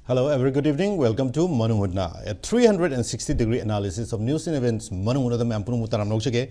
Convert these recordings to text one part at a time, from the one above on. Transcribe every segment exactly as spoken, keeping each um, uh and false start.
Hello, a very good evening. Welcome to Manung Hutna, a three hundred sixty degree analysis of news and events. ꯃꯅꯨꯡ ꯍꯨꯠꯅꯗ ꯃꯌꯥꯝ ꯄꯨꯝꯅꯃꯛ ꯇꯔꯥꯝꯅ ꯑꯣꯛꯆꯒꯦ꯫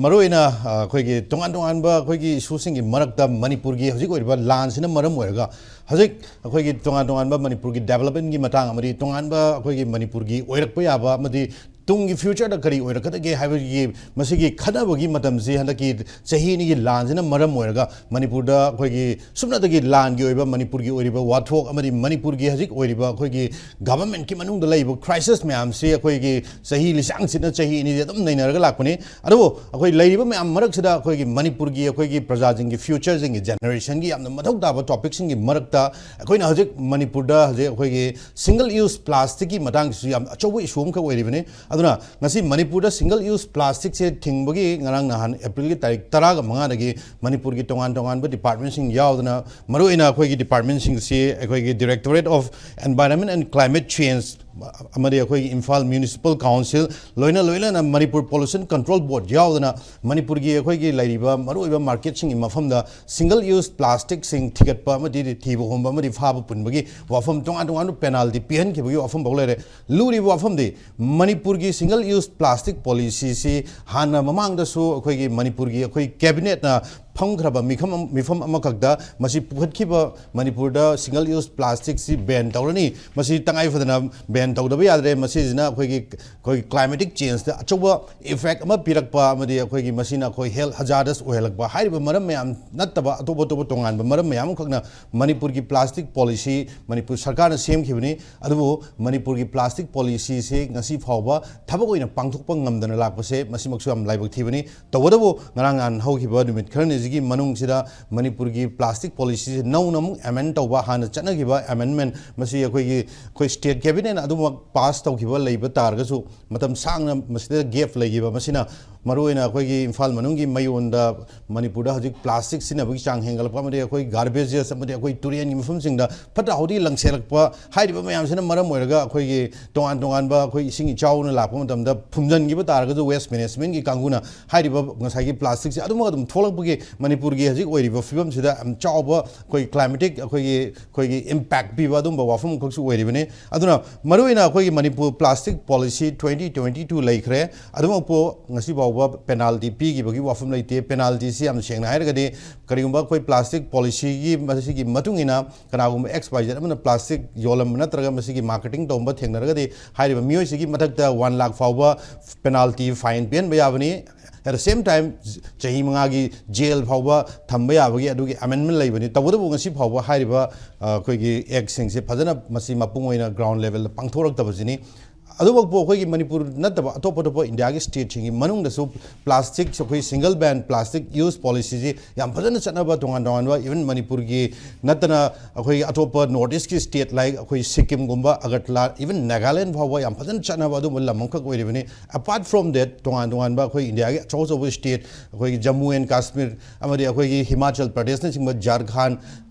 ꯃꯔꯨꯑꯣꯏꯅ ꯑ, ꯑꯩꯈꯣꯏꯒꯤ ꯇꯣꯉꯥꯟ ꯇꯣꯉꯥꯟꯕ ꯑꯩꯈꯣꯏꯒꯤ ꯏꯁꯨꯁꯤꯡꯒꯤ ꯃꯔꯛꯇ ꯃꯅꯤꯄꯨꯔꯒꯤ ꯍꯧꯖꯤꯛ ꯑꯣꯏꯔꯤꯕ ꯂꯥꯟꯁꯤꯅ ꯃꯔꯝ ꯑꯣꯏꯔꯒ ꯍꯧꯖꯤꯛ ꯑꯩꯈꯣꯏꯒꯤ ꯇꯣꯉꯥꯟ ꯇꯣꯉꯥꯟꯕ ꯃꯅꯤꯄꯨꯔꯒꯤ ꯗꯦꯕꯂꯞꯃꯦꯟꯒꯤ ꯃꯇꯥꯡ ꯑꯃꯗꯤ ꯇꯣꯉꯥꯟꯕ ꯑꯩꯈꯣꯏꯒꯤ ꯃꯅꯤꯄꯨꯔꯒꯤ ꯑꯣꯏꯔꯛꯄ ꯌꯥꯕ ꯑꯃꯗꯤ ꯇꯨꯡꯒꯤ ꯐ꯭ꯌꯨꯆꯔꯗ ꯀꯔꯤ ꯑꯣꯏꯔꯛꯀꯗꯒꯦ ꯍꯥꯏꯕꯒꯤ ꯃꯁꯤꯒꯤ ꯈꯟꯅꯕꯒꯤ ꯃꯇꯝꯁꯤ ꯍꯟꯗꯛꯀꯤ ꯆꯍꯤ ꯑꯅꯤꯒꯤ ꯂꯥꯟꯁꯤꯅ ꯃꯔꯝ ꯑꯣꯏꯔꯒ ꯃꯅꯤꯄꯨꯔꯗ ꯑꯩꯈꯣꯏꯒꯤ ꯁꯨꯞꯅꯇꯒꯤ ꯂꯥꯟꯒꯤ ꯑꯣꯏꯕ ꯃꯅꯤꯄꯨꯔꯒꯤ ꯑꯣꯏꯔꯤꯕ ꯋꯥꯊꯣꯛ ꯑꯃꯗꯤ ꯃꯅꯤꯄꯨꯔꯒꯤ ꯍꯧꯖꯤꯛ ꯑꯣꯏꯔꯤꯕ ꯑꯩꯈꯣꯏꯒꯤ ꯒꯚꯔꯟꯃꯦꯟꯠꯀꯤ ꯃꯅꯨꯡꯗ ꯂꯩꯔꯤꯕ ꯀ꯭ꯔꯥꯏꯁꯤꯁ ꯃꯌꯥꯝꯁꯤ ꯑꯩꯈꯣꯏꯒꯤ ꯆꯍꯤ ꯂꯤꯁꯥꯡꯁꯤꯠꯅ ꯆꯍꯤ ꯑꯅꯤꯁꯤ ꯑꯗꯨꯝ ꯅꯩꯅꯔꯒ ꯂꯥꯛꯄꯅꯤ꯫ ꯑꯗꯨꯕꯨ ꯑꯩꯈꯣꯏ ꯂꯩꯔꯤꯕ ꯃꯌꯥꯝ ꯃꯔꯛꯁꯤꯗ ꯑꯩꯈꯣꯏꯒꯤ ꯃꯅꯤꯄꯨꯔꯒꯤ ꯑꯩꯈꯣꯏꯒꯤ ꯄ꯭ꯔꯖꯥꯁꯤꯡꯒꯤ ꯐ꯭ꯌꯨꯆꯔꯁꯤꯡꯒꯤ ꯖꯦꯅꯦꯔꯦꯁꯟꯒꯤ ꯌꯥꯝꯅ ꯃꯊꯧ ꯇꯥꯕ ꯇꯣꯄꯤꯛꯁꯤꯡꯒꯤ ꯃꯔꯛꯇ ꯑꯩꯈꯣꯏꯅ ꯍꯧꯖꯤꯛ ꯃꯅꯤꯄꯨꯔꯗ ꯍꯧꯖꯤꯛ ꯑꯩꯈꯣꯏꯒꯤ ꯁꯤꯡꯒꯜ ꯌꯨꯁ ꯄ꯭ꯂꯥꯁꯇꯤꯛꯀꯤ ꯃꯇꯥꯡꯁꯤꯁꯨ ꯌꯥꯝ ꯑꯆꯧꯕ ꯏꯁꯨ ꯑꯃꯈꯛ ꯑꯣꯏꯔꯤꯕꯅꯤ꯫ ꯑꯗꯨꯅ ꯉꯁꯤ ꯃꯅꯤꯄꯨꯔꯗ ꯁꯤꯡꯒꯜ ꯌꯨꯁ ꯄ꯭ꯂꯥꯁꯇꯤꯛꯁꯦ ꯊꯤꯡꯕꯒꯤ ꯉꯔꯥꯡ ꯅꯍꯥꯟ ꯑꯦꯄ꯭ꯔꯤꯜꯒꯤ ꯇꯥꯔꯤꯛ ꯇꯔꯥꯒ ꯃꯉꯥꯗꯒꯤ ꯃꯅꯤꯄꯨꯔꯒꯤ ꯇꯣꯉꯥꯟ ꯇꯣꯉꯥꯟꯕ ꯗꯤꯄꯥꯔꯠꯃꯦꯟꯁꯤꯡ ꯌꯥꯎꯗꯅ ꯃꯔꯨꯑꯣꯏꯅ ꯑꯩꯈꯣꯏꯒꯤ ꯗꯤꯄꯥꯔꯠꯃꯦꯟꯁꯤꯡꯁꯤ ꯑꯩꯈꯣꯏꯒꯤ Directorate of Environment and Climate Change ꯑꯃꯗꯤ ꯑꯩꯈꯣꯏꯒꯤ ꯏꯝꯐꯥꯜ ꯃ꯭ꯌꯨꯅꯤꯁꯤꯄꯥꯜ ꯀꯥꯎꯟꯁꯤꯜ ꯂꯣꯏꯅ ꯂꯣꯏꯅꯅ ꯃꯅꯤꯄꯨꯔ ꯄꯣꯂꯨꯁꯟ ꯀꯟꯇ꯭ꯔꯣꯜ ꯕꯣꯔꯗ ꯌꯥꯎꯗꯅ ꯃꯅꯤꯄꯨꯔꯒꯤ ꯑꯩꯈꯣꯏꯒꯤ ꯂꯩꯔꯤꯕ ꯃꯔꯨꯑꯣꯏꯕ ꯃꯥꯔꯀꯦꯠꯁꯤꯡꯒꯤ ꯃꯐꯝꯗ ꯁꯤꯡꯒꯜ ꯌꯨꯁ ꯄ꯭ꯂꯥꯁꯇꯤꯛꯁꯤꯡ ꯊꯤꯒꯠꯄ ꯑꯃꯗꯤ ꯊꯤꯕ ꯍꯣꯝꯕ ꯑꯃꯗꯤ ꯐꯥꯕ ꯄꯨꯟꯕꯒꯤ ꯋꯥꯐꯝ ꯇꯣꯉꯥꯟ ꯇꯣꯉꯥꯟꯕ ꯄꯦꯅꯥꯜꯇꯤ ꯄꯤꯍꯟꯈꯤꯕꯒꯤ ꯋꯥꯐꯝ ꯐꯥꯎ ꯂꯩꯔꯦ꯫ ꯂꯨꯔꯤꯕ ꯋꯥꯐꯝꯗꯤ ꯃꯅꯤꯄꯨꯔꯒꯤ ꯁꯤꯡꯒꯜ ꯌꯨꯁ ꯄ꯭ꯂꯥꯁꯇꯤꯛ ꯄꯣꯂꯤꯁꯤꯁꯤ ꯍꯥꯟꯅ ꯃꯃꯥꯡꯗꯁꯨ ꯑꯩꯈꯣꯏꯒꯤ ꯃꯅꯤꯄꯨꯔꯒꯤ ꯑꯩꯈꯣꯏ ꯀꯦꯕꯤꯅꯦꯠꯅ ꯐꯝꯈ꯭ꯔꯕ ꯃꯤꯐꯝ ꯑꯃ- ꯃꯤꯐꯝ ꯑꯃꯈꯛꯇ ꯃꯁꯤ ꯄꯨꯈꯠꯈꯤꯕ ꯃꯅꯤꯄꯨꯔꯗ ꯁꯤꯡꯒꯜ ꯌꯨꯁ ꯄ꯭ꯂꯥꯁꯇꯤꯛꯁꯤ ꯕꯦꯟ ꯇꯧꯔꯅꯤ, ꯃꯁꯤ ꯇꯉꯥꯏ ꯐꯗꯅ ꯕꯦꯟ ꯇꯧꯗꯕ ꯌꯥꯗ꯭ꯔꯦ, ꯃꯁꯤꯁꯤꯅ ꯑꯩꯈꯣꯏꯒꯤ ꯑꯩꯈꯣꯏꯒꯤ ꯀ꯭ꯂꯥꯏꯃꯦꯇꯤꯛ ꯆꯦꯟꯖꯇ ꯑꯆꯧꯕ ꯏꯐꯦꯛ ꯑꯃ ꯄꯤꯔꯛꯄ ꯑꯃꯗꯤ ꯑꯩꯈꯣꯏꯒꯤ ꯃꯁꯤꯅ ꯑꯩꯈꯣꯏ ꯍꯦꯜꯊ ꯍꯖꯥꯔꯗꯁ ꯑꯣꯏꯍꯜꯂꯛꯄ ꯍꯥꯏꯔꯤꯕ ꯃꯔꯝ ꯃꯌꯥꯝ ꯅꯠꯇꯕ ꯑꯇꯣꯞ ꯑꯇꯣꯞꯄ ꯇꯣꯉꯥꯟꯕ ꯃꯔꯝ ꯃꯌꯥꯝ ꯑꯃꯈꯛꯅ ꯃꯅꯤꯄꯨꯔꯒꯤ ꯄ꯭ꯂꯥꯁꯇꯤꯛ ꯄꯣꯂꯤꯁꯤ ꯃꯅꯤꯄꯨꯔ ꯁꯔꯀꯥꯔꯅ ꯁꯦꯝꯈꯤꯕꯅꯤ꯫ ꯑꯗꯨꯕꯨ ꯃꯅꯤꯄꯨꯔꯒꯤ ꯄ꯭ꯂꯥꯁꯇꯤꯛ ꯄꯣꯂꯤꯁꯤꯁꯤ ꯉꯁꯤ ꯐꯥꯎꯕ ꯊꯕꯛ ꯑꯣꯏꯅ ꯄꯥꯡꯊꯣꯛꯄ ꯉꯝꯗꯅ ꯂꯥꯛꯄꯁꯦ ꯃꯁꯤꯃꯛꯁꯨ ꯌꯥꯝ ꯂꯥꯏꯕꯛ ꯊꯤꯕꯅꯤ꯫ ꯇꯧꯕꯇꯕꯨ ꯉꯔꯥꯡ ꯅꯍꯥꯟ ꯍꯧꯈꯤꯕ ꯅꯨꯃꯤꯠ ꯈꯔꯅꯤꯁꯤꯒꯤ ꯃꯅꯨꯡꯁꯤꯗ ꯃꯅꯤꯄꯨꯔꯒꯤ ꯄ꯭ꯂꯥꯁꯇꯤꯛ ꯄꯣꯂꯤꯁꯤꯁꯤ ꯅꯧꯅ ꯑꯃꯨꯛ ꯑꯦꯃꯦꯟ ꯇꯧꯕ, ꯍꯥꯟꯅ ꯆꯠꯅꯈꯤꯕ ꯑꯦꯃꯦꯟꯃꯦꯟ ꯃꯁꯤ ꯑꯩꯈꯣꯏꯒꯤ ꯑꯩꯈꯣꯏ ꯁ꯭ꯇꯦꯠ ꯀꯦꯕꯤꯅꯦꯠꯅ ꯑꯗꯨꯃꯛ ꯄꯥꯁ ꯇꯧꯈꯤꯕ ꯂꯩꯕ ꯇꯥꯔꯒꯁꯨ ꯃꯇꯝ ꯁꯥꯡꯅ ꯃꯁꯤꯗ ꯒꯦꯞ ꯂꯩꯈꯤꯕ, ꯃꯁꯤꯅ ꯃꯔꯨꯑꯣꯏꯅ ꯑꯩꯈꯣꯏꯒꯤ ꯏꯝꯐꯥꯜ ꯃꯅꯨꯡꯒꯤ ꯃꯌꯣꯟꯗ ꯃꯅꯤꯄꯨꯔꯗ ꯍꯧꯖꯤꯛ ꯄ꯭ꯂꯥꯁꯇꯤꯛ ꯁꯤꯖꯤꯟꯅꯕꯒꯤ ꯆꯥꯡ ꯍꯦꯟꯒꯠꯂꯛꯄ ꯑꯃꯗꯤ ꯑꯩꯈꯣꯏ ꯒꯥꯔꯕꯦꯖꯦꯁ ꯑꯃꯗꯤ ꯑꯩꯈꯣꯏ ꯇꯨꯔꯦꯟꯒꯤ ꯃꯐꯝꯁꯤꯡꯗ ꯐꯠꯇ ꯍꯥꯎꯗꯤ ꯂꯪꯁꯤꯜꯂꯛꯄ ꯍꯥꯏꯔꯤꯕ ꯃꯌꯥꯝꯁꯤꯅ ꯃꯔꯝ ꯑꯣꯏꯔꯒ ꯑꯩꯈꯣꯏꯒꯤ ꯇꯣꯉꯥꯟ ꯇꯣꯉꯥꯟꯕ ꯑꯩꯈꯣꯏ ꯏꯁꯤꯡ ꯏꯆꯥꯎꯅ ꯂꯥꯛꯄ ꯃꯇꯝꯗ ꯐꯨꯝꯖꯤꯟꯈꯤꯕ ꯇꯥꯔꯒꯁꯨ ꯋꯦꯁ ꯃꯦꯅꯦꯖꯃꯦꯟꯒꯤ ꯀꯥꯡꯕꯨꯅ ꯍꯥꯏꯔꯤꯕ ꯉꯁꯥꯏꯒꯤ ꯄ꯭ꯂꯥꯁꯇꯤꯛꯁꯦ ꯑꯗꯨꯃꯛ ꯑꯗꯨꯝ ꯊꯣꯛꯂꯛꯄꯒꯤ ꯃꯅꯤꯄꯨꯔꯒꯤ ꯍꯧꯖꯤꯛ ꯑꯣꯏꯔꯤꯕ ꯐꯤꯕꯝꯁꯤꯗ ꯌꯥꯝ ꯆꯥꯎꯕ ꯑꯩꯈꯣꯏ climatic ꯑꯩꯈꯣꯏꯒꯤ ꯑꯩꯈꯣꯏꯒꯤ impact ꯄꯤꯕ ꯑꯗꯨꯝꯕ ꯋꯥꯐꯝ ꯑꯃꯈꯛꯁꯨ ꯑꯣꯏꯔꯤꯕꯅꯤ꯫ ꯑꯗꯨꯅ ꯃꯔꯨꯑꯣꯏꯅ ꯑꯩꯈꯣꯏꯒꯤ Manipur plastic policy twenty twenty two ꯂꯩꯈ꯭ꯔꯦ꯫ ꯑꯗꯨꯃꯛꯄꯨ ꯉꯁꯤ ꯐꯥꯎꯕ penalty ꯄꯤꯈꯤꯕꯒꯤ ꯋꯥꯐꯝ ꯂꯩꯇꯦ꯫ Penaltyꯁꯤ ꯌꯥꯝ ꯁꯦꯡꯅ ꯍꯥꯏꯔꯒꯗꯤ ꯀꯔꯤꯒꯨꯝꯕ ꯑꯩꯈꯣꯏ plastic policyꯒꯤ ꯃꯁꯤꯒꯤ ꯃꯇꯨꯡ ꯏꯟꯅ ꯀꯅꯥꯒꯨꯝꯕ X Y Z ꯑꯃꯅ plastic ꯌꯣꯜꯂꯝꯕ ꯅꯠꯇ꯭ꯔꯒ ꯃꯁꯤꯒꯤ marketing ꯇꯧꯔꯝꯕ ꯊꯦꯡꯅꯔꯒꯗꯤ ꯍꯥꯏꯔꯤꯕ ꯃꯤꯑꯣꯏꯁꯤꯒꯤ ꯃꯊꯛꯇ one lakh ꯐꯥꯎꯕ penalty, fine ꯄꯤꯍꯟꯕ ꯌꯥꯕꯅꯤ꯫ At the same time, ꯆꯍꯤ ꯃꯉꯥꯒꯤ jail ꯐꯥꯎꯕ ꯊꯝꯕ ꯌꯥꯕꯒꯤ ꯑꯗꯨꯒꯤ amendment ꯂꯩꯕꯅꯤ꯫ ꯇꯧꯕꯇꯕꯨ ꯉꯁꯤ ꯐꯥꯎꯕ ꯍꯥꯏꯔꯤꯕ, ꯑ, ꯑꯩꯈꯣꯏꯒꯤ actꯁꯤꯡꯁꯦ ꯐꯖꯅ ꯃꯁꯤ ꯃꯄꯨꯡ ꯑꯣꯏꯅ ground levelꯗ ꯄꯥꯡꯊꯣꯔꯛꯇꯕꯁꯤꯅꯤ꯫ ꯑꯗꯨꯃꯛꯄꯨ ꯑꯩꯈꯣꯏꯒꯤ ꯃꯅꯤꯄꯨꯔ ꯅꯠꯇꯕ ꯑꯇꯣꯞ ꯑꯇꯣꯞꯄ ꯏꯟꯗꯤꯌꯥꯒꯤ stateꯁꯤꯡꯒꯤ ꯃꯅꯨꯡꯗꯁꯨ plastic, ꯑꯩꯈꯣꯏ single ban plastic use policyꯁꯤ ꯌꯥꯝ ꯐꯖꯅ ꯆꯠꯅꯕ, ꯇꯣꯉꯥꯟ ꯇꯣꯉꯥꯟꯕ, even ꯃꯅꯤꯄꯨꯔꯒꯤ ꯅꯠꯇꯅ ꯑꯩꯈꯣꯏꯒꯤ ꯑꯇꯣꯞꯄ North Eastꯀꯤ state like ꯑꯩꯈꯣꯏ ꯁꯤꯛꯀꯤꯝꯒꯨꯝꯕ, ꯑꯒꯔꯇꯂꯥ, even ꯅꯥꯒꯥꯂꯦꯟ ꯐꯥꯎꯕ ꯌꯥꯝ ꯐꯖꯅ ꯆꯠꯅꯕ ꯑꯗꯨꯒꯨꯝꯕ ꯂꯝ ꯑꯃꯈꯛ ꯑꯣꯏꯔꯤꯕꯅꯤ꯫ Apart from that, ꯇꯣꯉꯥꯟ ꯇꯣꯉꯥꯟꯕ ꯑꯩꯈꯣꯏ ꯏꯟꯗꯤꯌꯥꯒꯤ ꯑꯆꯧ ꯑꯆꯧꯕ state, ꯑꯩꯈꯣꯏꯒꯤ ꯖꯝꯃꯨ and ꯀꯥꯁꯃꯤꯔ ꯑꯃꯗꯤ ꯑꯩꯈꯣꯏꯒꯤ ꯍꯤꯃꯥꯆꯜ ꯄ꯭ꯔꯗꯦꯁꯅꯆꯤꯡꯕ, ꯖꯥꯔꯈꯟꯗ,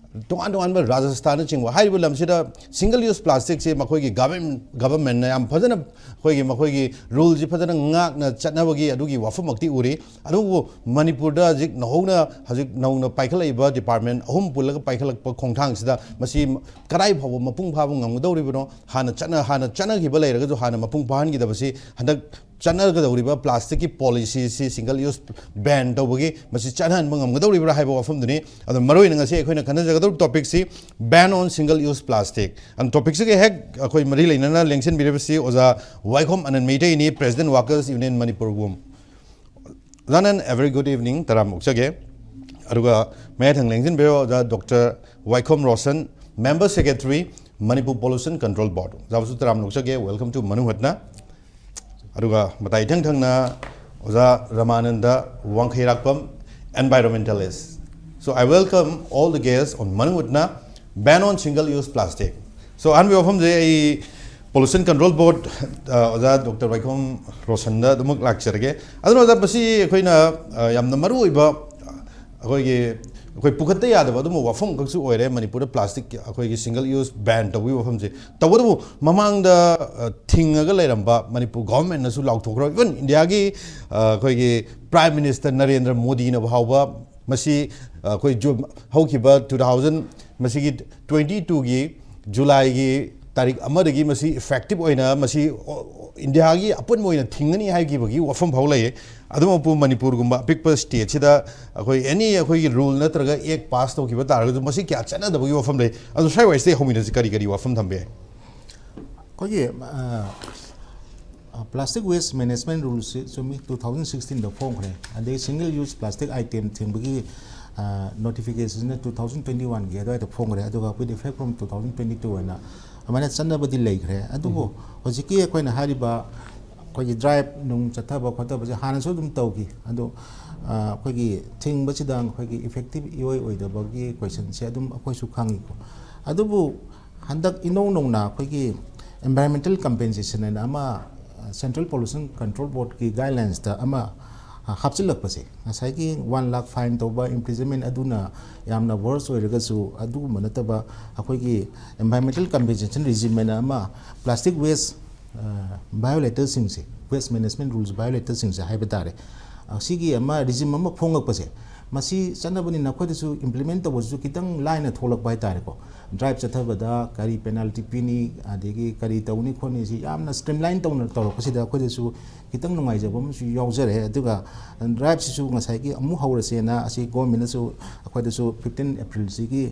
ꯇꯣꯉꯥꯟ ꯇꯣꯉꯥꯟꯕ ꯔꯥꯖꯁꯊꯥꯟꯅꯆꯤꯡꯕ ꯍꯥꯏꯔꯤꯕ ꯂꯝꯁꯤꯗ single use plasticꯁꯦ ꯃꯈꯣꯏꯒꯤ government, governmentꯅ ꯌꯥꯝ ꯐꯖꯅ ꯑꯩꯈꯣꯏꯒꯤ, ꯃꯈꯣꯏꯒꯤ ruleꯁꯤ ꯐꯖꯅ ꯉꯥꯛꯅ ꯆꯠꯅꯕꯒꯤ ꯑꯗꯨꯒꯤ ꯋꯥꯐꯝꯃꯛꯇꯤ ꯎꯔꯤ꯫ ꯑꯗꯨꯕꯨ ꯃꯅꯤꯄꯨꯔꯗ ꯍꯧꯖꯤꯛ ꯅꯧꯍꯧꯅ, ꯍꯧꯖꯤꯛ ꯅꯧꯅ ꯄꯥꯏꯈꯠꯂꯛꯏꯕ department ꯑꯍꯨꯝ ꯄꯨꯜꯂꯒ ꯄꯥꯏꯈꯠꯂꯛꯄ ꯈꯣꯡꯊꯥꯡꯁꯤꯗ ꯃꯁꯤ ꯀꯗꯥꯏ ꯐꯥꯎꯕ ꯃꯄꯨꯡ ꯐꯥꯕ ꯉꯝꯒꯗꯧꯔꯤꯕꯅꯣ? ꯍꯥꯟꯅ ꯆꯠꯅ-, ꯍꯥꯟꯅ ꯆꯠꯅꯈꯤꯕ ꯂꯩꯔꯒꯁꯨ ꯍꯥꯟꯅ ꯃꯄꯨꯡ ꯐꯥꯍꯟꯈꯤꯗꯕꯁꯤ ꯍꯟꯗꯛ ꯆꯠꯅꯒꯗꯧꯔꯤꯕ plasticꯀꯤ policyꯁꯤ single use ban ꯇꯧꯕꯒꯤ ꯃꯁꯤ ꯆꯠꯅꯍꯟꯕ ꯉꯝꯒꯗꯧꯔꯤꯕ꯭ꯔꯥ ꯍꯥꯏꯕ ꯋꯥꯐꯝꯗꯨꯅꯤ꯫ ꯑꯗꯣ ꯃꯔꯨꯑꯣꯏꯅ ꯉꯁꯤ ꯑꯩꯈꯣꯏꯅ ꯈꯟꯅꯖꯒꯗꯧꯔꯤꯕ topicꯁꯤ ban on single use plastic꯫ And topicꯁꯤꯒ ꯍꯦꯛ ꯑꯩꯈꯣꯏ ꯃꯔꯤ ꯂꯩꯅꯅ ꯂꯦꯡꯁꯤꯟꯕꯤꯔꯤꯕꯁꯤ ꯑꯣꯖꯥ ꯋꯥꯏꯈꯣꯝ ꯑꯅꯟ ꯃꯩꯇꯩꯅꯤ, President Workers Union Manipur, ꯒꯨꯝ꯫ ꯑꯣꯖꯥ ꯑꯅꯟ, a very good evening, ꯇꯔꯥꯝꯅ ꯑꯣꯛꯆꯒꯦ꯫ ꯑꯗꯨꯒ ꯃꯌꯥꯏ ꯊꯪ ꯂꯦꯡꯁꯤꯟꯕꯤꯔꯣ ꯑꯣꯖꯥ ꯗꯣꯛꯇꯔ ꯋꯥꯏꯈꯣꯝ Roshan, Member Secretary, Manipur Pollution Control Board꯫ ꯑꯣꯖꯥꯕꯨꯁꯨ ꯇꯔꯥꯝꯅ ꯑꯣꯛꯆꯒꯦ, welcome to ꯃꯅꯨ ꯍꯨꯠꯅ꯫ ꯑꯗꯨꯒ ꯃꯇꯥꯏ ꯏꯊꯪ ꯊꯪꯅ ꯑꯣꯖꯥ ꯔꯃꯥꯅꯟꯗ ꯋꯥꯡꯈꯩꯔꯥꯛꯄꯝ, environmentalist꯫ So I welcome all the guests on Manu ꯍꯨꯠꯅ ban on single use plastic꯫ So ꯑꯍꯥꯟꯕ ꯋꯥꯐꯝꯁꯦ ꯑꯩ Pollution Control Board, ꯑ, ꯑꯣꯖꯥ ꯗꯣꯛꯇꯔ ꯋꯥꯏꯈꯣꯝ ꯔꯣꯁꯟꯗ ꯑꯗꯨꯃꯛ ꯂꯥꯛꯆꯔꯒꯦ꯫ ꯑꯗꯨꯅ ꯑꯣꯖꯥ, ꯃꯁꯤ ꯑꯩꯈꯣꯏꯅ, ꯑ, ꯌꯥꯝꯅ ꯃꯔꯨ ꯑꯣꯏꯕ, ꯑ, ꯑꯩꯈꯣꯏꯒꯤ, ꯑꯩꯈꯣꯏ ꯄꯨꯈꯠꯇ ꯌꯥꯗꯕ ꯑꯗꯨꯝꯕ ꯋꯥꯐꯝ ꯑꯃꯈꯛꯁꯨ ꯑꯣꯏꯔꯦ꯫ ꯃꯅꯤꯄꯨꯔꯗ plastic ꯑꯩꯈꯣꯏꯒꯤ single use ban ꯇꯧꯕꯒꯤ ꯋꯥꯐꯝꯁꯦ꯫ ꯇꯧꯕꯇꯕꯨ ꯃꯃꯥꯡꯗ, ꯑ, ꯊꯤꯡꯉꯒ ꯂꯩꯔꯝꯕ ꯃꯅꯤꯄꯨꯔ governmentꯅꯁꯨ ꯂꯥꯎꯊꯣꯛꯈ꯭ꯔ, even ꯏꯟꯗꯤꯌꯥꯒꯤ, ꯑ, ꯑꯩꯈꯣꯏꯒꯤ Prime Minister ꯅꯔꯦꯟꯗ꯭ꯔ ꯃꯣꯗꯤꯅ ꯐꯥꯎꯕ ꯃꯁꯤ ꯑꯩꯈꯣꯏ ꯖꯨ ꯍꯧꯈꯤꯕ ꯇꯨ ꯊꯥꯎꯖꯟ ꯃꯁꯤꯒꯤ ꯇ꯭ꯋꯦꯟꯇꯤ ꯇꯨꯒꯤ ꯖꯨꯂꯥꯏꯒꯤ ꯇꯥꯔꯤꯛ ꯑꯃꯗꯒꯤ ꯃꯁꯤ ꯏꯐꯦꯛꯇꯤꯞ ꯑꯣꯏꯅ ꯃꯁꯤ ꯏꯟꯗꯤꯌꯥꯒꯤ ꯑꯄꯨꯟꯕ ꯑꯣꯏꯅ ꯊꯤꯡꯒꯅꯤ ꯍꯥꯏꯈꯤꯕꯒꯤ ꯋꯥꯐꯝ ꯐꯥꯎ ꯂꯩꯌꯦ꯫ ꯑꯗꯨꯃꯛꯄꯨ ꯃꯅꯤꯄꯨꯔꯒꯨꯝꯕ ꯑꯄꯤꯛꯄ ꯁ꯭ꯇꯦꯠꯁꯤꯗ ꯑꯩꯈꯣꯏ ꯑꯦꯅꯤ ꯑꯩꯈꯣꯏꯒꯤ ꯔꯨꯜ ꯅꯠꯇ꯭ꯔꯒ ꯑꯦꯛ ꯄꯥꯁ ꯇꯧꯈꯤꯕ ꯇꯥꯔꯒꯁꯨ ꯃꯁꯤ ꯀꯌꯥ ꯆꯠꯅꯗꯕꯒꯤ ꯋꯥꯐꯝ ꯂꯩ꯫ ꯑꯗꯨ ꯁ꯭ꯋꯥꯏꯋꯥꯏꯁꯤꯗꯒꯤ ꯍꯧꯃꯤꯟꯅꯁꯤ, ꯀꯔꯤ ꯀꯔꯤ ꯋꯥꯐꯝ ꯊꯝꯕ ꯌꯥꯏ? ꯑꯩꯈꯣꯏꯒꯤ ꯄ꯭ꯂꯥꯁꯇꯤꯛ ꯋꯦꯁ ꯃꯦꯅꯦꯖꯃꯦꯟ ꯔꯨꯜꯁꯤ ꯆꯨꯝꯃꯤ, ꯇꯨ ꯊꯥꯎꯖꯟ ꯁꯤꯛꯁꯇꯤꯟꯗ ꯐꯣꯡꯈ꯭ꯔꯦ꯫ ꯑꯗꯩ ꯁꯤꯡꯒꯜ ꯌꯨꯁ ꯄ꯭ꯂꯥꯁꯇꯤꯛ ꯑꯥꯏꯇꯦꯝ ꯊꯤꯡꯕꯒꯤ ꯅꯣꯇꯤꯐꯤꯀꯦꯁꯟꯁꯤꯅ ꯇꯨ ꯊꯥꯎꯖꯟ ꯇ꯭ꯋꯦꯟꯇꯤ ꯋꯥꯟꯒꯤ ꯑꯗꯨꯋꯥꯏꯗ ꯐꯣꯡꯈ꯭ꯔꯦ꯫ ꯑꯗꯨꯒ with effect from two thousand twenty two ꯍꯥꯏꯅ ꯑꯗꯨꯃꯥꯏꯅ ꯆꯠꯅꯕꯗꯤ ꯂꯩꯈ꯭ꯔꯦ꯫ ꯑꯗꯨꯕꯨ ꯍꯧꯖꯤꯛꯀꯤ ꯑꯩꯈꯣꯏꯅ ꯍꯥꯏꯔꯤꯕ ꯑꯩꯈꯣꯏꯒꯤ ꯗ꯭ꯔꯥꯏꯕ ꯅꯨꯡ ꯆꯠꯊꯕ ꯈꯣꯠꯊꯕꯁꯦ ꯍꯥꯟꯅꯁꯨ ꯑꯗꯨꯝ ꯇꯧꯈꯤ꯫ ꯑꯗꯣ ꯑꯩꯈꯣꯏꯒꯤ ꯊꯤꯡꯕꯁꯤꯗ ꯑꯩꯈꯣꯏꯒꯤ ꯏꯐꯦꯛꯇꯤꯞ ꯏꯑꯣꯏ ꯑꯣꯏꯗꯕꯒꯤ ꯀꯣꯏꯁꯟꯁꯦ ꯑꯗꯨꯝ ꯑꯩꯈꯣꯏꯁꯨ ꯈꯪꯉꯤꯀꯣ꯫ ꯑꯗꯨꯕꯨ ꯍꯟꯗꯛ ꯏꯅꯧ ꯅꯧꯅ ꯑꯩꯈꯣꯏꯒꯤ ꯏꯟꯚꯥꯏꯔꯣꯟꯃꯦꯟꯇꯦꯜ ꯀꯝꯄꯦꯟꯁꯦꯁꯟ ꯍꯥꯏꯅ ꯑꯃ ꯁꯦꯟꯇ꯭ꯔꯦꯜ ꯄꯣꯂꯨꯁꯟ ꯀꯟꯇ꯭ꯔꯣꯜ ꯕꯣꯔꯗꯀꯤ ꯒꯥꯏꯗꯂꯥꯏꯟꯁꯇ ꯑꯃ ꯍꯥꯞꯆꯤꯜꯂꯛꯄꯁꯦ, ꯉꯁꯥꯏꯒꯤ ꯋꯥꯟ ꯂꯥꯛ ꯐꯥꯏꯟ ꯇꯧꯕ, ꯏꯝꯄ꯭ꯔꯤꯖꯟꯃꯦꯟ ꯑꯗꯨꯅ ꯌꯥꯝꯅ ꯋꯔꯁ ꯑꯣꯏꯔꯒꯁꯨ, ꯑꯗꯨꯒꯨꯝꯕ ꯅꯠꯇꯕ ꯑꯩꯈꯣꯏꯒꯤ ꯏꯟꯚꯥꯏꯔꯣꯟꯃꯦꯟꯇꯦꯜ ꯀꯝꯄꯦꯟꯁꯦꯁꯟ ꯔꯤꯖꯤꯝ ꯍꯥꯏꯅ ꯑꯃ ꯄ꯭ꯂꯥꯁꯇꯤꯛ ꯋꯦꯁ ꯚꯥꯏꯑꯣꯂꯦꯇꯔꯁꯤꯡꯁꯦ, ꯋꯦꯁ ꯃꯦꯅꯦꯖꯃꯦꯟ ꯔꯨꯜꯁ ꯚꯥꯏꯑꯣꯂꯦꯇꯔꯁꯤꯡꯁꯦ ꯍꯥꯏꯕ ꯇꯥꯔꯦ, ꯁꯤꯒꯤ ꯑꯃ ꯔꯤꯖꯤꯝ ꯑꯃ ꯐꯣꯡꯉꯛꯄꯁꯦ, ꯃꯁꯤ ꯆꯠꯅꯕꯅꯤꯅ ꯑꯩꯈꯣꯏꯗꯁꯨ ꯏꯝꯄ꯭ꯂꯤꯃꯦꯟ ꯇꯧꯕꯁꯤꯁꯨ ꯈꯤꯇꯪ ꯂꯥꯏꯅ ꯊꯣꯛꯂꯛꯄ ꯍꯥꯏ ꯇꯥꯔꯦꯀꯣ꯫ ꯗ꯭ꯔꯥꯏꯕ ꯆꯠꯊꯕꯗ ꯀꯔꯤ ꯄꯦꯅꯥꯜꯇꯤ ꯄꯤꯅꯤ, ꯑꯗꯒꯤ ꯀꯔꯤ ꯇꯧꯅꯤ ꯈꯣꯠꯅꯤ, ꯁꯤ ꯌꯥꯝꯅ ꯁ꯭ꯇ꯭ꯔꯤꯝꯂꯥꯏꯟ ꯇꯧꯅ ꯇꯧꯔꯛꯄꯁꯤꯗ ꯑꯩꯈꯣꯏꯗꯁꯨ ꯈꯤꯇꯪ ꯅꯨꯡꯉꯥꯏꯖꯕ ꯑꯃꯁꯨ ꯌꯥꯎꯖꯔꯦ꯫ ꯑꯗꯨꯒ ꯗ꯭ꯔꯥꯏꯕꯁꯤꯁꯨ ꯉꯁꯥꯏꯒꯤ ꯑꯃꯨꯛ ꯍꯧꯔꯁꯦꯅ ꯑꯁꯤ ꯒꯣꯔꯃꯦꯟꯅꯁꯨ ꯑꯩꯈꯣꯏꯗꯁꯨ ꯐꯤꯐꯇꯤꯟ ꯑꯦꯄ꯭ꯔꯤꯜꯁꯤꯒꯤ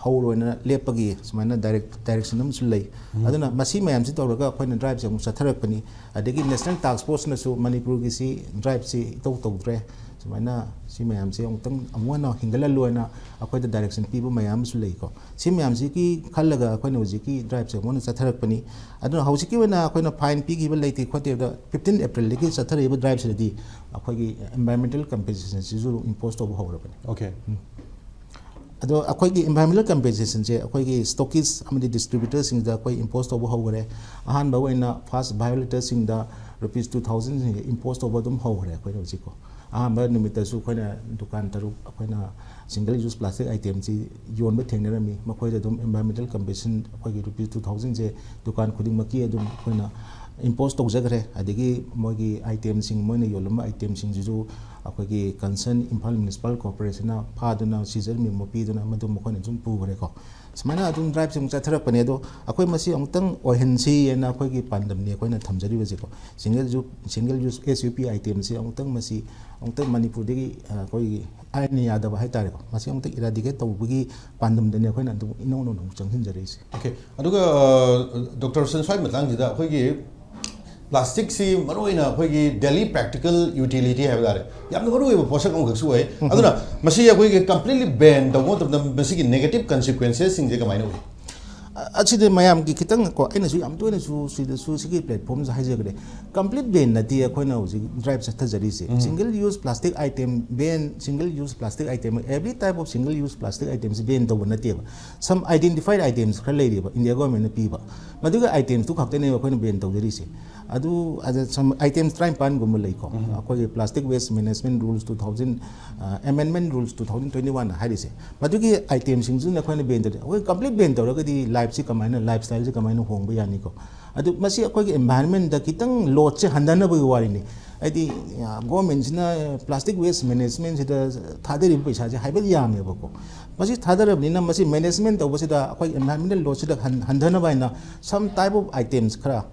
ꯍꯧꯔꯣꯏꯅ ꯂꯦꯞꯄꯒꯤ ꯁꯨꯃꯥꯏꯅ ꯗꯥꯏꯔꯦꯛ ꯗꯥꯏꯔꯦꯛꯁꯟ ꯑꯃꯁꯨ ꯂꯩ꯫ ꯑꯗꯨꯅ ꯃꯁꯤ ꯃꯌꯥꯝꯁꯤ ꯇꯧꯔꯒ ꯑꯩꯈꯣꯏꯅ ꯗ꯭ꯔꯥꯏꯕꯁꯦ ꯑꯃꯨꯛ ꯆꯠꯊꯔꯛꯄꯅꯤ꯫ ꯑꯗꯒꯤ ꯅꯦꯁꯅꯦꯜ ꯇꯥꯛꯁ ꯐꯣꯔꯁꯅꯁꯨ ꯃꯅꯤꯄꯨꯔꯒꯤꯁꯤ ꯗ꯭ꯔꯥꯏꯕꯁꯤ ꯏꯇꯧ ꯇꯧꯗ꯭ꯔꯦ, ꯁꯨꯃꯥꯏꯅ ꯁꯤ ꯃꯌꯥꯝꯁꯤ ꯑꯃꯨꯛꯇꯪ ꯑꯃꯨꯛ ꯍꯟꯅ ꯍꯤꯡꯒꯠꯍꯜꯂꯣꯅ ꯑꯩꯈꯣꯏꯗ ꯗꯥꯏꯔꯦꯛꯁꯟ ꯄꯤꯕ ꯃꯌꯥꯝ ꯑꯃꯁꯨ ꯂꯩꯀꯣ꯫ ꯁꯤ ꯃꯌꯥꯝꯁꯤꯒꯤ ꯈꯜꯂꯒ ꯑꯩꯈꯣꯏꯅ ꯍꯧꯖꯤꯛꯀꯤ ꯗ꯭ꯔꯥꯏꯕꯁꯦ ꯑꯃꯨꯛ ꯍꯟꯅ ꯆꯠꯊꯔꯛꯄꯅꯤ꯫ ꯑꯗꯨꯅ ꯍꯧꯖꯤꯛꯀꯤ ꯑꯣꯏꯅ ꯑꯩꯈꯣꯏꯅ ꯐꯥꯏꯟ ꯄꯤꯈꯤꯕ ꯂꯩꯇꯦ ꯈꯣꯠꯇꯦ꯫ ꯍꯥꯏꯕꯗ ꯐꯤꯐꯇꯤꯟ ꯑꯦꯄ꯭ꯔꯤꯜꯗꯒꯤ ꯆꯠꯊꯔꯛꯏꯕ ꯗ꯭ꯔꯥꯏꯕꯁꯤꯗꯗꯤ ꯑꯩꯈꯣꯏꯒꯤ ꯏꯟꯚꯥꯏꯔꯣꯟꯃꯦꯟꯇꯦꯜ ꯀꯝꯄꯦꯟꯁꯦꯁꯟꯁꯤꯁꯨ ꯏꯝꯄꯣꯁ ꯇꯧꯕ ꯍꯧꯔꯕꯅꯤ꯫ ꯑꯣꯀꯦ꯫ ꯑꯗꯣ ꯑꯩꯈꯣꯏꯒꯤ ꯏꯟꯚꯥꯏꯔꯣꯟꯃꯦꯟꯇꯦꯜ ꯀꯝꯄꯦꯟꯁꯦꯁꯟꯁꯦ ꯑꯩꯈꯣꯏꯒꯤ ꯁ꯭ꯇꯣꯀꯤꯁ ꯑꯃꯗꯤ ꯗꯤꯁꯇ꯭ꯔꯤꯕ꯭ꯌꯨꯇꯔꯁꯤꯡꯗ ꯑꯩꯈꯣꯏ ꯏꯝꯄꯣꯁ ꯇꯧꯕ ꯍꯧꯈꯔꯦ꯫ ꯑꯍꯥꯟꯕ ꯑꯣꯏꯅ ꯐꯥꯔꯁ ꯚꯥꯏꯑꯣꯂꯦꯇꯔꯁꯤꯡꯗ ꯔꯨꯄꯤꯁ ꯇꯨ ꯊꯥꯎꯖꯟꯁꯤꯡꯁꯦ ꯏꯝꯄꯣꯁ ꯇꯧꯕ ꯑꯗꯨꯝ ꯍꯧꯈ꯭ꯔꯦ ꯑꯩꯈꯣꯏꯅ ꯍꯧꯖꯤꯛꯀꯣ꯫ ꯑꯍꯥꯟꯕ ꯅꯨꯃꯤꯠꯇꯁꯨ ꯑꯩꯈꯣꯏꯅ ꯗꯨꯀꯥꯟ ꯇꯔꯨꯛ ꯑꯩꯈꯣꯏꯅ ꯁꯤꯡꯒꯜ ꯌꯨꯁ ꯄ꯭ꯂꯥꯁꯇꯤꯛ ꯑꯥꯏꯇꯦꯝꯁꯤ ꯌꯣꯟꯕ ꯊꯦꯡꯅꯔꯝꯃꯤ꯫ ꯃꯈꯣꯏꯗ ꯑꯗꯨꯝ ꯏꯟꯚꯥꯏꯔꯣꯟꯃꯦꯟꯇꯦꯜ ꯀꯝꯄꯦꯟꯁꯦꯁꯟ ꯑꯩꯈꯣꯏꯒꯤ ꯔꯨꯄꯤꯁ ꯇꯨ ꯊꯥꯎꯖꯟꯁꯦ ꯗꯨꯀꯥꯟ ꯈꯨꯗꯤꯡꯃꯛꯀꯤ ꯑꯗꯨꯝ ꯑꯩꯈꯣꯏꯅ impose ꯇꯧꯖꯈ꯭ꯔꯦ꯫ ꯑꯗꯒꯤ ꯃꯣꯏꯒꯤ item ꯁꯤꯡ, ꯃꯣꯏꯅ ꯌꯣꯜꯂꯝꯕ item ꯁꯤꯡꯁꯤꯁꯨ ꯑꯩꯈꯣꯏꯒꯤ concern ꯏꯝꯐꯥꯜ ꯃ꯭ꯌꯨꯅꯤꯁꯤꯄꯥꯜ ꯀꯣꯔꯄꯣꯔꯦꯁꯟꯅ ꯐꯥꯗꯨꯅ ꯁꯤꯖꯔ ꯃꯤꯃꯣ ꯄꯤꯗꯨꯅ ꯃꯗꯨ ꯃꯈꯣꯏꯅ ꯁꯨꯝ ꯄꯨꯈ꯭ꯔꯦꯀꯣ꯫ ꯁꯨꯃꯥꯏꯅ ꯑꯗꯨꯝ drive ꯁꯦ ꯑꯃꯨꯛ ꯆꯠꯊꯔꯛꯄꯅꯦ꯫ ꯑꯗꯣ ꯑꯩꯈꯣꯏ ꯃꯁꯤ ꯑꯃꯨꯛꯇꯪ ꯑꯣꯏꯍꯟꯁꯤ ꯍꯥꯏꯅ ꯑꯩꯈꯣꯏꯒꯤ ꯄꯥꯟꯗꯝꯅꯤ ꯑꯩꯈꯣꯏꯅ ꯊꯝꯖꯔꯤꯕꯁꯦꯀꯣ꯫ Single use, single use S U P item ꯁꯤ ꯑꯃꯨꯛꯇꯪ ꯃꯁꯤ ꯑꯃꯨꯛꯇꯪ ꯃꯅꯤꯄꯨꯔꯗꯒꯤ, ꯑ, ꯑꯩꯈꯣꯏꯒꯤ ꯑꯥꯏꯟꯅ ꯌꯥꯗꯕ ꯍꯥꯏꯇꯥꯔꯦꯀꯣ, ꯃꯁꯤ ꯑꯃꯨꯛꯇꯪ eradicate ꯇꯧꯕꯒꯤ ꯄꯥꯟꯗꯝꯗꯅꯤ ꯑꯩꯈꯣꯏꯅ ꯑꯗꯨꯝ ꯏꯅꯧ ꯅꯧꯅ ꯑꯃꯨꯛ ꯆꯪꯁꯤꯟꯖꯔꯛꯏꯁꯦ꯫ OK꯫ ꯑꯗꯨꯒ ꯗꯣꯛꯇꯔ ꯁꯟ, ꯁ꯭ꯋꯥꯏ ꯃꯇꯥꯡꯁꯤꯗ ꯑꯩꯈꯣꯏꯒꯤ ꯄ꯭ꯂꯥꯁꯇꯤꯛꯁꯤ ꯃꯔꯨꯑꯣꯏꯅ ꯑꯩꯈꯣꯏꯒꯤ daily practical utility ꯍꯥꯏꯕ ꯇꯥꯔꯦ, ꯌꯥꯝꯅ ꯃꯔꯨꯑꯣꯏꯕ ꯄꯣꯠꯁꯛ ꯑꯃꯈꯛꯁꯨ ꯑꯣꯏ꯫ ꯑꯗꯨꯅ ꯃꯁꯤ ꯑꯩꯈꯣꯏꯒꯤ completely ban ꯇꯧꯕ ꯃꯇꯝꯗ ꯃꯁꯤꯒꯤ negative consequences ꯁꯤꯡꯁꯦ ꯀꯃꯥꯏꯅ ꯎꯏ? ꯑ-, ꯑꯁꯤꯗꯤ ꯃꯌꯥꯝꯒꯤ ꯈꯤꯇꯪ ꯀꯣ, ꯑꯩꯅꯁꯨ ꯌꯥꯝ ꯇꯣꯏꯅꯁꯨ ꯁꯤꯗꯁꯨ ꯁꯤꯒꯤ platform ꯁꯤꯗ ꯍꯥꯏꯖꯈ꯭ꯔꯦ꯫ Complete ban ꯅꯠꯇꯦ ꯑꯩꯈꯣꯏꯅ ꯍꯧꯖꯤꯛ drive ꯆꯠꯊꯖꯔꯤꯁꯦ꯫ Single use plastic item ban, single use plastic item, every type of single use plastic item ꯁꯤ ban ꯇꯧꯕ ꯅꯠꯇꯦꯕ꯫ Some identified items ꯈꯔ ꯂꯩꯔꯤꯕ India government ꯅ ꯄꯤꯕ, ꯃꯗꯨꯒꯤ item ꯇꯨ ꯈꯛꯇꯅꯦꯕ ꯑꯩꯈꯣꯏꯅ ban ꯇꯧꯖꯔꯤꯁꯦ꯫ ꯑꯗꯨ, ꯑꯗ some items ꯇꯔꯥꯅꯤꯄꯥꯟꯒꯨꯝꯕ ꯂꯩꯀꯣ꯫ ꯑꯩꯈꯣꯏꯒꯤ Plastic Waste Management Rules two thousand, ꯑ, Amendment Rules two thousand twenty one ꯍꯥꯏꯔꯤꯁꯦ, ꯃꯗꯨꯒꯤ item ꯁꯤꯡꯁꯤꯅ ꯑꯩꯈꯣꯏꯅ ban ꯇꯧꯔꯤ꯫ ꯑꯩꯈꯣꯏ complete ban ꯇꯧꯔꯒꯗꯤ life ꯁꯤ ꯀꯃꯥꯏꯅ, lifestyle ꯁꯤ ꯀꯃꯥꯏꯅ ꯍꯣꯡꯕ ꯌꯥꯅꯤꯀꯣ? ꯑꯗꯨ ꯃꯁꯤ ꯑꯩꯈꯣꯏꯒꯤ environment ꯗ ꯈꯤꯇꯪ load ꯁꯦ ꯍꯟꯊꯅꯕꯒꯤ ꯋꯥꯔꯤꯅꯤ꯫ ꯍꯥꯏꯗꯤ, ꯑ, government ꯁꯤꯅ plastic waste management ꯁꯤꯗ ꯊꯥꯗꯔꯤꯕ ꯄꯩꯁꯥꯁꯦ ꯍꯥꯏꯐꯦꯠ ꯌꯥꯝꯃꯦꯕꯀꯣ꯫ ꯃꯁꯤ ꯊꯥꯗꯔꯕꯅꯤꯅ ꯃꯁꯤ management ꯇꯧꯕꯁꯤꯗ ꯑꯩꯈꯣꯏ environmental load ꯁꯤꯗ ꯍꯟ-, ꯍꯟꯊꯅꯕ ꯍꯥꯏꯅ some type of items ꯈꯔ,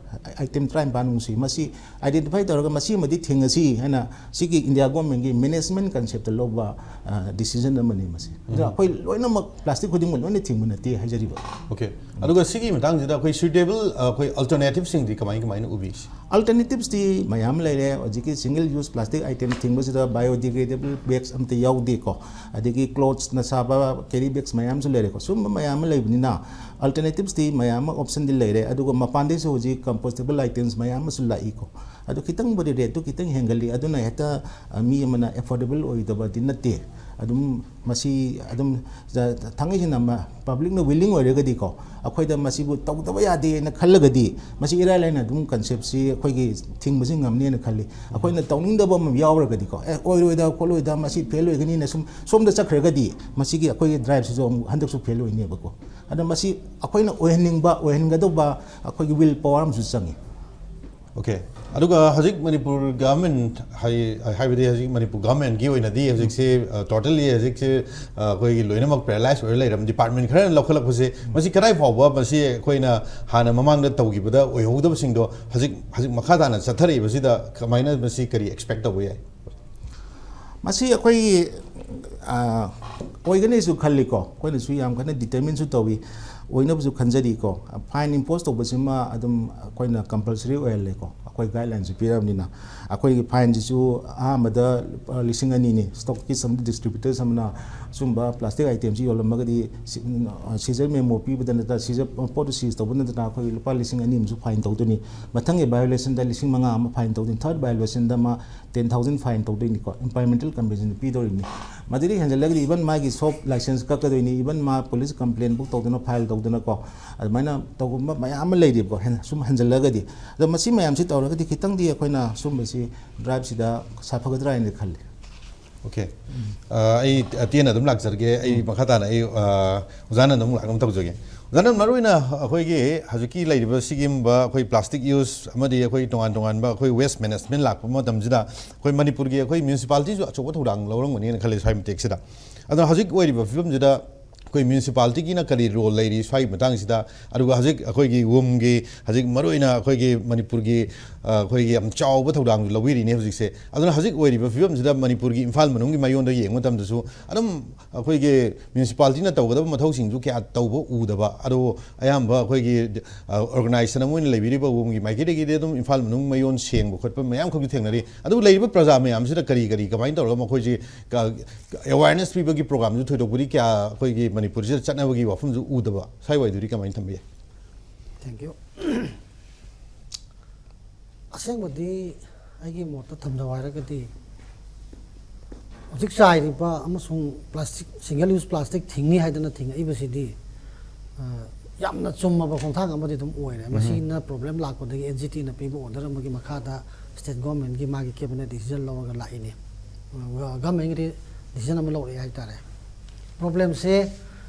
item ꯇꯔꯥꯅꯤꯄꯥꯟ ꯃꯨꯛꯁꯤ ꯃꯁꯤ identify ꯇꯧꯔꯒ ꯃꯁꯤꯃꯗꯤ ꯊꯤꯡꯉꯁꯤ ꯍꯥꯏꯅ ꯁꯤꯒꯤ India government ꯀꯤ management concept ꯇ ꯂꯧꯕ, ꯑ, decision ꯑꯃꯅꯤ ꯃꯁꯤ꯫ ꯑꯗꯨꯅ ꯑꯩꯈꯣꯏ ꯂꯣꯏꯅꯃꯛ plastic ꯈꯨꯗꯤꯡꯃꯛ ꯂꯣꯏꯅ ꯊꯤꯡꯕ ꯅꯠꯇꯦ ꯍꯥꯏꯖꯔꯤꯕ꯫ OK꯫ ꯑꯗꯨꯒ ꯁꯤꯒꯤ ꯃꯇꯥꯡꯁꯤꯗ ꯑꯩꯈꯣꯏ suitable, ꯑ, ꯑꯩꯈꯣꯏ alternative ꯁꯤꯡꯗꯤ ꯀꯃꯥꯏ ꯀꯃꯥꯏꯅ ꯎꯕꯤ? Alternatives ꯇꯤ ꯃꯌꯥꯝ ꯂꯩꯔꯦ꯫ ꯍꯧꯖꯤꯛꯀꯤ single use plastic item ꯊꯤꯡꯕꯁꯤꯗ biodegradable bags ꯑꯝꯇ ꯌꯥꯎꯗꯦꯀꯣ, ꯑꯗꯒꯤ clothes ꯅ ꯁꯥꯕ carry bags ꯃꯌꯥꯝꯁꯨ ꯂꯩꯔꯦꯀꯣ꯫ ꯁꯨꯝꯕ ꯃꯌꯥꯝ ꯑꯃ ꯂꯩꯕꯅꯤꯅ alternatives ꯇꯤ ꯃꯌꯥꯝ ꯑꯃ option ꯗꯤ ꯂꯩꯔꯦ꯫ ꯑꯗꯨꯒ ꯃꯄꯥꯟꯗꯩꯁꯨ ꯍꯧꯖꯤꯛ compostable items ꯃꯌꯥꯝ ꯑꯃꯁꯨ ꯂꯥꯛꯏꯀꯣ꯫ ꯑꯗꯨ ꯈꯤꯇꯪꯕꯨꯗꯤ rate ꯇꯨ ꯈꯤꯇꯪ ꯍꯦꯟꯒꯠꯂꯤ, ꯑꯗꯨꯅ ꯍꯦꯛꯇ, ꯑ, ꯃꯤ ꯑꯃꯅ affordable ꯑꯣꯏꯗꯕꯗꯤ ꯅꯠꯇꯦ꯫ ꯑꯗꯨꯝ ꯃꯁꯤ ꯑꯗꯨꯝ ꯊꯥꯡꯉꯩꯁꯦꯡꯅ public ꯅ willing ꯑꯣꯏꯔꯒꯗꯤꯀꯣ, ꯑꯩꯈꯣꯏꯗ ꯃꯁꯤꯕꯨ ꯇꯧꯗꯕ ꯌꯥꯗꯦꯅ ꯈꯜꯂꯒꯗꯤ ꯃꯁꯤ ꯏꯔꯥꯏ ꯂꯥꯏꯅ ꯑꯗꯨꯝ concept ꯁꯤ ꯑꯩꯈꯣꯏꯒꯤ ꯊꯤꯡꯕꯁꯤ ꯉꯝꯅꯦꯅ ꯈꯜꯂꯤ꯫ ꯑꯩꯈꯣꯏꯅ ꯇꯧꯅꯤꯡꯗꯕ ꯑꯃ ꯌꯥꯎꯔꯒꯗꯤꯀꯣ, ꯑꯦ, ꯑꯣꯏꯔꯣꯏꯗ ꯈꯣꯠꯂꯣꯏꯗ, ꯃꯁꯤ fail ꯑꯣꯏꯒꯅꯤꯅ ꯁꯨꯝ ꯁꯣꯝꯗ ꯆꯠꯈ꯭ꯔꯒꯗꯤ ꯃꯁꯤꯒꯤ ꯑꯩꯈꯣꯏꯒꯤ drive ꯁꯤꯁꯨ ꯑꯃꯨꯛ ꯍꯟꯗꯛꯁꯨ fail ꯑꯣꯏꯅꯦꯕꯀꯣ꯫ ꯑꯗ ꯃꯁꯤ ꯑꯩꯈꯣꯏꯅ ꯑꯣꯏꯍꯟꯅꯤꯡꯕ, ꯑꯣꯏꯍꯟꯒꯗꯧꯕ ꯑꯩꯈꯣꯏꯒꯤ will power ꯑꯃꯁꯨ ꯆꯪꯉꯤ꯫ ꯑꯣꯀꯦ꯫ ꯑꯗꯨꯒ ꯍꯧꯖꯤꯛ ꯃꯅꯤꯄꯨꯔ ꯒꯚꯔꯟꯃꯦꯟ ꯍꯥꯏ-, ꯍꯥꯏꯕꯗꯤ ꯍꯧꯖꯤꯛ ꯃꯅꯤꯄꯨꯔ ꯒꯚꯔꯟꯃꯦꯟꯒꯤ ꯑꯣꯏꯅꯗꯤ ꯍꯧꯖꯤꯛꯁꯦ, ꯑ, ꯇꯣꯇꯦꯜꯂꯤ ꯍꯧꯖꯤꯛꯁꯦ, ꯑ, ꯑꯩꯈꯣꯏꯒꯤ ꯂꯣꯏꯅꯃꯛ ꯄꯦꯔꯥꯂꯥꯏꯁ ꯑꯣꯏꯔ ꯂꯩꯔꯕ ꯗꯤꯄꯥꯔꯠꯃꯦꯟ ꯈꯔꯅ ꯂꯧꯈꯠꯂꯛꯄꯁꯦ, ꯃꯁꯤ ꯀꯗꯥꯏ ꯐꯥꯎꯕ ꯃꯁꯤ ꯑꯩꯈꯣꯏꯅ ꯍꯥꯟꯅ ꯃꯃꯥꯡꯗ ꯇꯧꯈꯤꯕꯗ ꯑꯣꯏꯍꯧꯗꯕꯁꯤꯡꯗꯣ ꯍꯧꯖꯤꯛ, ꯍꯧꯖꯤꯛ ꯃꯈꯥ ꯇꯥꯅ ꯆꯠꯊꯔꯛꯏꯕꯁꯤꯗ ꯀꯃꯥꯏꯅ ꯃꯁꯤ ꯀꯔꯤ ꯑꯦꯛꯁꯄꯦꯛ ꯇꯧꯕ ꯌꯥꯏ? ꯃꯁꯤ ꯑꯩꯈꯣꯏꯒꯤ, ꯑ, ꯑꯣꯏꯒꯅꯤꯁꯨ ꯈꯜꯂꯤꯀꯣ, ꯑꯩꯈꯣꯏꯅꯁꯨ ꯌꯥꯝ ꯀꯟꯅ ꯗꯤꯇꯔꯃꯤꯟꯁꯨ ꯇꯧꯏ, ꯑꯣꯏꯅꯕꯁꯨ ꯈꯟꯖꯔꯤꯀꯣ꯫ ꯐꯥꯏꯟ ꯏꯝꯄꯣꯁ ꯇꯧꯕꯁꯤꯃ ꯑꯗꯨꯝ ꯑꯩꯈꯣꯏꯅ ꯀꯝꯄꯜꯁꯔꯤ ꯑꯣꯏꯍꯜꯂꯦꯀꯣ, ꯑꯩꯈꯣꯏ ꯒꯥꯏꯗꯂꯥꯏꯟꯁꯨ ꯄꯤꯔꯕꯅꯤꯅ꯫ ꯑꯩꯈꯣꯏꯒꯤ ꯐꯥꯏꯟꯁꯤꯁꯨ ꯑꯍꯥꯟꯕꯗ ꯂꯨꯄꯥ ꯂꯤꯁꯤꯡ ꯑꯅꯤꯅꯤ, ꯁ꯭ꯇꯣꯛꯀꯤꯁ ꯑꯃꯗ, ꯗꯤꯁꯇ꯭ꯔꯤꯕ꯭ꯌꯨꯇꯔꯁ ꯑꯃꯅ ꯁꯨꯝꯕ ꯄ꯭ꯂꯥꯁꯇꯤꯛ ꯑꯥꯏꯇꯦꯝꯁꯤ ꯌꯣꯜꯂꯝꯃꯒꯗꯤ ꯁꯤ-, ꯁꯤꯖꯔ ꯃꯦꯃꯣ ꯄꯤꯕꯗ ꯅꯠꯇ꯭ꯔꯒ ꯁꯤꯖꯔ ꯄꯣꯠꯇꯨ ꯁꯤꯖ ꯇꯧꯕ ꯅꯠꯇꯅ ꯑꯩꯈꯣꯏꯒꯤ ꯂꯨꯄꯥ ꯂꯤꯁꯤꯡ ꯑꯅꯤ ꯑꯃꯁꯨ ꯐꯥꯏꯟ ꯇꯧꯗꯣꯏꯅꯤ꯫ ꯃꯊꯪꯒꯤ ꯚꯥꯏꯑꯣꯂꯦꯁꯟꯗ ꯂꯤꯁꯤꯡ ꯃꯉꯥ ꯑꯃ ꯐꯥꯏꯟ ꯇꯧꯗꯣꯏꯅꯤ꯫ ꯊꯥꯔꯠ ꯚꯥꯏꯑꯣꯂꯦꯁꯟꯗ ꯑꯃ ꯇꯦꯟ ꯊꯥꯎꯖꯟ ꯐꯥꯏꯟ ꯇꯧꯗꯣꯏꯅꯤꯀꯣ, ꯏꯟꯚꯥꯏꯔꯣꯟꯃꯦꯟꯇꯦꯜ ꯀꯝꯄꯦꯟꯁꯦꯁꯟ ꯄꯤꯗꯧꯔꯤꯕꯅꯤ꯫ ꯃꯗꯨꯗꯒꯤ ꯍꯦꯟꯖꯜꯂꯒꯗꯤ ꯏꯚꯟ ꯃꯥꯒꯤ ꯁꯣꯞ ꯂꯥꯏꯁꯦꯟꯁ ꯀꯛꯀꯗꯣꯏꯅꯤ, ꯏꯚꯟ ꯃꯥ ꯄꯨꯂꯤꯁ ꯀꯝꯄ꯭ꯂꯦꯟ ꯕꯨꯛ ꯇꯧꯗꯅ, ꯐꯥꯏꯜ ꯇꯧꯗꯅꯀꯣ, ꯑꯗꯨꯃꯥꯏꯅ ꯇꯧꯒꯨꯝꯕ ꯃꯌꯥꯝ ꯑꯃ ꯂꯩꯔꯤꯕꯀꯣ꯫ ꯍꯦꯟ-, ꯁꯨꯝ ꯍꯦꯟꯖꯜꯂꯒꯗꯤ, ꯑꯗꯣ ꯃꯁꯤ ꯃꯌꯥꯝꯁꯤ ꯇꯧꯔꯒꯗꯤ ꯈꯤꯇꯪꯗꯤ ꯑꯩꯈꯣꯏꯅ ꯁꯨꯝꯕꯁꯤ ꯗ꯭ꯔꯥꯏꯕꯁꯤꯗ ꯁꯥꯐꯒꯗ꯭ꯔꯥ ꯍꯥꯏꯅ ꯈꯜꯂꯤ꯫ ꯑꯣꯀꯦ꯫ ꯑ, ꯑꯩ ꯇꯦꯟꯅ ꯑꯗꯨꯝ ꯂꯥꯛꯆꯔꯒꯦ꯫ ꯑꯩ ꯃꯈꯥ ꯇꯥꯅ ꯑꯩ, ꯑ, ꯑꯣꯖꯥꯅ ꯑꯗꯨꯝ ꯂꯥꯛ-, ꯑꯗꯨꯝ ꯇꯧꯖꯒꯦ꯫ ꯑꯣꯖꯥꯅ ꯃꯔꯨꯑꯣꯏꯅ ꯑꯩꯈꯣꯏꯒꯤ ꯍꯧꯖꯤꯛꯀꯤ ꯂꯩꯔꯤꯕ ꯁꯤꯒꯨꯝꯕ ꯑꯩꯈꯣꯏ ꯄ꯭ꯂꯥꯁꯇꯤꯛ ꯌꯨꯁ ꯑꯃꯗꯤ ꯑꯩꯈꯣꯏ ꯇꯣꯉꯥꯟ ꯇꯣꯉꯥꯟꯕ ꯑꯩꯈꯣꯏ ꯋꯦꯁ ꯃꯦꯅꯦꯖꯃꯦꯟ ꯂꯥꯛꯄ ꯃꯇꯝꯁꯤꯗ ꯑꯩꯈꯣꯏ ꯃꯅꯤꯄꯨꯔꯒꯤ ꯑꯩꯈꯣꯏ ꯃ꯭ꯌꯨꯅꯤꯁꯤꯄꯥꯂꯤꯇꯤꯁꯨ ꯑꯆꯧꯕ ꯊꯧꯗꯥꯡ ꯂꯧꯔꯝꯒꯅꯤꯅ ꯈꯜꯂꯤ ꯁ꯭ꯋꯥꯏ ꯃꯇꯦꯛꯁꯤꯗ꯫ ꯑꯗꯣ ꯍꯧꯖꯤꯛ ꯑꯣꯏꯔꯤꯕ ꯐꯤꯕꯝꯁꯤꯗ ꯑꯩꯈꯣꯏ ꯃ꯭ꯌꯨꯅꯤꯁꯤꯄꯥꯂꯤꯇꯤꯒꯤꯅ ꯀꯔꯤ ꯔꯣꯜ ꯂꯩꯔꯤ ꯁ꯭ꯋꯥꯏꯒꯤ ꯃꯇꯥꯡꯁꯤꯗ? ꯑꯗꯨꯒ ꯍꯧꯖꯤꯛ ꯑꯩꯈꯣꯏꯒꯤ ꯋꯨꯝꯒꯤ, ꯍꯧꯖꯤꯛ ꯃꯔꯨꯑꯣꯏꯅ ꯑꯩꯈꯣꯏꯒꯤ ꯃꯅꯤꯄꯨꯔꯒꯤ, ꯑ, ꯑꯩꯈꯣꯏꯒꯤ ꯌꯥꯝ ꯆꯥꯎꯕ ꯊꯧꯗꯥꯡꯁꯨ ꯂꯧꯕꯤꯔꯤꯅꯦ ꯍꯧꯖꯤꯛꯁꯦ꯫ ꯑꯗꯨꯅ ꯍꯧꯖꯤꯛ ꯑꯣꯏꯔꯤꯕ ꯐꯤꯕꯝꯁꯤꯗ ꯃꯅꯤꯄꯨꯔꯒꯤ ꯏꯝꯐꯥꯜ ꯃꯅꯨꯡꯒꯤ ꯃꯥꯏꯌꯣꯟꯗ ꯌꯦꯡꯕ ꯃꯇꯝꯗꯁꯨ ꯑꯗꯨꯝ ꯑꯩꯈꯣꯏꯒꯤ ꯃ꯭ꯌꯨꯅꯤꯁꯤꯄꯥꯂꯤꯇꯤꯅ ꯇꯧꯒꯗꯕ ꯃꯊꯧꯁꯤꯡꯁꯨ ꯀꯌꯥ ꯇꯧꯕ ꯎꯗꯕ, ꯑꯗꯨꯕꯨ ꯑꯌꯥꯝꯕ ꯑꯩꯈꯣꯏꯒꯤ, ꯑ, ꯑꯣꯔꯒꯅꯥꯏꯖꯦꯁꯟ ꯑꯃ ꯑꯣꯏꯅ ꯂꯩꯕꯤꯔꯤꯕ ꯋꯨꯝꯒꯤ ꯃꯥꯏꯀꯩꯗꯒꯤꯗꯤ ꯑꯗꯨꯝ ꯏꯝꯐꯥꯜ ꯃꯅꯨꯡ ꯃꯥꯏꯌꯣꯟ ꯁꯦꯡꯕ ꯈꯣꯠꯄ ꯃꯌꯥꯝ ꯈꯛꯁꯨ ꯊꯦꯡꯅꯔꯤ꯫ ꯑꯗꯨꯕꯨ ꯂꯩꯔꯤꯕ ꯄ꯭ꯔꯖꯥ ꯃꯌꯥꯝꯁꯤꯗ ꯀꯔꯤ ꯀꯔꯤ ꯀꯃꯥꯏꯅ ꯇꯧꯔꯒ ꯃꯈꯣꯏꯁꯤ ꯀ-, ꯑꯦꯋꯥꯔꯅꯦꯁ ꯄꯤꯕꯒꯤ ꯄ꯭ꯔꯣꯒ꯭ꯔꯥꯝꯁꯨ ꯊꯣꯏꯗꯣꯛꯄꯗꯤ ꯀꯌꯥ ꯑꯩꯈꯣꯏꯒꯤ ꯃꯅꯤꯄꯨꯔꯁꯤꯗ ꯆꯠꯅꯕꯒꯤ ꯋꯥꯐꯝꯁꯨ ꯎꯗꯕ, ꯁ꯭ꯋꯥꯏꯋꯥꯏꯗꯨꯗꯤ ꯀꯃꯥꯏꯅ ꯊꯝꯕ ꯌꯥꯏ? Thank you. ꯑꯁꯦꯡꯕꯗꯤ ꯑꯩꯒꯤ ꯃꯣꯠꯇ ꯊꯝꯖꯧ ꯍꯥꯏꯔꯒꯗꯤ, ꯍꯧꯖꯤꯛ ꯆꯥꯏꯔꯤꯕ ꯑꯃꯁꯨꯡ ꯄ꯭ꯂꯥꯁꯇꯤꯛ, ꯁꯤꯡꯒꯜ ꯌꯨꯁ ꯄ꯭ꯂꯥꯁꯇꯤꯛ ꯊꯤꯡꯅꯤ ꯍꯥꯏꯗꯅ ꯊꯤꯡꯉꯛꯏꯕꯁꯤꯗꯤ, ꯑ, ꯌꯥꯝꯅ ꯆꯨꯝꯃꯕ ꯈꯣꯡꯊꯥꯡ ꯑꯃꯗꯤ ꯑꯗꯨꯝ ꯑꯣꯏꯔꯦ꯫ ꯃꯁꯤꯅ ꯄ꯭ꯔꯣꯕ꯭ꯂꯦꯝ ꯂꯥꯛꯄꯗꯒꯤ ꯑꯦꯟ ꯖꯤ ꯇꯤꯅ ꯄꯤꯕ ꯑꯣꯔꯗꯔ ꯑꯃꯒꯤ ꯃꯈꯥꯗ ꯁ꯭ꯇꯦꯠ ꯒꯣꯔꯃꯦꯟꯒꯤ ꯃꯥꯒꯤ ꯀꯦꯕꯤꯅꯦꯠ ꯗꯤꯁꯤꯖꯟ ꯂꯧꯔꯒ ꯂꯥꯛꯏꯅꯦ꯫ ꯑ, ꯒꯣꯔꯃꯦꯟꯒꯤꯗꯤ ꯗꯤꯁꯤꯖꯟ ꯑꯃ ꯂꯧꯔꯛꯑꯦ ꯍꯥꯏꯇꯥꯔꯦ꯫ ꯄ꯭ꯔꯣꯕ꯭ꯂꯦꯝꯁꯦ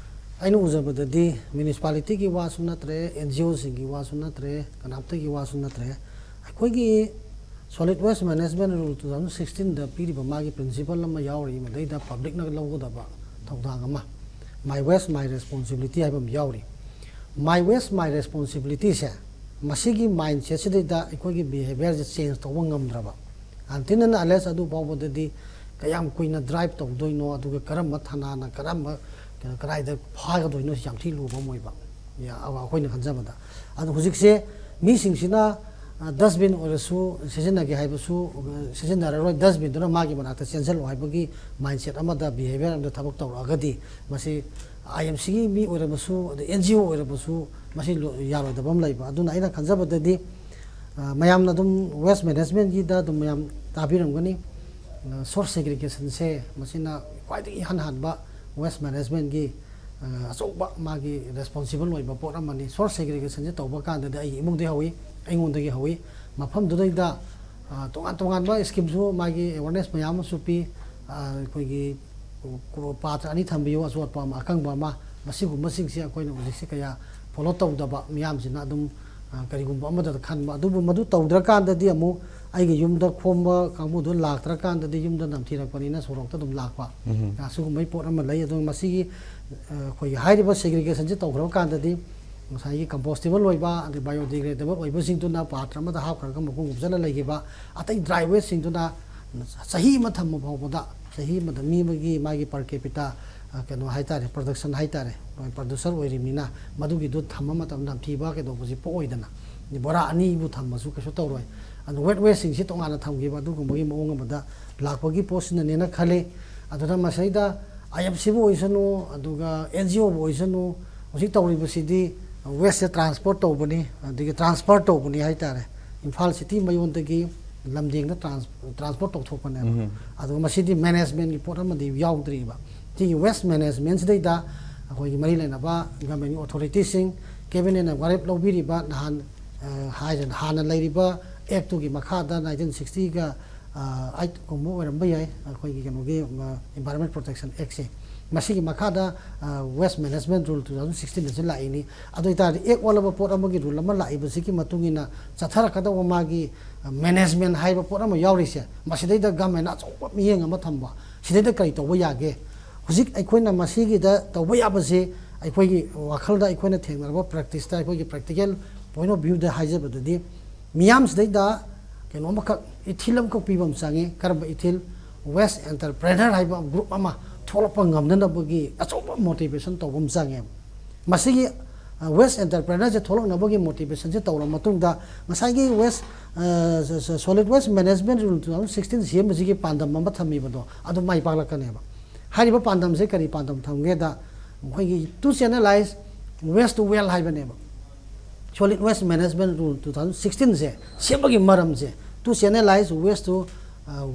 ꯑꯩꯅ ꯎꯖꯕꯗꯗꯤ ꯃ꯭ꯌꯨꯅꯤꯁꯤꯄꯥꯂꯤꯇꯤꯒꯤ ꯋꯥꯁꯨ ꯅꯠꯇ꯭ꯔꯦ, ꯑꯦꯟ ꯖꯤ ꯑꯣꯁꯤꯡꯒꯤ ꯋꯥꯁꯨ ꯅꯠꯇ꯭ꯔꯦ, ꯀꯅꯥꯝꯇꯒꯤ ꯋꯥꯁꯨ ꯅꯠꯇ꯭ꯔꯦ꯫ ꯑꯩꯈꯣꯏꯒꯤ Solid Waste Management Rule two thousand sixteen ꯗ ꯄꯤꯔꯤꯕ ꯃꯥꯒꯤ principle ꯑꯃ ꯌꯥꯎꯔꯤ, ꯃꯗꯩꯗ public ꯅ ꯂꯧꯒꯗꯕ ꯊꯧꯗꯥꯡ ꯑꯃ, My Waste My Responsibility ꯍꯥꯏꯕ ꯑꯃ ꯌꯥꯎꯔꯤ꯫ My Waste My Responsibility ꯁꯦ, ꯃꯁꯤꯒꯤ mindset ꯁꯤꯗꯩꯗ ꯑꯩꯈꯣꯏꯒꯤ behaviour ꯁꯦ change ꯇꯧꯕ ꯉꯝꯗ꯭ꯔꯕ, until and unless ꯑꯗꯨ ꯐꯥꯎꯕꯗꯗꯤ ꯀꯌꯥꯝ ꯀꯨꯏꯅ drive ꯇꯧꯗꯣꯏꯅꯣ, ꯑꯗꯨꯒ ꯀꯔꯝꯕ ꯊꯥꯅꯥꯅ ꯀꯔꯝꯕ, ꯀ-, ꯀꯗꯥꯏꯗ ꯐꯥꯒꯗꯣꯏꯅꯣ ꯁꯤ ꯌꯥꯝ ꯊꯤ ꯂꯨꯕ ꯑꯃ ꯑꯣꯏꯕ, ꯌꯥ-, ꯑꯩꯈꯣꯏꯅ ꯈꯟꯖꯕꯗ꯫ ꯑꯗꯣ ꯍꯧꯖꯤꯛꯁꯦ ꯃꯤꯁꯤꯡꯁꯤꯅ, ꯑ, dustbin ꯑꯣꯏꯔꯁꯨ ꯁꯤꯖꯤꯟꯅꯒꯦ ꯍꯥꯏꯕꯁꯨ, ꯑ, ꯁꯤꯖꯤꯟꯅꯔꯔꯣꯏ, dustbin ꯗꯨꯅ ꯃꯥꯒꯤ ꯃꯅꯥꯛꯇ ꯆꯦꯟꯁꯤꯜꯂꯨ ꯍꯥꯏꯕꯒꯤ mindset ꯑꯃꯗ, behaviour ꯑꯃꯗ ꯊꯕꯛ ꯇꯧꯔꯛꯑꯒꯗꯤ, ꯃꯁꯤ I M C ꯒꯤ ꯃꯤ ꯑꯣꯏꯔꯕꯁꯨ, ꯑꯗꯩ N G O ꯑꯣꯏꯔꯕꯁꯨ, ꯃꯁꯤ ꯂꯣ-, ꯌꯥꯔꯣꯏꯗꯕ ꯑꯃ ꯂꯩꯕ꯫ ꯑꯗꯨꯅ ꯑꯩꯅ ꯈꯟꯖꯕꯗꯗꯤ, ꯑ, ꯃꯌꯥꯝꯅ ꯑꯗꯨꯝ waste management ꯒꯤꯗ ꯑꯗꯨꯝ ꯃꯌꯥꯝ ꯇꯥꯕꯤꯔꯝꯒꯅꯤ꯫ ꯑ, source segregation ꯁꯦ ꯃꯁꯤꯅ ꯈ꯭ꯋꯥꯏꯗꯒꯤ ꯏꯍꯥꯟ ꯍꯥꯟꯕ waste management ꯒꯤ, ꯑ, ꯑꯆꯧꯕ ꯃꯥꯒꯤ responsible ꯑꯣꯏꯕ ꯄꯣꯠ ꯑꯃꯅꯤ꯫ Source segregation ꯁꯦ ꯇꯧꯕ ꯀꯥꯟꯗꯗꯤ ꯑꯩꯒꯤ ꯏꯃꯨꯡꯗꯒꯤ ꯍꯧꯏ, ꯑꯩꯉꯣꯟꯗꯒꯤ ꯍꯧꯏ꯫ ꯃꯐꯝꯗꯨꯗꯩꯗ, ꯑ, ꯇꯣꯉꯥꯟ ꯇꯣꯉꯥꯟꯕ scheme ꯁꯨ ꯃꯥꯒꯤ awareness ꯃꯌꯥꯝ ꯑꯃꯁꯨ ꯄꯤ꯫ ꯑ, ꯑꯩꯈꯣꯏꯒꯤ ꯀꯣ-, ꯄꯥꯇ꯭ꯔ ꯑꯅꯤ ꯊꯝꯕꯤꯌꯨ, ꯑꯆꯣꯠꯄ ꯑꯃ, ꯑꯀꯪꯕ ꯑꯃ, ꯃꯁꯤꯒꯨꯝꯕꯁꯤꯡꯁꯦ ꯑꯩꯈꯣꯏꯅ ꯍꯧꯖꯤꯛꯁꯦ ꯀꯌꯥ follow ꯇꯧꯗꯕ, ꯃꯤꯌꯥꯝꯁꯤꯅ ꯑꯗꯨꯝ, ꯑ, ꯀꯔꯤꯒꯨꯝꯕ ꯑꯃꯗ ꯈꯟꯕ꯫ ꯑꯗꯨꯕꯨ ꯃꯗꯨ ꯇꯧꯗ꯭ꯔꯀꯥꯟꯗꯗꯤ ꯑꯃꯨꯛ ꯑꯩꯒꯤ ꯌꯨꯝꯗ ꯈꯣꯝꯕ ꯀꯥꯡꯕꯨꯗꯨ ꯂꯥꯛꯇ꯭ꯔꯀꯥꯟꯗꯗꯤ ꯌꯨꯝꯗ ꯅꯝꯊꯤꯔꯛꯄꯅꯤꯅ ꯁꯣꯔꯣꯛꯇ ꯑꯗꯨꯝ ꯂꯥꯛꯄ꯫ ꯎꯝ꯫ ꯑ, ꯁꯤꯒꯨꯝꯕꯒꯤ ꯄꯣꯠ ꯑꯃ ꯂꯩ꯫ ꯑꯗꯨꯅ ꯃꯁꯤꯒꯤ, ꯑ, ꯑꯩꯈꯣꯏꯒꯤ ꯍꯥꯏꯔꯤꯕ segregation ꯁꯤ ꯇꯧꯈ꯭ꯔꯕ ꯀꯥꯟꯗꯗꯤ ꯉꯁꯥꯏꯒꯤ compostable ꯑꯣꯏꯕ, ꯑꯗꯩ biodegradable ꯑꯣꯏꯕꯁꯤꯡꯗꯨꯅ ꯄꯥꯇ꯭ꯔ ꯑꯃꯗ ꯍꯥꯞꯈ꯭ꯔꯒ ꯃꯈꯨꯝ ꯀꯨꯞꯁꯜꯂ ꯂꯩꯈꯤꯕ, ꯑꯇꯩ dry waste ꯁꯤꯡꯗꯨꯅ ꯆꯍꯤ ꯑꯃ ꯊꯝꯕ ꯐꯥꯎꯕꯗ, ꯆꯍꯤ ꯑꯃꯗ ꯃꯤ ꯑꯃꯒꯤ ꯃꯥꯒꯤ per capita, ꯑ, ꯀꯩꯅꯣ ꯍꯥꯏꯇꯥꯔꯦ, production ꯍꯥꯏꯇꯥꯔꯦ, producer ꯑꯣꯏꯔꯤꯕꯅꯤꯅ ꯃꯗꯨꯒꯤꯗꯨ ꯊꯝꯕ ꯃꯇꯝꯗ ꯅꯝꯊꯤꯕ ꯀꯩꯗꯧꯕꯁꯤ ꯄꯣꯛꯑꯣꯏꯗꯅ꯫ ꯕꯣꯔꯥ ꯑꯅꯤꯕꯨ ꯊꯝꯕꯁꯨ ꯀꯩꯁꯨ ꯇꯧꯔꯣꯏ꯫ ꯑꯗꯨ wet waste ꯁꯤꯡꯁꯤ ꯇꯣꯉꯥꯟꯅ ꯊꯝꯈꯤꯕ ꯑꯗꯨꯒꯨꯝꯕꯒꯤ ꯃꯑꯣꯡ ꯑꯃꯗ ꯂꯥꯛꯄꯒꯤ ꯄꯣꯠꯁꯤꯅꯅꯦꯅ ꯈꯜꯂꯤ꯫ ꯑꯗꯨꯅ ꯃꯁꯤꯗ I M C ꯕꯨ ꯑꯣꯏꯁꯅꯨ, ꯑꯗꯨꯒ N G O ꯕꯨ ꯑꯣꯏꯁꯅꯨ, ꯍꯧꯖꯤꯛ ꯇꯧꯔꯤꯕꯁꯤꯗꯤ waste ꯁꯦ transport ꯇꯧꯕꯅꯤ, ꯑꯗꯒꯤ transfer ꯇꯧꯕꯅꯤ ꯍꯥꯏꯇꯥꯔꯦ꯫ Imphal city ꯃꯌꯣꯟꯗꯒꯤ ꯂꯝꯗꯦꯡꯗ trans-, transport ꯇꯧꯊꯣꯛꯄꯅꯦꯕ꯫ ꯎꯝ꯫ ꯑꯗꯨꯒ ꯃꯁꯤꯗꯤ management ꯀꯤ ꯄꯣꯠ ꯑꯃꯗꯤ ꯌꯥꯎꯗ꯭ꯔꯤꯕ꯫ ꯁꯤꯒꯤ waste management ꯁꯤꯗꯩꯗ ꯑꯩꯈꯣꯏꯒꯤ ꯃꯔꯤ ꯂꯩꯅꯕ government ꯀꯤ authority ꯁꯤꯡ, cabinet ꯅ ꯋꯥꯔꯦꯞ ꯂꯧꯕꯤꯔꯤꯕ ꯅꯍꯥꯟ, ꯑ, ꯍꯥꯏꯔ-, ꯍꯥꯟꯅ ꯂꯩꯔꯤꯕ act ꯇꯨꯒꯤ ꯃꯈꯥꯗ nineteen sixty ꯒ, ꯑ, eight ꯀꯨꯝꯕ ꯑꯣꯏꯔꯝꯕ ꯌꯥꯏ, ꯑꯩꯈꯣꯏꯒꯤ ꯀꯩꯅꯣꯒꯤ, ꯑ, Environment Protection Act ꯁꯦ꯫ ꯃꯁꯤꯒꯤ ꯃꯈꯥꯗ west management rule two thousand sixteen ꯑꯁꯤ ꯂꯥꯛꯏꯅꯤ꯫ ꯑꯗꯨ ꯑꯣꯏꯇꯥꯔꯗꯤ ꯑꯦꯛ ꯑꯣꯜꯂꯕ ꯄꯣꯠ ꯑꯃꯒꯤ ꯔꯨꯜ ꯑꯃ ꯂꯥꯛꯏꯕꯁꯤꯒꯤ ꯃꯇꯨꯡ ꯏꯟꯅ ꯆꯠꯊꯔꯛꯀꯗꯧꯕ ꯃꯥꯒꯤ ꯃꯦꯅꯦꯖꯃꯦꯟ ꯍꯥꯏꯕ ꯄꯣꯠ ꯑꯃ ꯌꯥꯎꯔꯤꯁꯦ, ꯃꯁꯤꯗꯩꯗ ꯒꯃꯦꯟꯅ ꯑꯆꯧꯕ ꯃꯤꯠꯌꯦꯡ ꯑꯃ ꯊꯝꯕ, ꯁꯤꯗꯩꯗ ꯀꯔꯤ ꯇꯧꯕ ꯌꯥꯒꯦ? ꯍꯧꯖꯤꯛ ꯑꯩꯈꯣꯏꯅ ꯃꯁꯤꯒꯤꯗ ꯇꯧꯕ ꯌꯥꯕꯁꯤ, ꯑꯩꯈꯣꯏꯒꯤ ꯋꯥꯈꯜꯗ ꯑꯩꯈꯣꯏꯅ ꯊꯦꯡꯅꯔꯕ ꯄ꯭ꯔꯦꯛꯇꯤꯁꯇ, ꯑꯩꯈꯣꯏꯒꯤ ꯄ꯭ꯔꯦꯛꯇꯤꯀꯦꯜ ꯄꯣꯏꯟ ꯑꯣꯐ ꯚ꯭ꯌꯨꯗ ꯍꯥꯏꯖꯕꯗꯗꯤ, ꯃꯤꯌꯥꯝꯁꯤꯗꯩꯗ ꯀꯩꯅꯣ ꯑꯃꯈꯛ, ꯏꯊꯤꯜ ꯑꯃꯈꯛ ꯄꯤꯕ ꯑꯃ ꯆꯪꯉꯤ꯫ ꯀꯔꯝꯕ ꯏꯊꯤꯜ? ꯋꯦꯁ ꯑꯦꯟꯇꯔꯄ꯭ꯔꯦꯅꯔ ꯍꯥꯏꯕ ꯒ꯭ꯔꯨꯞ ꯑꯃ ꯊꯣꯛꯂꯛꯄ ꯉꯝꯅꯅꯕꯒꯤ ꯑꯆꯧꯕ ꯃꯣꯇꯤꯚꯦꯁꯟ ꯇꯧꯕ ꯑꯃ ꯆꯪꯉꯦꯕ꯫ ꯃꯁꯤꯒꯤ ꯋꯦꯁ ꯑꯦꯟꯇꯔꯄ꯭ꯔꯦꯅꯔꯁꯦ ꯊꯣꯛꯂꯛꯅꯕꯒꯤ ꯃꯣꯇꯤꯚꯦꯁꯟꯁꯦ ꯇꯧꯔ ꯃꯇꯨꯡꯗ, ꯉꯁꯥꯏꯒꯤ waste solid waste management rule two thousand sixteen ꯁꯦꯝꯕꯁꯤꯒꯤ ꯄꯥꯟꯗꯝ ꯑꯃ ꯊꯝꯃꯤꯕꯗꯣ, ꯑꯗꯨ ꯃꯥꯏ ꯄꯥꯛꯂꯛꯀꯅꯦꯕ꯫ ꯍꯥꯏꯔꯤꯕ ꯄꯥꯟꯗꯝꯁꯦ ꯀꯔꯤ ꯄꯥꯟꯗꯝ ꯊꯝꯒꯦꯗ, ꯑꯩꯈꯣꯏꯒꯤ to channelize waste to wealth ꯍꯥꯏꯕꯅꯦꯕ꯫ Solid waste management rule two thousand ꯁꯤꯛꯁꯇꯤꯟꯁꯦ ꯁꯦꯝꯕꯒꯤ ꯃꯔꯝꯁꯦ, to channelize waste to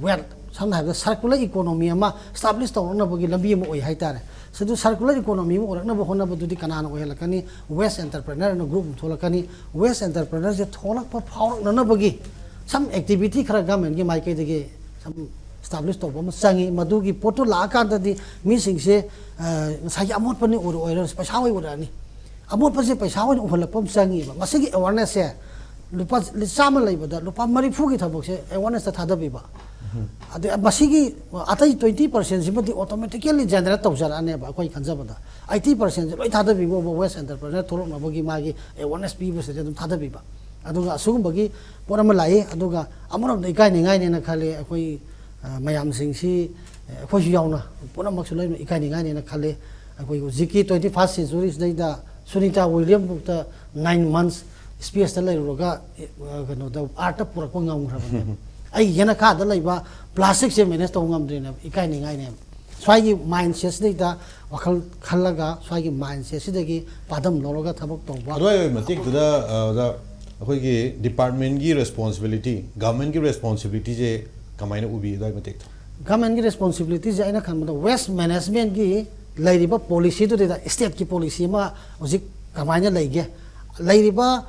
wealth, ꯁꯝꯅ ꯍꯥꯏꯔꯕꯗ ꯁꯔꯀꯨꯂꯔ ꯏꯀꯣꯅꯣꯃꯤ ꯑꯃ ꯏꯁꯇꯥꯕ꯭ꯂꯤꯁ ꯇꯧꯔꯛꯅꯕꯒꯤ ꯂꯝꯕꯤ ꯑꯃ ꯑꯣꯏ ꯍꯥꯏꯇꯥꯔꯦ꯫ ꯑꯗꯨ ꯁꯔꯀꯨꯂꯔ ꯏꯀꯣꯅꯣꯃꯤ ꯑꯃ ꯑꯣꯏꯔꯛꯅꯕ ꯍꯣꯠꯅꯕꯗꯨꯗꯤ ꯀꯅꯥꯅ ꯑꯣꯏꯍꯜꯂꯛꯀꯅꯤ? ꯋꯦꯁ ꯑꯦꯟꯇꯔꯄ꯭ꯔꯦꯅꯔ ꯑꯅ ꯒ꯭ꯔꯨꯞ ꯑꯃ ꯊꯣꯛꯂꯛꯀꯅꯤ꯫ ꯋꯦꯁ ꯑꯦꯟꯇꯔꯄ꯭ꯔꯦꯅꯔꯁꯦ ꯊꯣꯛꯂꯛꯄ ꯐꯥꯎꯔꯛꯅꯅꯕꯒꯤ ꯁꯝ ꯑꯦꯛꯇꯤꯚꯤꯇꯤ ꯈꯔ ꯒꯃꯦꯟꯒꯤ ꯃꯥꯏꯀꯩꯗꯒꯤ ꯁꯝ ꯏꯁꯇꯥꯕ꯭ꯂꯤꯁ ꯇꯧꯕ ꯑꯃ ꯆꯪꯉꯤ꯫ ꯃꯗꯨꯒꯤ ꯄꯣꯠꯇꯨ ꯂꯥꯛꯑꯀꯥꯟꯗꯗꯤ ꯃꯤꯁꯤꯡꯁꯦ ꯉꯁꯥꯏꯒꯤ ꯑꯃꯣꯠꯄꯅꯤ ꯑꯣꯏꯔꯣ ꯑꯣꯏꯔꯣ ꯄꯩꯁꯥ ꯑꯣꯏ ꯎꯔꯛꯑꯅꯤ꯫ ꯑꯃꯣꯠꯄꯁꯦ ꯄꯩꯁꯥ ꯑꯣꯏꯅ ꯎꯍꯜꯂꯛꯄ ꯑꯃ ꯆꯪꯉꯤꯕ꯫ ꯃꯁꯤꯒꯤ ꯑꯦꯋꯥꯔꯅꯦꯁꯁꯦ ꯂꯨꯄꯥ ꯆꯥꯝꯃ ꯂꯩꯕꯗ ꯂꯨꯄꯥ ꯃꯔꯤꯐꯨꯒꯤ ꯊꯕꯛꯁꯦ ꯑꯦꯋꯥꯔꯅꯦꯁꯇ ꯊꯥꯗꯕꯤꯕ꯫ ꯑꯗꯩ ꯃꯁꯤꯒꯤ ꯑꯇꯩ ꯇ꯭ꯋꯦꯟꯇꯤ ꯄꯥꯔꯁꯦꯟꯁꯤꯃꯗꯤ ꯑꯣꯇꯣꯃꯦꯇꯤꯀꯦꯜꯂꯤ ꯖꯦꯅꯦꯔꯦꯠ ꯇꯧꯖꯔꯛꯑꯅꯦꯕ꯫ ꯑꯩꯈꯣꯏ ꯈꯟꯖꯕꯗ ꯑꯩꯠꯇꯤ ꯄꯥꯔꯁꯦꯟꯁꯦ ꯂꯣꯏ ꯊꯥꯗꯕꯤꯕ, ꯋꯦꯁ ꯑꯦꯟꯇꯔꯄ꯭ꯔꯦꯅꯔ ꯊꯣꯛꯂꯛꯅꯕꯒꯤ ꯃꯥꯒꯤ ꯑꯦꯋꯥꯔꯅꯦꯁ ꯄꯤꯕꯁꯤꯗꯤ ꯑꯗꯨꯝ ꯊꯥꯗꯕꯤꯕ꯫ ꯑꯗꯨꯒ ꯑꯁꯤꯒꯨꯝꯕꯒꯤ ꯄꯣꯠ ꯑꯃ ꯂꯥꯛꯏ꯫ ꯑꯗꯨꯒ ꯑꯃꯔꯣꯝꯗ ꯏꯀꯥꯏꯅꯤꯡꯉꯥꯏꯅꯦꯅ ꯈꯜꯂꯤ꯫ ꯑꯩꯈꯣꯏ ꯃꯌꯥꯝꯁꯤꯡꯁꯤ, ꯑꯩꯈꯣꯏꯁꯨ ꯌꯥꯎꯅ ꯄꯨꯝꯅꯃꯛꯁꯨ ꯂꯣꯏꯅ ꯏꯀꯥꯏꯅꯤꯡꯉꯥꯏꯅꯦꯅ ꯈꯜꯂꯤ꯫ ꯑꯩꯈꯣꯏ ꯍꯧꯖꯤꯛꯀꯤ ꯇ꯭ꯋꯦꯟꯇꯤ ꯐꯥꯔꯁ ꯁꯦꯟꯆꯨꯔꯤꯁꯤꯗꯩꯗ ꯁꯨꯅꯤꯇꯥ ꯋꯤꯂꯤꯌꯝꯕꯨꯛꯇ ꯅꯥꯏꯟ ꯃꯟꯁ ꯁ꯭ꯄꯦꯁꯇ ꯂꯩꯔꯨꯔꯒ ꯀꯩꯅꯣꯗ ꯑꯥꯔꯠꯇ ꯄꯨꯔꯛꯄ ꯉꯝꯈ꯭ꯔꯕꯅꯦꯕ꯫ ꯑꯩ ꯌꯦꯅꯈꯥꯗ ꯂꯩꯕ ꯄ꯭ꯂꯥꯁꯇꯤꯛꯁꯦ ꯃꯦꯅꯦꯖ ꯇꯧꯕ ꯉꯝꯗ꯭ꯔꯦꯅꯦꯕ, ꯏꯀꯥꯏꯅꯤꯡꯉꯥꯏꯅꯦꯕ꯫ ꯁ꯭ꯋꯥꯏꯒꯤ ꯃꯥꯏꯟ ꯁꯦꯠꯁꯤꯗꯩꯗ ꯋꯥꯈꯜ ꯈꯜꯂꯒ ꯁ꯭ꯋꯥꯏꯒꯤ ꯃꯥꯏꯟ ꯁꯦꯠꯁꯤꯗꯒꯤ ꯄꯥꯗꯝ ꯂꯧꯔꯒ ꯊꯕꯛ ꯇꯧꯕ꯫ ꯑꯗꯨꯋꯥꯏ ꯑꯣꯏꯕ ꯃꯇꯦꯛꯇꯨꯗ ꯑ, ꯑꯣꯖꯥ, ꯑꯩꯈꯣꯏꯒꯤ ꯗꯤꯄꯥꯔꯠꯃꯦꯟꯒꯤ ꯔꯦꯁꯄꯣꯟꯁꯤꯕꯤꯂꯤꯇꯤ, ꯒꯚꯔꯟꯃꯦꯟꯒꯤ ꯔꯦꯁꯄꯣꯟꯁꯤꯕꯤꯂꯤꯇꯤꯁꯦ ꯀꯃꯥꯏꯅ ꯎꯕꯤ ꯑꯗꯨꯋꯥꯏ ꯃꯇꯦꯛꯇꯣ? ꯒꯚꯔꯟꯃꯦꯟꯒꯤ ꯔꯦꯁꯄꯣꯟꯁꯤꯕꯤꯂꯤꯇꯤꯁꯦ ꯑꯩꯅ ꯈꯟꯕꯗ ꯋꯦꯁ ꯃꯦꯅꯦꯖꯃꯦꯟꯒꯤ ꯂꯩꯔꯤꯕ ꯄꯣꯂꯤꯁꯤꯗꯨꯗꯩꯗ ꯁ꯭ꯇꯦꯠꯀꯤ ꯄꯣꯂꯤꯁꯤ ꯑꯃ ꯍꯧꯖꯤꯛ ꯀꯃꯥꯏꯅ ꯂꯩꯒꯦ? ꯂꯩꯔꯤꯕ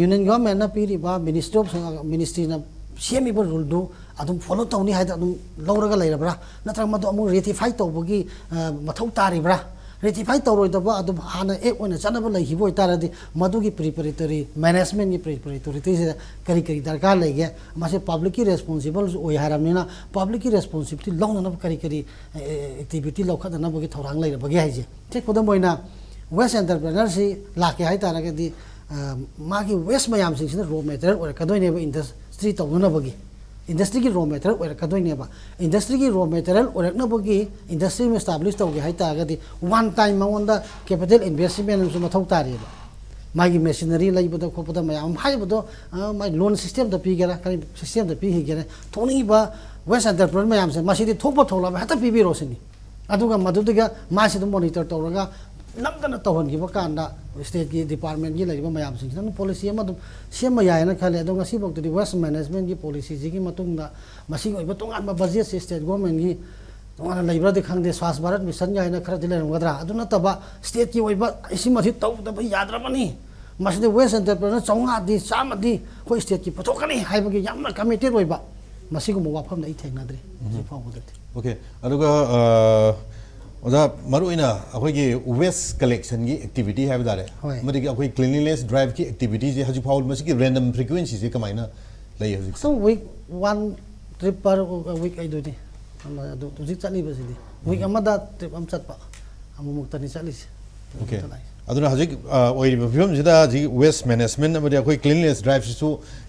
ꯌꯨꯅꯤꯌꯟ ꯒꯚꯔꯟꯃꯦꯟꯅ ꯄꯤꯔꯤꯕ ꯃꯤꯅꯤꯁꯇ꯭ꯔꯤ ꯑꯣꯐ, ꯃꯤꯅꯤꯁꯇ꯭ꯔꯤꯅ ꯁꯦꯝꯃꯤꯕ ꯔꯨꯜꯗꯨ ꯑꯗꯨꯝ ꯐꯣꯂꯣ ꯇꯧꯅꯤ ꯍꯥꯏꯗ ꯑꯗꯨꯝ ꯂꯧꯔꯒ ꯂꯩꯔꯕ꯭ꯔꯥ? ꯅꯠꯇ꯭ꯔꯒ ꯃꯗꯨ ꯑꯃꯨꯛ ꯔꯦꯇꯤꯐꯥꯏ ꯇꯧꯕꯒꯤ ꯃꯊꯧ ꯇꯥꯔꯤꯕ꯭ꯔꯥ? ꯔꯦꯇꯤꯐꯥꯏ ꯇꯧꯔꯣꯏꯗꯕ, ꯑꯗꯨꯝ ꯍꯥꯟꯅ ꯑꯦꯛ ꯑꯣꯏꯅ ꯆꯠꯅꯕ ꯂꯩꯈꯤꯕ ꯑꯣꯏꯇꯥꯔꯗꯤ, ꯃꯗꯨꯒꯤ ꯄ꯭ꯔꯤꯄꯦꯔꯦꯇꯣꯔꯤ, ꯃꯦꯅꯦꯖꯃꯦꯟꯒꯤ ꯄ꯭ꯔꯤꯄꯦꯔꯦꯇꯣꯔꯤꯇꯤꯁꯤꯗ ꯀꯔꯤ ꯀꯔꯤ ꯗꯔꯀꯥꯔ ꯂꯩꯒꯦ? ꯃꯁꯤ ꯄꯕ꯭ꯂꯤꯛꯀꯤ ꯔꯦꯁꯄꯣꯟꯁꯤꯕꯜꯁꯨ ꯑꯣꯏ ꯍꯥꯏꯔꯕꯅꯤꯅ, ꯄꯕ꯭ꯂꯤꯛꯀꯤ ꯔꯦꯁꯄꯣꯟꯁꯤꯕꯤꯂꯤꯇꯤ ꯂꯧꯅꯅꯕ ꯀꯔꯤ ꯀꯔꯤ ꯑꯦꯛꯇꯤꯚꯤꯇꯤ ꯂꯧꯈꯠꯅꯅꯕꯒꯤ ꯊꯧꯔꯥꯡ ꯂꯩꯔꯕꯒꯦ ꯍꯥꯏꯁꯦ? ꯁꯤ ꯈꯨꯗꯝ ꯑꯣꯏꯅ, ꯋꯦꯁ ꯑꯦꯟꯇꯔꯄ꯭ꯔꯦꯅꯔꯁꯤ ꯂꯥꯛꯀꯦ ꯍꯥꯏ ꯇꯥꯔꯒꯗꯤ, ꯃꯥꯒꯤ ꯋꯦꯁ ꯃꯌꯥꯝꯁꯤꯡꯁꯤꯅ ꯔꯣ ꯃꯦꯇꯔꯤꯌꯦꯜ ꯑꯣꯏꯔꯛꯀꯗꯣꯏꯅꯦꯕ ꯏꯟꯗꯁꯇ꯭ꯔꯤ ꯇꯧꯅꯅꯕꯒꯤ꯫ ꯏꯟꯗꯁꯇ꯭ꯔꯤꯒꯤ ꯔꯣ ꯃꯦꯇꯔꯤꯌꯦꯜ ꯑꯣꯏꯔꯛꯀꯗꯣꯏꯅꯦꯕ꯫ ꯏꯟꯗꯁꯇ꯭ꯔꯤꯒꯤ ꯔꯣ ꯃꯦꯇꯔꯤꯌꯦꯜ ꯑꯣꯏꯔꯛꯅꯕꯒꯤ, ꯏꯟꯗꯁꯇ꯭ꯔꯤ ꯑꯃ ꯏꯁꯇꯥꯕ꯭ꯂꯤꯁ ꯇꯧꯒꯦ ꯍꯥꯏ ꯇꯥꯔꯒꯗꯤ, ꯋꯥꯟ ꯇꯥꯏꯝ ꯃꯉꯣꯟꯗ ꯀꯦꯄꯤꯇꯦꯜ ꯏꯟꯚꯦꯁꯃꯦꯟ ꯑꯃꯁꯨ ꯃꯊꯧ ꯇꯥꯔꯤꯑꯕ꯫ ꯃꯥꯒꯤ ꯃꯦꯁꯤꯅꯔꯤ ꯂꯩꯕꯗ ꯈꯣꯠꯄꯗ ꯃꯌꯥꯝ ꯑꯃ ꯍꯥꯏꯔꯤꯕꯗꯣ, ꯃꯥꯏ ꯂꯣꯟ ꯁꯤꯁꯇꯦꯝꯗ ꯄꯤꯒꯦꯔꯥ, ꯀꯔꯤ ꯁꯤꯁꯇꯦꯝꯗ ꯄꯤꯈꯤꯒꯦꯔꯥ, ꯊꯣꯛꯅꯤꯡꯉꯤꯕ ꯋꯦꯁ ꯑꯦꯟꯇꯔꯄ꯭ꯔꯦꯅꯔ ꯃꯌꯥꯝꯁꯦ ꯃꯁꯤꯗꯤ ꯊꯣꯛꯄ ꯊꯣꯛꯂꯕ ꯍꯦꯛꯇ ꯄꯤꯕꯤꯔꯣ ꯁꯤꯅꯤ꯫ ꯑꯗꯨꯒ ꯃꯗꯨꯗꯨꯒ ꯃꯥꯁꯤ ꯑꯗꯨꯝ ꯃꯣꯅꯤꯇꯔ ꯇꯧꯔꯒ ꯅꯝꯗꯅ ꯇꯧꯍꯟꯈꯤꯕ ꯀꯥꯟꯗ, ꯁ꯭ꯇꯦꯠꯀꯤ ꯗꯤꯄꯥꯔꯠꯃꯦꯟꯒꯤ ꯂꯩꯔꯤꯕ ꯃꯌꯥꯝꯁꯤꯡꯁꯤꯅ ꯑꯗꯨꯝ ꯄꯣꯂꯤꯁꯤ ꯑꯃ ꯑꯗꯨꯝ ꯁꯦꯝꯕ ꯌꯥꯏꯌꯦꯅ ꯈꯜꯂꯦ꯫ ꯑꯗꯣ ꯉꯁꯤꯐꯥꯎꯗꯗꯤ ꯋꯦꯁ ꯃꯦꯅꯦꯖꯃꯦꯟꯒꯤ ꯄꯣꯂꯤꯁꯤꯁꯤꯒꯤ ꯃꯇꯨꯡꯗ ꯃꯁꯤꯒꯤ ꯑꯣꯏꯕ ꯇꯣꯉꯥꯟꯕ ꯕꯖꯦꯠꯁꯤ ꯁ꯭ꯇꯦꯠ ꯒꯣꯔꯃꯦꯟꯒꯤ ꯇꯣꯉꯥꯟꯅ ꯂꯩꯕ꯭ꯔꯥꯗꯤ ꯈꯪꯗꯦ, ꯁ꯭ꯋꯥꯁ ꯚꯥꯔꯠ ꯃꯤꯁꯟ ꯀꯥꯏꯅ ꯈꯔꯗꯤ ꯂꯩꯔꯝꯒꯗ꯭ꯔꯥ? ꯑꯗꯨ ꯅꯠꯇꯕ ꯁ꯭ꯇꯦꯠꯀꯤ ꯑꯣꯏꯕ ꯁꯤꯃꯗꯤ ꯇꯧꯗꯕ ꯌꯥꯗ꯭ꯔꯕꯅꯤ, ꯃꯁꯤꯗ ꯋꯦꯁ ꯑꯦꯟꯇꯔꯄ꯭ꯔꯦꯅꯔ ꯆꯥꯝꯃꯉꯥꯗꯤ, ꯆꯥꯝꯃꯗꯤ ꯑꯩꯈꯣꯏ ꯁ꯭ꯇꯦꯠꯀꯤ ꯄꯨꯊꯣꯛꯀꯅꯤ ꯍꯥꯏꯕꯒꯤ ꯌꯥꯝꯅ ꯀꯃꯤꯇꯦꯠ ꯑꯣꯏꯕ, ꯃꯁꯤꯒꯨꯝꯕ ꯋꯥꯐꯝꯗ ꯑꯩ ꯊꯦꯡꯅꯗ꯭ꯔꯤ ꯍꯧꯖꯤꯛ ꯐꯥꯎꯕꯗꯗꯤ꯫ ꯑꯣꯀꯦ꯫ ꯑꯗꯨꯒ ꯑꯣꯖꯥ, ꯃꯔꯨꯑꯣꯏꯅ ꯑꯩꯈꯣꯏꯒꯤ ꯋꯦꯁ ꯀꯂꯦꯛꯁꯟꯒꯤ ꯑꯦꯛꯇꯤꯚꯤꯇꯤ ꯍꯥꯏꯕ ꯇꯥꯔꯦ, ꯍꯣꯏ꯫ ꯑꯃꯗꯤ ꯑꯩꯈꯣꯏ ꯀ꯭ꯂꯤꯟꯂꯤꯅꯦꯁ ꯗ꯭ꯔꯥꯏꯚꯀꯤ ꯑꯦꯛꯇꯤꯚꯤꯇꯤꯁꯦ ꯍꯧꯖꯤꯛ ꯐꯥꯎꯕ ꯃꯁꯤꯒꯤ ꯔꯦꯟꯗꯝ ꯐ꯭ꯔꯤꯀ꯭ꯋꯦꯟꯁꯤꯁꯦ ꯀꯃꯥꯏꯅ ꯂꯩ ꯍꯧꯖꯤꯛ? ꯑꯗꯨꯝ week one trip per week ꯍꯥꯏꯗꯨꯅꯤ꯫ ꯑꯗꯨ ꯍꯧꯖꯤꯛ ꯆꯠꯂꯤꯕꯁꯤꯗꯤ ꯋꯤꯛ ꯑꯃꯗ ꯇ꯭ꯔꯤꯞ ꯑꯃ ꯆꯠꯄ, ꯑꯃꯨꯛꯃꯨꯛꯇꯅꯤ ꯆꯠꯂꯤꯁꯦ꯫ ꯑꯣꯀꯦ꯫ ꯆꯠꯂꯤꯁꯦ꯫ ꯑꯗꯨꯅ ꯍꯧꯖꯤꯛ ꯑꯣꯏꯔꯤꯕ ꯐꯤꯕꯝꯁꯤꯗ ꯍꯧꯖꯤꯛ ꯋꯦꯁ ꯃꯦꯅꯦꯖꯃꯦꯟ ꯑꯃꯗꯤ ꯑꯩꯈꯣꯏ ꯀ꯭ꯂꯤꯟꯂꯤꯅꯦꯁ ꯗ꯭ꯔꯥꯏꯚꯁꯤꯁꯨ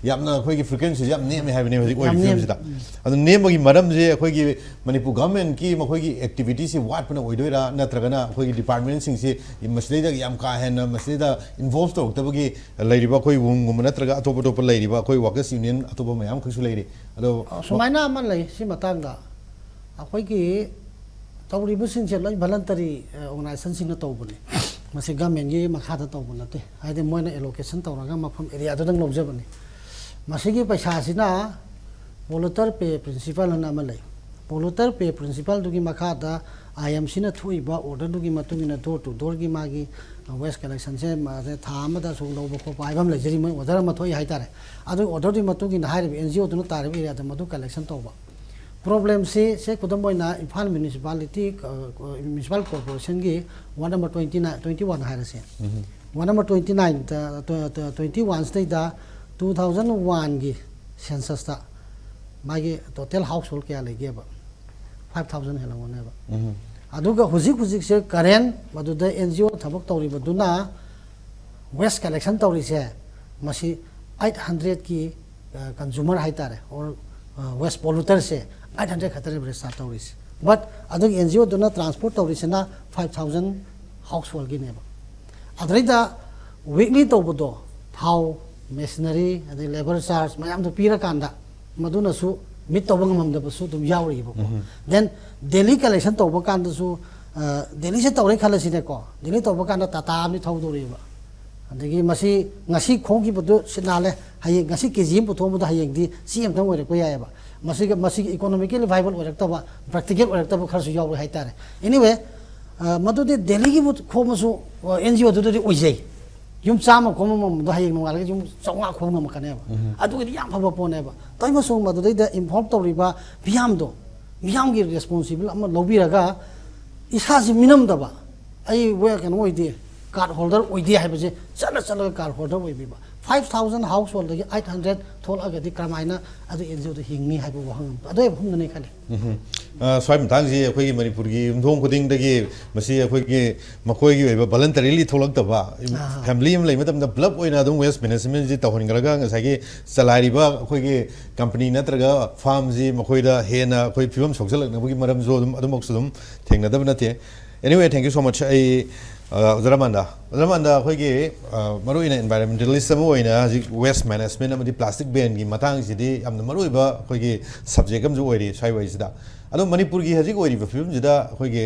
ꯌꯥꯝꯅ ꯑꯩꯈꯣꯏꯒꯤ ꯐ꯭ꯔꯤꯀ꯭ꯋꯦꯟꯁꯤꯁꯦ ꯌꯥꯝ ꯅꯦꯝꯃꯦ ꯍꯥꯏꯕꯅꯦ ꯍꯧꯖꯤꯛ ꯑꯣꯏꯔꯤꯕ ꯌꯥꯝ ꯅꯦꯝꯃꯦ꯫ ꯐꯤꯕꯝꯁꯤꯗ꯫ ꯑꯗꯨ ꯅꯦꯝꯕꯒꯤ ꯃꯔꯝꯁꯦ ꯑꯩꯈꯣꯏꯒꯤ ꯃꯅꯤꯄꯨꯔ ꯒꯚꯔꯟꯃꯦꯟꯠꯀꯤ ꯃꯈꯣꯏꯒꯤ ꯑꯦꯛꯇꯤꯚꯤꯇꯤꯁꯤ ꯋꯥꯠꯄꯅ ꯑꯣꯏꯗꯣꯏꯔꯥ, ꯅꯠꯇ꯭ꯔꯒꯅ ꯑꯩꯈꯣꯏꯒꯤ ꯗꯤꯄꯥꯔꯠꯃꯦꯟꯁꯤꯡꯁꯤ ꯃꯁꯤꯗꯩꯗ ꯌꯥꯝ ꯀꯥ ꯍꯦꯟꯅ ꯃꯁꯤꯗꯩꯗ ꯏꯟꯚꯣꯜꯕ ꯇꯧꯔꯛꯇꯕꯒꯤ ꯂꯩꯔꯤꯕ ꯑꯩꯈꯣꯏ ꯋꯨꯝꯒꯨꯝꯕ ꯅꯠꯇ꯭ꯔꯒ ꯑꯇꯣꯞ ꯑꯇꯣꯞꯄ ꯂꯩꯔꯤꯕ ꯑꯩꯈꯣꯏ ꯋꯥꯔꯀꯔꯁ ꯌꯨꯅꯤꯌꯟ ꯑꯇꯣꯞꯄ ꯃꯌꯥꯝ ꯈꯛꯁꯨ ꯂꯩꯔꯤ꯫ ꯑꯗꯣ ꯑ, ꯁꯨꯃꯥꯏꯅ ꯑꯃ ꯂꯩ꯫ ꯁꯤ ꯃꯇꯥꯡꯗ ꯑꯩꯈꯣꯏꯒꯤ ꯇꯧꯔꯤꯕꯁꯤꯡꯁꯦ ꯂꯣꯏ ꯚꯂꯟꯇꯔꯤ ꯑꯣꯔꯒꯅꯥꯏꯖꯦꯁꯟꯁꯤꯡꯅ ꯇꯧꯕꯅꯤ꯫ ꯃꯁꯤ ꯒꯚꯔꯟꯃꯦꯟꯠꯀꯤ ꯃꯈꯥꯗ ꯇꯧꯕ ꯅꯠꯇꯦ꯫ ꯍꯥꯏꯗꯤ ꯃꯣꯏꯅ ꯑꯦꯂꯣꯀꯦꯁꯟ ꯇꯧꯔꯒ ꯃꯐꯝ ꯑꯦꯔꯤꯌꯥꯗꯨꯗꯪ ꯂꯧꯖꯕꯅꯤ꯫ ꯃꯁꯤꯒꯤ ꯄꯩꯁꯥꯁꯤꯅ ꯄꯣꯂꯨꯇꯔ ꯄꯦ ꯄ꯭ꯔꯤꯟꯁꯤꯄꯥꯜ ꯑꯅ ꯑꯃ ꯂꯩ꯫ ꯄꯣꯂꯨꯇꯔ ꯄꯦ ꯄ꯭ꯔꯤꯟꯁꯤꯄꯥꯜꯗꯨꯒꯤ ꯃꯈꯥꯗ ꯑꯥꯏ ꯑꯦꯝ ꯁꯤꯅ ꯊꯣꯛꯏꯕ orderꯗꯨꯒꯤ ꯃꯇꯨꯡ ꯏꯟꯅ door to doorꯒꯤ ꯃꯥꯒꯤ waste collectionꯁꯦ ꯃꯥꯁꯦ ꯊꯥ ꯑꯃꯗ ꯑꯁꯨꯛ ꯂꯧꯕ ꯈꯣꯠꯄ ꯍꯥꯏꯕ ꯑꯃ ꯂꯩꯖꯔꯤ, ꯃꯣꯏ order ꯑꯃ ꯊꯣꯛꯏ ꯍꯥꯏꯇꯥꯔꯦ꯫ ꯑꯗꯨꯒꯤ orderꯗꯨꯒꯤ ꯃꯇꯨꯡ ꯏꯟꯅ ꯍꯥꯏꯔꯤꯕ ꯑꯦꯟ ꯖꯤ ꯑꯣꯗꯨꯅ ꯇꯥꯔꯤꯕ areaꯗ ꯃꯗꯨ collection ꯇꯧꯕ꯫ Problemꯁꯤ ꯁꯦ ꯈꯨꯗꯝ ꯑꯣꯏꯅ Imphal municipality municipal corporationꯒꯤ ward number twenty nine, twenty one ꯍꯥꯏꯔꯁꯦ, ward number twenty nine, twenty oneꯁꯤꯗꯩꯗ two thousand oneꯒꯤ censusꯇ ꯃꯥꯒꯤ total household ꯀꯌꯥ ꯂꯩꯒꯦꯕ? Five thousand ꯍꯦꯜꯂꯝꯒꯅꯦꯕ꯫ ꯑꯗꯨꯒ ꯍꯧꯖꯤꯛ ꯍꯧꯖꯤꯛꯁꯦ current ꯃꯗꯨꯗ ꯑꯦꯟ ꯖꯤ ꯑꯣ ꯊꯕꯛ ꯇꯧꯔꯤꯕꯗꯨꯅ waste collection ꯇꯧꯔꯤꯁꯦ, ꯃꯁꯤ eight hundredꯀꯤ consumer ꯍꯥꯏꯇꯥꯔꯦ, or waste polluterꯁꯦ eight hundred ꯈꯛꯇꯅꯦꯕ register ꯇꯧꯔꯤꯁꯦ꯫ But ꯑꯗꯨꯒꯤ ꯑꯦꯟ ꯖꯤ ꯑꯣꯗꯨꯅ transport ꯇꯧꯔꯤꯁꯤꯅ five thousand householdꯒꯤꯅꯦꯕ꯫ ꯑꯗꯨꯗꯩꯗ weekly ꯇꯧꯕꯗꯣ, ꯊꯥꯎ, machinery, ꯑꯗꯩ labour charge ꯃꯌꯥꯝꯗꯣ ꯄꯤꯔꯀꯥꯟꯗ ꯃꯗꯨꯅꯁꯨ meet ꯇꯧꯕ ꯉꯝꯃꯝꯗꯕꯁꯨ ꯑꯗꯨꯝ ꯌꯥꯎꯔꯤꯕꯀꯣ꯫ Then daily collection ꯇꯧꯕ ꯀꯥꯟꯗꯁꯨ, ꯗꯦꯜꯂꯤꯁꯦ ꯇꯧꯔꯦ ꯈꯜꯂꯁꯤꯅꯦꯀꯣ, ꯗꯦꯜꯂꯤ ꯇꯧꯕ ꯀꯥꯟꯗ ꯇꯥꯇꯥ ꯑꯃꯗꯤ ꯊꯧꯗꯣꯔꯤꯕ꯫ ꯑꯗꯒꯤ ꯃꯁꯤ ꯉꯁꯤ ꯈꯣꯝꯈꯤꯕꯗꯨ ꯁꯤꯠ ꯅꯥꯜꯂꯦ, ꯍꯌꯦꯡ ꯉꯁꯤ ꯀꯦ ꯖꯤ ꯑꯃ ꯄꯨꯊꯣꯛꯑꯝꯕꯗꯣ ꯍꯌꯦꯡꯗꯤ ꯆꯦ ꯑꯃꯇꯪ ꯑꯣꯏꯔꯛꯄ ꯌꯥꯏꯑꯕ꯫ ꯃꯁꯤꯒ ꯃꯁꯤꯒꯤ economically viable ꯑꯣꯏꯔꯛꯇꯕ, practical ꯑꯣꯏꯔꯛꯇꯕ ꯈꯔꯁꯨ ꯌꯥꯎꯔꯤ ꯍꯥꯏꯇꯥꯔꯦ꯫ Anyway, ꯃꯗꯨꯗꯤ ꯗꯦꯜꯂꯤꯒꯤꯕꯨ ꯈꯣꯝꯃꯁꯨ ꯑꯦꯟ ꯖꯤ ꯑꯣꯗꯨꯗꯗꯤ ꯑꯣꯏꯖꯩ꯫ ꯌꯨꯝ ꯆꯥꯝꯃ ꯈꯣꯝꯕ ꯉꯝꯕꯗꯣ ꯍꯌꯦꯡ ꯅꯣꯡꯉꯥꯜꯂꯒ ꯌꯨꯝ ꯆꯥꯝꯃꯉꯥ ꯈꯣꯝꯕ ꯉꯝꯃꯛꯀꯅꯦꯕ꯫ ꯑꯗꯨꯒꯤꯗꯤ ꯌꯥꯝ ꯐꯕ ꯄꯣꯠꯅꯦꯕ꯫ ꯇꯧꯏꯃꯁꯨꯡ ꯃꯗꯨꯗꯩꯗ involve ꯇꯧꯔꯤꯕ ꯃꯤꯌꯥꯝꯗꯣ, ꯃꯤꯌꯥꯝꯒꯤ responsible ꯑꯃ ꯂꯧꯕꯤꯔꯒ, ꯏꯁꯥꯁꯤ ꯃꯤꯅꯝꯗꯕ, ꯑꯩ ꯀꯩꯅꯣ ꯑꯣꯏꯗꯦ, card holder ꯑꯣꯏꯗꯦ ꯍꯥꯏꯕꯁꯦ ꯆꯠꯂ ꯆꯠꯂꯒ card holder ꯑꯣꯏꯕꯤꯕ꯫ Five thousand householdꯗꯒꯤ eight hundred ꯊꯣꯛꯂꯛꯑꯒꯗꯤ ꯀꯔꯝꯍꯥꯏꯅ ꯑꯗꯨ ꯑꯦꯟ ꯖꯤ ꯑꯣꯗ ꯍꯤꯡꯅꯤ ꯍꯥꯏꯕ ꯋꯥꯍꯪ ꯑꯃ, ꯑꯗꯨ ꯑꯍꯨꯝꯗꯨꯅꯤ ꯈꯜꯂꯤ꯫ ꯁ꯭ꯋꯥꯏ ꯃꯇꯥꯡꯁꯤ ꯑꯩꯈꯣꯏꯒꯤ ꯃꯅꯤꯄꯨꯔꯒꯤ ꯌꯨꯝꯊꯣꯡ ꯈꯨꯗꯤꯡꯗꯒꯤ ꯃꯁꯤ ꯑꯩꯈꯣꯏꯒꯤ ꯃꯈꯣꯏꯒꯤ ꯑꯣꯏꯕ voluntarily ꯊꯣꯛꯂꯛꯇꯕ, family ꯑꯃ ꯂꯩꯕ ꯃꯇꯝꯗ ꯄꯨꯂꯞ ꯑꯣꯏꯅ ꯑꯗꯨꯝ waste managementꯁꯤ ꯇꯧꯍꯟꯈ꯭ꯔꯒ ꯉꯁꯥꯏꯒꯤ ꯆꯂꯥꯏꯔꯤꯕ ꯑꯩꯈꯣꯏꯒꯤ company ꯅꯠꯇ꯭ꯔꯒ firmꯁꯤ ꯃꯈꯣꯏꯗ ꯍꯦꯟꯅ ꯑꯩꯈꯣꯏ ꯐꯤꯕꯝ ꯁꯣꯛꯆꯜꯂꯛꯅꯕꯒꯤ ꯃꯔꯝꯁꯨ ꯑꯗꯨꯝ ꯑꯗꯨꯃꯛꯁꯨ ꯑꯗꯨꯝ ꯊꯦꯡꯅꯗꯕ ꯅꯠꯇꯦ꯫ Anyway, thank you so much. ꯑꯩ ꯑꯣꯖꯥ ꯔꯃꯥꯟꯗ, ꯑꯣꯖꯥ ꯔꯃꯥꯟꯗ, ꯑꯩꯈꯣꯏꯒꯤ ꯃꯔꯨꯑꯣꯏꯅ environmentalist ꯑꯃ ꯑꯣꯏꯅ ꯍꯧꯖꯤꯛ waste management ꯑꯃꯗꯤ plastic banꯒꯤ ꯃꯇꯥꯡꯁꯤꯗꯤ ꯌꯥꯝꯅ ꯃꯔꯨꯑꯣꯏꯕ ꯑꯩꯈꯣꯏꯒꯤ subject ꯑꯃꯁꯨ ꯑꯣꯏꯔꯤ ꯁ꯭ꯋꯥꯏ ꯋꯥꯏꯁꯤꯗ꯫ ꯑꯗꯣ ꯃꯅꯤꯄꯨꯔꯒꯤ ꯍꯧꯖꯤꯛ ꯑꯣꯏꯔꯤꯕ ꯐꯤꯕꯝꯁꯤꯗ ꯑꯩꯈꯣꯏꯒꯤ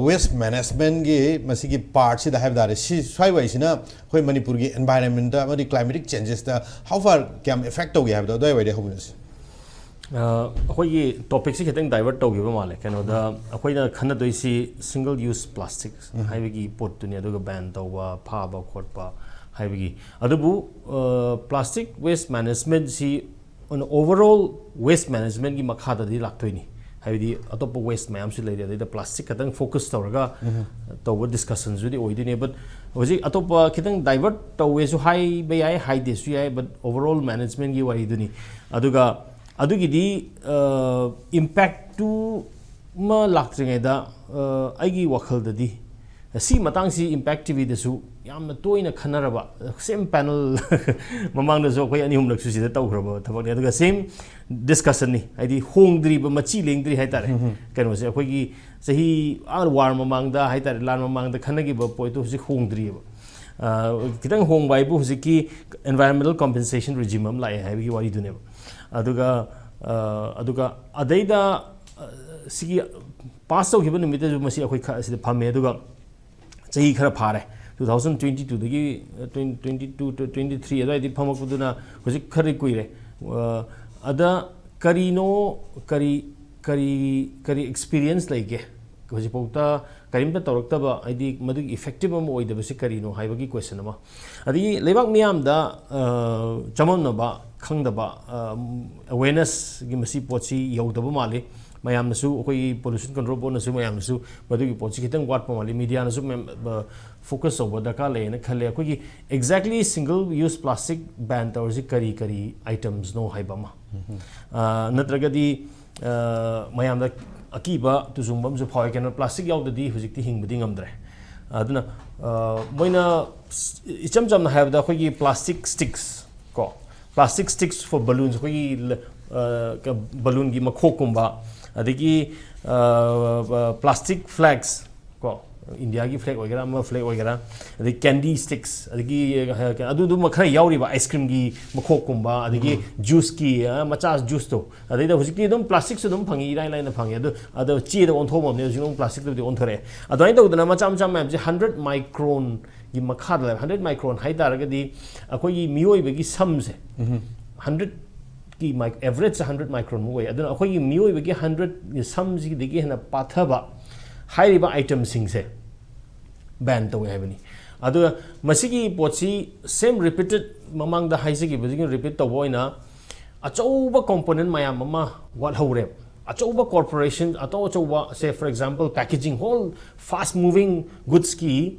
waste managementꯒꯤ ꯃꯁꯤꯒꯤ partꯁꯤꯗ ꯍꯥꯏꯕ ꯇꯥꯔꯦ, ꯁꯤ ꯁ꯭ꯋꯥꯏ ꯋꯥꯏꯁꯤꯅ ꯑꯩꯈꯣꯏ ꯃꯅꯤꯄꯨꯔꯒꯤ environmentꯇ ꯑꯃꯗꯤ climatic changesꯇ how far ꯀꯌꯥꯝ effect ꯇꯧꯒꯦ ꯍꯥꯏꯕꯗꯣ ꯑꯗꯨꯋꯥꯏ ꯋꯥꯏꯗꯩ ꯍꯧꯃꯤꯟꯅꯁꯤ꯫ ꯑꯩꯈꯣꯏꯒꯤ ꯇꯣꯄꯤꯛꯁꯤ ꯈꯤꯇꯪ ꯗꯥꯏꯚꯔꯠ ꯇꯧꯈꯤꯕ ꯃꯥꯜꯂꯦ꯫ ꯀꯩꯅꯣꯗ ꯑꯩꯈꯣꯏꯅ ꯈꯟꯅꯗꯣꯏꯁꯤ ꯁꯤꯡꯒꯜ ꯌꯨꯁ ꯄ꯭ꯂꯥꯁꯇꯤꯛ ꯍꯥꯏꯕꯒꯤ ꯄꯣꯠꯇꯨꯅꯤ, ꯑꯗꯨꯒ ꯕꯦꯟ ꯇꯧꯕ, ꯐꯥꯕ ꯈꯣꯠꯄ ꯍꯥꯏꯕꯒꯤ꯫ ꯑꯗꯨꯕꯨ ꯄ꯭ꯂꯥꯁꯇꯤꯛ ꯋꯦꯁ ꯃꯦꯅꯦꯖꯃꯦꯟꯁꯤ ꯑꯣꯚꯔ ꯑꯣꯜ ꯋꯦꯁ ꯃꯦꯅꯦꯖꯃꯦꯟꯒꯤ ꯃꯈꯥꯗꯗꯤ ꯂꯥꯛꯇꯣꯏꯅꯤ꯫ ꯍꯥꯏꯕꯗꯤ ꯑꯇꯣꯞꯄ ꯋꯦꯁ ꯃꯌꯥꯝꯁꯨ ꯂꯩꯔꯤ, ꯑꯗꯩꯗ ꯄ꯭ꯂꯥꯁꯇꯤꯛ ꯈꯛꯇꯪ ꯐꯣꯀꯁ ꯇꯧꯔꯒ ꯇꯧꯕ ꯗꯤꯁꯀꯁꯟꯁꯨꯗꯤ ꯑꯣꯏꯗꯣꯏꯅꯦ꯫ ꯕꯠ ꯍꯧꯖꯤꯛ ꯑꯇꯣꯞꯄ ꯈꯤꯇꯪ ꯗꯥꯏꯚꯔꯠ ꯇꯧꯋꯦꯁꯨ ꯍꯥꯏꯕ ꯌꯥꯏ, ꯍꯥꯏꯗꯦꯁꯨ ꯌꯥꯏ, ꯕꯠ ꯑꯣꯚꯔ ꯑꯣꯜ ꯃꯦꯅꯦꯖꯃꯦꯟꯒꯤ ꯋꯥꯔꯤꯗꯨꯅꯤ꯫ ꯑꯗꯨꯒ ꯑꯗꯨꯒꯤꯗꯤ ꯏꯝꯄꯦꯛꯇꯨ ꯑꯃ ꯂꯥꯛꯇ꯭ꯔꯤꯉꯩꯗ ꯑꯩꯒꯤ ꯋꯥꯈꯜꯗꯗꯤ ꯁꯤ ꯃꯇꯥꯡꯁꯤ ꯏꯝꯄꯦꯛ ꯇꯤ ꯚꯤꯗꯁꯨ ꯌꯥꯝꯅ ꯇꯣꯏꯅ ꯈꯟꯅꯔꯕ, ꯁꯦꯝ ꯄꯦꯅꯜ ꯃꯃꯥꯡꯗꯁꯨ ꯑꯩꯈꯣꯏ ꯑꯅꯤ ꯑꯍꯨꯝꯂꯛꯁꯨ ꯁꯤꯗ ꯇꯧꯈ꯭ꯔꯕ ꯊꯕꯛꯅꯤ꯫ ꯑꯗꯨꯒ ꯁꯦꯝ ꯗꯤꯁꯀꯁꯟꯅꯤ, ꯍꯥꯏꯗꯤ ꯍꯣꯡꯗ꯭ꯔꯤꯕ, ꯃꯆꯤ ꯂꯦꯡꯗ꯭ꯔꯤ ꯍꯥꯏꯇꯥꯔꯦ꯫ ꯀꯩꯅꯣꯁꯦ ꯑꯩꯈꯣꯏꯒꯤ ꯆꯍꯤ ꯑꯥ ꯋꯥꯔ ꯃꯃꯥꯡꯗ ꯍꯥꯏꯇꯥꯔꯦ, ꯂꯥꯟ ꯃꯃꯥꯡꯗ ꯈꯟꯅꯈꯤꯕ ꯄꯣꯠꯇꯣ ꯍꯧꯖꯤꯛ ꯍꯣꯡꯗ꯭ꯔꯤꯑꯕ꯫ ꯈꯤꯇꯪ ꯍꯣꯡꯕ ꯍꯥꯏꯕꯨ ꯍꯧꯖꯤꯛꯀꯤ environmental compensation regime ꯑꯃ ꯂꯥꯛꯑꯦ ꯍꯥꯏꯕꯒꯤ ꯋꯥꯔꯤꯗꯨꯅꯦꯕ꯫ ꯑꯗꯨꯒ ꯑꯗꯨꯒ ꯑꯗꯩꯗ ꯁꯤꯒꯤ ꯄꯥꯁ ꯇꯧꯈꯤꯕ ꯅꯨꯃꯤꯠꯇꯁꯨ ꯃꯁꯤ ꯑꯩꯈꯣꯏ ꯈꯔ ꯑꯁꯤꯗ ꯐꯝꯃꯦ꯫ ꯑꯗꯨꯒ ꯆꯍꯤ ꯈꯔ ꯐꯥꯔꯦ, ꯇꯨ ꯊꯥꯎꯖꯟ ꯇ꯭ꯋꯦꯟꯇꯤ ꯇꯨꯗꯒꯤ, ꯇ꯭ꯋꯦꯟꯇꯤ ꯇꯨ ꯇ꯭ꯋꯦꯟꯇꯤ ꯊ꯭ꯔꯤ ꯑꯗꯨꯋꯥꯏꯗꯒꯤ ꯐꯝꯃꯛꯄꯗꯨꯅ ꯍꯧꯖꯤꯛ ꯈꯔꯗꯤ ꯀꯨꯏꯔꯦ꯫ ꯑꯗ ꯀꯔꯤꯅꯣ, ꯀꯔꯤ ꯀꯔꯤ ꯀꯔꯤ ꯑꯦꯛꯁꯄꯤꯔꯤꯌꯦꯟꯁ ꯂꯩꯒꯦ ꯍꯧꯖꯤꯛꯐꯥꯎꯗ? ꯀꯔꯤꯝꯇ ꯇꯧꯔꯛꯇꯕ, ꯍꯥꯏꯗꯤ ꯃꯗꯨꯒꯤ ꯏꯐꯦꯛꯇꯤꯞ ꯑꯃ ꯑꯣꯏꯗꯕꯁꯤ ꯀꯔꯤꯅꯣ ꯍꯥꯏꯕꯒꯤ ꯀꯣꯏꯁꯟ ꯑꯃ꯫ ꯑꯗꯒꯤ ꯂꯩꯕꯥꯛ ꯃꯤꯌꯥꯝꯗ ꯆꯃꯝꯅꯕ, ꯈꯪꯗꯕ, ꯑꯋꯦꯔꯅꯦꯁꯒꯤ ꯃꯁꯤ ꯄꯣꯠꯁꯤ ꯌꯧꯗꯕ ꯃꯥꯜꯂꯤ꯫ ꯃꯌꯥꯝꯅꯁꯨ, ꯑꯩꯈꯣꯏꯒꯤ ꯄꯣꯂꯨꯁꯟ ꯀꯟꯇ꯭ꯔꯣꯜ ꯕꯣꯔꯗꯅꯁꯨ ꯃꯌꯥꯝꯅꯁꯨ ꯃꯗꯨꯒꯤ ꯄꯣꯠꯁꯤ ꯈꯤꯇꯪ ꯋꯥꯠꯄ ꯃꯥꯜꯂꯤ꯫ ꯃꯤꯗꯤꯌꯥꯅꯁꯨ ꯐꯣꯀꯁ ꯇꯧꯕ ꯗꯔꯀꯥꯔ ꯂꯩꯌꯦꯅ ꯈꯜꯂꯦ꯫ ꯑꯩꯈꯣꯏꯒꯤ ꯑꯦꯛꯖꯦꯛꯂꯤ ꯁꯤꯡꯒꯜ ꯌꯨꯁ ꯄ꯭ꯂꯥꯁꯇꯤꯛ ꯕꯦꯟ ꯇꯧꯔꯤꯁꯤ ꯀꯔꯤ ꯀꯔꯤ ꯑꯥꯏꯇꯝꯁꯅꯣ ꯍꯥꯏꯕ ꯑꯃ, ꯅꯠꯇ꯭ꯔꯒꯗꯤ ꯃꯌꯥꯝꯗ ꯑꯀꯤꯕ ꯇꯨꯖꯨꯡꯕ ꯑꯃꯁꯨ ꯐꯥꯎꯋꯦ꯫ ꯀꯩꯅꯣ, ꯄ꯭ꯂꯥꯁꯇꯤꯛ ꯌꯥꯎꯗꯗꯤ ꯍꯧꯖꯤꯛꯇꯤ ꯍꯤꯡꯕꯗꯤ ꯉꯝꯗ꯭ꯔꯦ꯫ ꯑꯗꯨꯅ ꯃꯣꯏꯅ ꯏꯆꯝ ꯆꯝꯅ ꯍꯥꯏꯔꯕꯗ ꯑꯩꯈꯣꯏꯒꯤ plastic sticks ꯀꯣ, plastic sticks for balloons, ꯑꯩꯈꯣꯏꯒꯤ ꯕꯂꯨꯟꯒꯤ ꯃꯈꯣꯛꯀꯨꯝꯕ, ꯑꯗꯒꯤ ꯄ꯭ꯂꯥꯁꯇꯤꯛ ꯐ꯭ꯂꯦꯛꯁ ꯀꯣ, ꯏꯟꯗꯤꯌꯥꯒꯤ ꯐ꯭ꯂꯦꯛ ꯑꯣꯏꯒꯦꯔꯥ, ꯑꯃ ꯐ꯭ꯂꯦꯛ ꯑꯣꯏꯒꯦꯔꯥ, ꯑꯗꯩ ꯀꯦꯟꯗꯤ ꯁ꯭ꯇꯤꯛꯁ, ꯑꯗꯒꯤ ꯑꯗꯨꯗꯨꯃ ꯈꯔ ꯌꯥꯎꯔꯤꯕ, ꯑꯥꯏꯁ ꯀ꯭ꯔꯤꯝꯒꯤ ꯃꯈꯣꯛꯀꯨꯝꯕ, ꯑꯗꯒꯤ ꯖꯨꯁꯀꯤ ꯃꯆꯥ ꯖꯨꯁꯇꯣ, ꯑꯗꯩꯗ ꯍꯧꯖꯤꯛꯇꯤ ꯑꯗꯨꯝ ꯄ꯭ꯂꯥꯁꯇꯤꯛꯁꯨ ꯑꯗꯨꯝ ꯐꯪꯉꯤ, ꯏꯔꯥꯏ ꯂꯥꯏꯅ ꯐꯪꯉꯤ꯫ ꯑꯗꯨ ꯑꯗꯣ ꯆꯦꯗ ꯑꯣꯟꯊꯣꯛꯑꯝꯃꯕꯅꯦ, ꯍꯧꯖꯤꯛ ꯑꯃꯨꯛ ꯄ꯭ꯂꯥꯁꯇꯤꯛꯇꯕꯨꯗꯤ ꯑꯣꯟꯊꯣꯔꯛꯑꯦ꯫ ꯑꯗꯨꯃꯥꯏꯅ ꯇꯧꯗꯅ ꯃꯆꯥ ꯃꯆꯥ ꯃꯌꯥꯝꯁꯦ ꯍꯟꯗ꯭ꯔꯦꯠ ꯃꯥꯏꯀ꯭ꯔꯣꯟꯒꯤ ꯃꯈꯥꯗ ꯂꯩꯕ꯫ ꯍꯟꯗ꯭ꯔꯦꯠ ꯃꯥꯏꯀ꯭ꯔꯣꯟ ꯍꯥꯏ ꯇꯥꯔꯒꯗꯤ ꯑꯩꯈꯣꯏꯒꯤ ꯃꯤꯑꯣꯏꯕꯒꯤ ꯁꯝꯁꯦ ꯍꯟꯗ꯭ꯔꯦꯠ ꯀꯤ ꯑꯦꯚꯔꯦꯖ ꯍꯟꯗ꯭ꯔꯦꯠ ꯃꯥꯏꯀ꯭ꯔꯣꯟꯃꯨꯛ ꯑꯣꯏ꯫ ꯑꯗꯨꯅ ꯑꯩꯈꯣꯏꯒꯤ ꯃꯤꯑꯣꯏꯕꯒꯤ ꯍꯟꯗ꯭ꯔꯦꯠꯀꯤ ꯁꯝꯁꯤꯗꯒꯤ ꯍꯦꯟꯅ ꯄꯥꯊꯕ ꯍꯥꯏꯔꯤꯕ ꯑꯥꯏꯇꯦꯝꯁꯤꯡꯁꯦ ꯕꯦꯟ ꯇꯧꯋꯦ ꯍꯥꯏꯕꯅꯤ꯫ ꯑꯗꯨꯒ ꯃꯁꯤꯒꯤ ꯄꯣꯠꯁꯤ ꯁꯦꯝ ꯔꯤꯄꯤꯇꯦꯠ, ꯃꯃꯥꯡꯗ ꯍꯥꯏꯖꯈꯤꯕꯁꯤꯒꯤ ꯔꯤꯄꯤꯠ ꯇꯧꯕ ꯑꯣꯏꯅ ꯑꯆꯧꯕ ꯀꯣꯝꯄꯣꯅꯦꯟ ꯃꯌꯥꯝ ꯑꯃ ꯋꯥꯠꯍꯧꯔꯦꯕ꯫ ꯑꯆꯧꯕ ꯀꯣꯔꯄꯣꯔꯦꯁꯟ ꯑꯆꯧ ꯑꯆꯧꯕ, ꯁꯦ, ꯐꯣꯔ ꯑꯦꯛꯖꯥꯝꯄꯜ, ꯄꯦꯀꯦꯖꯤꯡ, ꯍꯣꯜ ꯐꯥꯁ ꯃꯨꯚꯤꯡ ꯒꯨꯗꯁꯀꯤ,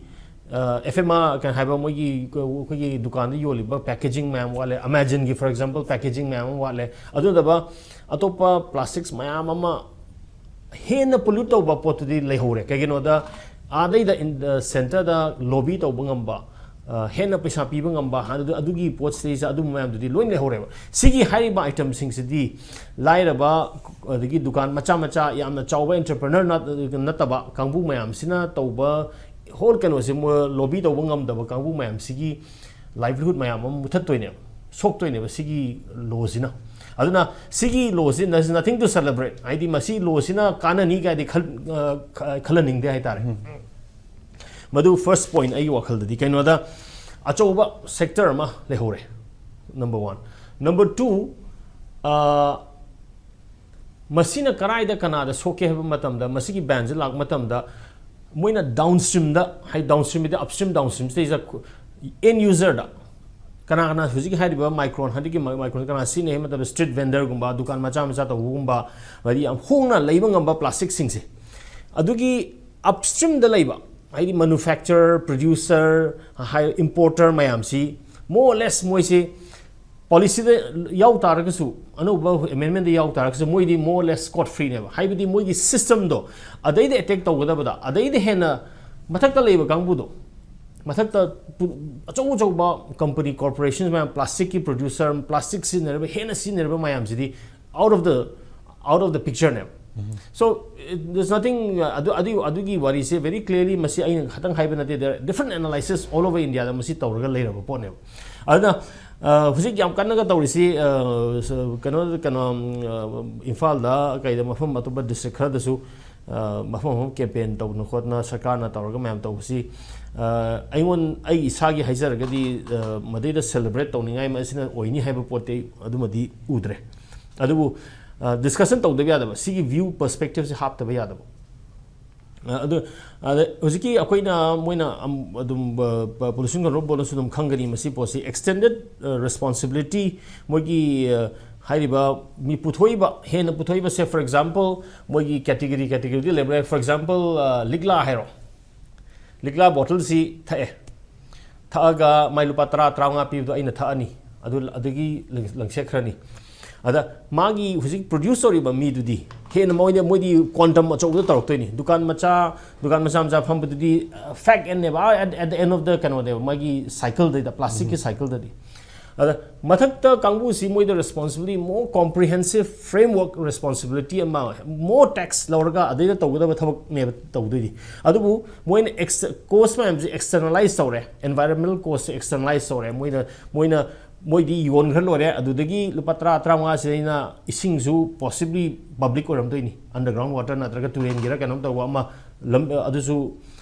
ꯑꯦꯐ ꯑꯦꯝ ꯑꯥꯔ ꯀꯩ ꯍꯥꯏꯕ, ꯃꯣꯏꯒꯤ ꯑꯩꯈꯣꯏꯒꯤ ꯗꯨꯀꯥꯟꯗ ꯌꯣꯜꯂꯤꯕ ꯄꯦꯀꯦꯖꯤꯡ ꯃꯌꯥꯝ ꯋꯥꯠꯂꯦ꯫ ꯑꯃꯥꯖꯣꯟꯒꯤ, ꯐꯣꯔ ꯑꯦꯛꯖꯥꯝꯄꯜ, ꯄꯦꯀꯦꯖꯤꯡ ꯃꯌꯥꯝ ꯑꯃ ꯋꯥꯠꯂꯦ꯫ ꯑꯗꯨ ꯅꯠꯇꯕ ꯑꯇꯣꯞꯄ ꯄ꯭ꯂꯥꯁꯇꯤꯛꯁ ꯃꯌꯥꯝ ꯑꯃ ꯍꯦꯟꯅ ꯄꯣꯂ꯭ꯌꯨꯠ ꯇꯧꯕ ꯄꯣꯠꯇꯨꯗꯤ ꯂꯩꯍꯧꯔꯦ꯫ ꯀꯩꯒꯤꯅꯣꯗ ꯑꯥꯗꯩꯗ ꯁꯦꯟꯇꯔꯗ ꯂꯣꯕꯤ ꯇꯧꯕ ꯉꯝꯕ, ꯑ, ꯍꯦꯟꯅ ꯄꯩꯁꯥ ꯄꯤꯕ ꯉꯝꯕ, ꯑꯗꯨ, ꯑꯗꯨꯒꯤ ꯄꯣꯠ ꯆꯩꯁꯦ, ꯑꯗꯨꯝꯕ ꯃꯌꯥꯝꯗꯨꯗꯤ ꯂꯣꯏ ꯂꯩꯍꯧꯔꯦꯕ꯫ ꯁꯤꯒꯤ ꯍꯥꯏꯔꯤꯕ ꯑꯥꯏꯇꯦꯝꯁꯤꯡꯁꯤꯗꯤ ꯂꯥꯏꯔꯕ, ꯑꯗꯒꯤ ꯗꯨꯀꯥꯟ ꯃꯆꯥ ꯃꯆꯥ, ꯌꯥꯝꯅ ꯆꯥꯎꯕ ꯑꯦꯟꯇꯔꯄ꯭ꯔꯦꯅꯔ ꯅꯠꯇꯕ ꯀꯥꯡꯕꯨ ꯃꯌꯥꯝꯁꯤꯅ ꯇꯧꯕ, ꯍꯣꯜ ꯀꯩꯅꯣꯁꯦ ꯂꯣꯕꯤ ꯇꯧꯕ ꯉꯝꯗꯕ ꯀꯥꯡꯕꯨ ꯃꯌꯥꯝꯁꯤꯒꯤ ꯂꯥꯏꯚꯂꯤꯍꯨꯗ ꯃꯌꯥꯝ ꯑꯃ ꯃꯨꯊꯠꯇꯣꯏꯅꯦꯕ, ꯁꯣꯛꯇꯣꯏꯅꯦꯕ ꯁꯤꯒꯤ ꯂꯣꯁꯤꯅ꯫ ꯑꯗꯨꯅ ꯁꯤꯒꯤ ꯂꯣꯁꯤ, there is nothing to celebrate, ꯍꯥꯏꯗꯤ ꯃꯁꯤ ꯂꯣꯁꯤꯅ ꯀꯥꯟꯅꯅꯤ ꯀꯥꯏꯗꯤ ꯈꯜ-, ꯑ, ꯈ-, ꯈꯜꯍꯟꯅꯤꯡꯗꯦ ꯍꯥꯏꯇꯥꯔꯦ꯫ ꯃꯗꯨ ꯐꯥꯔꯁ ꯄꯣꯏꯟ ꯑꯩꯒꯤ ꯋꯥꯈꯜꯗꯗꯤ꯫ ꯀꯩꯅꯣꯗ ꯑꯆꯧꯕ ꯁꯦꯛꯇꯔ ꯑꯃ ꯂꯩꯍꯧꯔꯦ, ꯅꯝꯕꯔ ꯋꯥꯟ꯫ ꯅꯝꯕꯔ ꯇꯨ, ꯃꯁꯤꯅ ꯀꯔꯥꯏꯗ ꯀꯅꯥꯗ ꯁꯣꯛꯀꯦ ꯍꯥꯏꯕ ꯃꯇꯝꯗ, ꯃꯁꯤꯒꯤ ꯕꯦꯟꯁꯦ ꯂꯥꯛꯄ ꯃꯇꯝꯗ ꯃꯣꯏꯅ ꯗꯥꯎꯟ ꯁ꯭ꯇ꯭ꯔꯤꯝꯗ, ꯍꯥꯏ, ꯗꯥꯎꯟ ꯁ꯭ꯇ꯭ꯔꯤꯝꯗ ꯑꯞ ꯁ꯭ꯇ꯭ꯔꯤꯝ ꯗꯥꯎꯟ ꯁ꯭ꯇ꯭ꯔꯤꯝꯁꯤꯗꯩꯁꯤꯗ ꯑꯦꯟ ꯌꯨꯖꯔꯗ ꯀꯅꯥ ꯀꯅꯥ ꯍꯧꯖꯤꯛꯀꯤ ꯍꯥꯏꯔꯤꯕ ꯃꯥꯏꯀ꯭ꯔꯣꯟ, ꯍꯟꯗꯛꯀꯤ ꯃꯥꯏ-, ꯃꯥꯏꯀ꯭ꯔꯣꯟ ꯀꯅꯥ ꯁꯤꯖꯤꯟꯅꯩ ꯍꯥꯏꯕ ꯃꯇꯝꯗ ꯁ꯭ꯇ꯭ꯔꯤꯠ ꯚꯦꯟꯗꯔꯒꯨꯝꯕ, ꯗꯨꯀꯥꯟ ꯃꯆꯥ ꯃꯆꯥ ꯇꯧꯕꯒꯨꯝꯕ, ꯍꯥꯏꯗꯤ ꯌꯥꯝ ꯍꯣꯡꯅ ꯂꯩꯕ ꯉꯝꯕ ꯄ꯭ꯂꯥꯁꯇꯤꯛꯁꯤꯡꯁꯦ, ꯑꯗꯨꯒꯤ ꯑꯞ ꯁ꯭ꯇ꯭ꯔꯤꯝꯗ ꯂꯩꯕ, ꯍꯥꯏꯗꯤ ꯃꯦꯅꯨꯐꯦꯛꯆꯔꯔ, ꯄ꯭ꯔꯗ꯭ꯌꯨꯁꯔ, ꯍꯥꯏ, ꯏꯝꯄꯣꯔꯇꯔ ꯃꯌꯥꯝꯁꯤ more or less ꯃꯣꯏꯁꯦ ꯄꯣꯂꯤꯁꯤꯗ ꯌꯥꯎ ꯇꯥꯔꯒꯁꯨ, ꯑꯅꯧꯕ ꯑꯦꯃꯦꯟꯃꯦꯟꯗ ꯌꯥꯎ ꯇꯥꯔꯒꯁꯨ, ꯃꯣꯏꯗꯤ more or less scot free ꯅꯦꯕ꯫ ꯍꯥꯏꯕꯗꯤ ꯃꯣꯏꯒꯤ ꯁꯤꯁꯇꯝꯗꯣ ꯑꯗꯩꯗ ꯑꯦꯇꯦꯛ ꯇꯧꯒꯗꯕꯗ, ꯑꯗꯩꯗ ꯍꯦꯟꯅ ꯃꯊꯛꯇ ꯂꯩꯕ ꯀꯥꯡꯕꯨꯗꯣ, ꯃꯊꯛꯇ ꯄꯨ-, ꯑꯆꯧ ꯑꯆꯧꯕ ꯀꯝꯄꯅꯤ, ꯀꯣꯔꯄꯣꯔꯦꯁꯟ ꯃꯌꯥꯝ, ꯄ꯭ꯂꯥꯁꯇꯤꯛꯀꯤ ꯄ꯭ꯔꯗ꯭ꯌꯨꯁꯔ, ꯄ꯭ꯂꯥꯁꯇꯤꯛ ꯁꯤꯖꯤꯟꯅꯔꯤꯕ, ꯍꯦꯟꯅ ꯁꯤꯖꯤꯟꯅꯔꯤꯕ ꯃꯌꯥꯝꯁꯤꯗꯤ out of the, out of the picture ꯅꯦꯕ꯫ So, it, there's nothing, uh, ꯑꯗꯨ, ꯑꯗꯨ, ꯑꯗꯨꯒꯤ ꯋꯥꯔꯤꯁꯦ very clearly, ꯃꯁꯤ ꯑꯩꯅ ꯈꯛꯇꯪ ꯍꯥꯏꯕ ꯅꯠꯇꯦ, there are different analysis all over India ꯗ ꯃꯁꯤ ꯇꯧꯔꯒ ꯂꯩꯔꯕ ꯄꯣꯠꯅꯦꯕ꯫ ꯑꯗꯨꯅ, ꯑ, ꯍꯧꯖꯤꯛ ꯌꯥꯝ ꯀꯟꯅꯒ ꯇꯧꯔꯤꯁꯤ, ꯑ, ꯁ-, ꯀꯩꯅꯣ, ꯀꯩꯅꯣ, ꯎꯝ, ꯑ, ꯏꯝꯐꯥꯜꯗ, ꯀꯩꯗ, ꯃꯐꯝ ꯑꯇꯣꯞꯄ ꯗꯤꯁꯇ꯭ꯔꯤꯛ ꯈꯔꯗꯁꯨ ꯃꯐꯝ ꯃꯐꯝ ꯀꯦꯝꯄꯦꯟ ꯇꯧꯗꯅ ꯈꯣꯠꯇꯅ ꯁꯔꯀꯥꯔꯅ ꯇꯧꯔꯒ ꯃꯌꯥꯝ ꯇꯧꯕꯁꯤ ꯑꯩꯉꯣꯟ ꯑꯩ ꯏꯁꯥꯒꯤ ꯍꯥꯏꯖꯔꯒꯗꯤ ꯃꯗꯩꯗ ꯁꯦꯂꯦꯕ꯭ꯔꯦꯠ ꯇꯧꯅꯤꯡꯉꯥꯏ ꯃꯁꯤꯅ ꯑꯣꯏꯅꯤ ꯍꯥꯏꯕ ꯄꯣꯠꯇꯤ ꯑꯩ ꯑꯗꯨꯃꯗꯤ ꯎꯗ꯭ꯔꯦ꯫ ꯑꯗꯨꯕꯨ ꯗꯤꯁꯀꯁꯟ ꯇꯧꯗꯕ ꯌꯥꯗꯕ, ꯁꯤꯒꯤ ꯚ꯭ꯌꯨ ꯄꯔꯁꯄꯦꯛꯇꯤꯞꯁꯦ ꯍꯥꯞꯇꯕ ꯌꯥꯗꯕ꯫ ꯑꯗꯨ ꯑꯗ ꯍꯧꯖꯤꯛꯀꯤ ꯑꯩꯈꯣꯏꯅ ꯃꯣꯏꯅ ꯑꯗꯨꯝ ꯄꯣꯂꯨꯁꯟ ꯀꯟꯇ꯭ꯔꯣꯜ ꯕꯣꯔꯗꯅꯁꯨ ꯑꯗꯨꯝ ꯈꯪꯒꯅꯤ ꯃꯁꯤ ꯄꯣꯠꯁꯤ꯫ ꯑꯦꯛꯁꯇꯦꯟꯗꯦꯠ ꯔꯦꯁꯄꯣꯟꯁꯤꯕꯤꯂꯤꯇꯤ ꯃꯣꯏꯒꯤ ꯍꯥꯏꯔꯤꯕ ꯃꯤ ꯄꯨꯊꯣꯛꯏꯕ, ꯍꯦꯟꯅ ꯄꯨꯊꯣꯛꯏꯕꯁꯦ, ꯐꯣꯔ ꯑꯦꯛꯖꯥꯝꯄꯜ, ꯃꯣꯏꯒꯤ ꯀꯦꯇꯤꯒꯣꯔꯤ ꯀꯦꯇꯤꯒꯣꯔꯤꯗꯤ ꯂꯩꯕ꯭ꯔꯥ? ꯐꯣꯔ ꯑꯦꯛꯖꯥꯝꯄꯜ, ꯂꯤꯛꯂꯥ ꯍꯥꯏꯔꯣ, ꯂꯤꯛꯂꯥ ꯕꯣꯇꯜꯁꯤ ꯊꯛꯑꯦ, ꯊꯛꯑꯒ ꯃꯥꯏ ꯂꯨꯄꯥ ꯇꯔꯥ ꯇꯔꯥꯃꯉꯥ ꯄꯤꯕꯗꯣ ꯑꯩꯅ ꯊꯛꯑꯅꯤ, ꯑꯗꯨ ꯑꯗꯒꯤ ꯂꯪꯁꯦꯠꯈ꯭ꯔꯅꯤ꯫ ꯑꯗ ꯃꯥꯒꯤ ꯍꯧꯖꯤꯛ ꯄ꯭ꯔꯣꯗ꯭ꯌꯨꯁ ꯇꯧꯔꯤꯕ ꯃꯤꯗꯨꯗꯤ ꯍꯦꯟꯅ ꯃꯣꯏꯗ ꯃꯣꯏꯗꯤ ꯀ꯭ꯋꯥꯟꯇꯝ ꯑꯆꯧꯕꯗ ꯇꯧꯔꯛꯇꯣꯏꯅꯤ꯫ ꯗꯨꯀꯥꯟ ꯃꯆꯥ ꯗꯨꯀꯥꯟ ꯃꯆꯥ ꯃꯆꯥ ꯐꯝꯕꯗꯨꯗꯤ ꯐꯦꯛ ꯑꯦꯟꯅꯦꯕ, at the end of the ꯀꯩꯅꯣꯅꯦꯕ, ꯃꯥꯒꯤ ꯁꯥꯏꯀꯜꯗꯩꯗ, ꯄ꯭ꯂꯥꯁꯇꯤꯛꯀꯤ ꯁꯥꯏꯀꯜꯗꯗꯤ꯫ ꯑꯗ ꯃꯊꯛꯇ ꯀꯥꯡꯕꯨꯁꯤ ꯃꯣꯏꯗ ꯔꯦꯁꯄꯣꯟꯁꯤꯕꯤꯂꯤꯇꯤ, ꯃꯣꯔ ꯀꯣꯝꯄ꯭ꯔꯤꯍꯦꯟꯁꯤꯞ ꯐ꯭ꯔꯦꯝꯋꯔꯛ ꯔꯦꯁꯄꯣꯟꯁꯤꯕꯤꯂꯤꯇꯤ ꯑꯃ, ꯃꯣꯔ ꯇꯦꯛꯁ ꯂꯧꯔꯒ ꯑꯗꯩꯗ ꯇꯧꯒꯗꯕ ꯊꯕꯛꯅꯦꯕ ꯇꯧꯗꯣꯏꯗꯤ꯫ ꯑꯗꯨꯕꯨ ꯃꯣꯏꯅ ꯀꯣꯁ ꯃꯌꯥꯝꯁꯦ ꯑꯦꯛꯁꯇꯔꯅꯦꯂꯥꯏꯁ ꯇꯧꯔꯦ, ꯑꯦꯟꯚꯥꯏꯔꯟꯃꯦꯟꯇꯦꯜ ꯀꯣꯁꯁꯦ ꯑꯦꯛꯁꯇꯔꯅꯦꯂꯥꯏꯁ ꯇꯧꯔꯦ꯫ ꯃꯣꯏꯅ ꯃꯣꯏꯗꯤ ꯌꯣꯟꯈ꯭ꯔ ꯂꯣꯏꯔꯦ꯫ ꯑꯗꯨꯗꯒꯤ ꯂꯨꯄꯥ ꯇꯔꯥ ꯇꯔꯥꯃꯉꯥꯁꯤꯗꯩꯅ ꯏꯁꯤꯡꯁꯨ ꯄꯣꯁꯤꯕ꯭ꯂꯤ ꯄꯕ꯭ꯂꯤꯛ ꯑꯣꯏꯔꯝꯗꯣꯏꯅꯤ, ꯑꯟꯗꯔꯒ꯭ꯔꯥꯎꯟ ꯋꯥꯇꯔ ꯅꯠꯇ꯭ꯔꯒ ꯇꯨꯔꯦꯟꯒꯤꯔ ꯀꯩꯅꯣꯝ ꯇꯧꯕ ꯑꯃ, ꯂꯝ ꯑꯗꯨꯁꯨ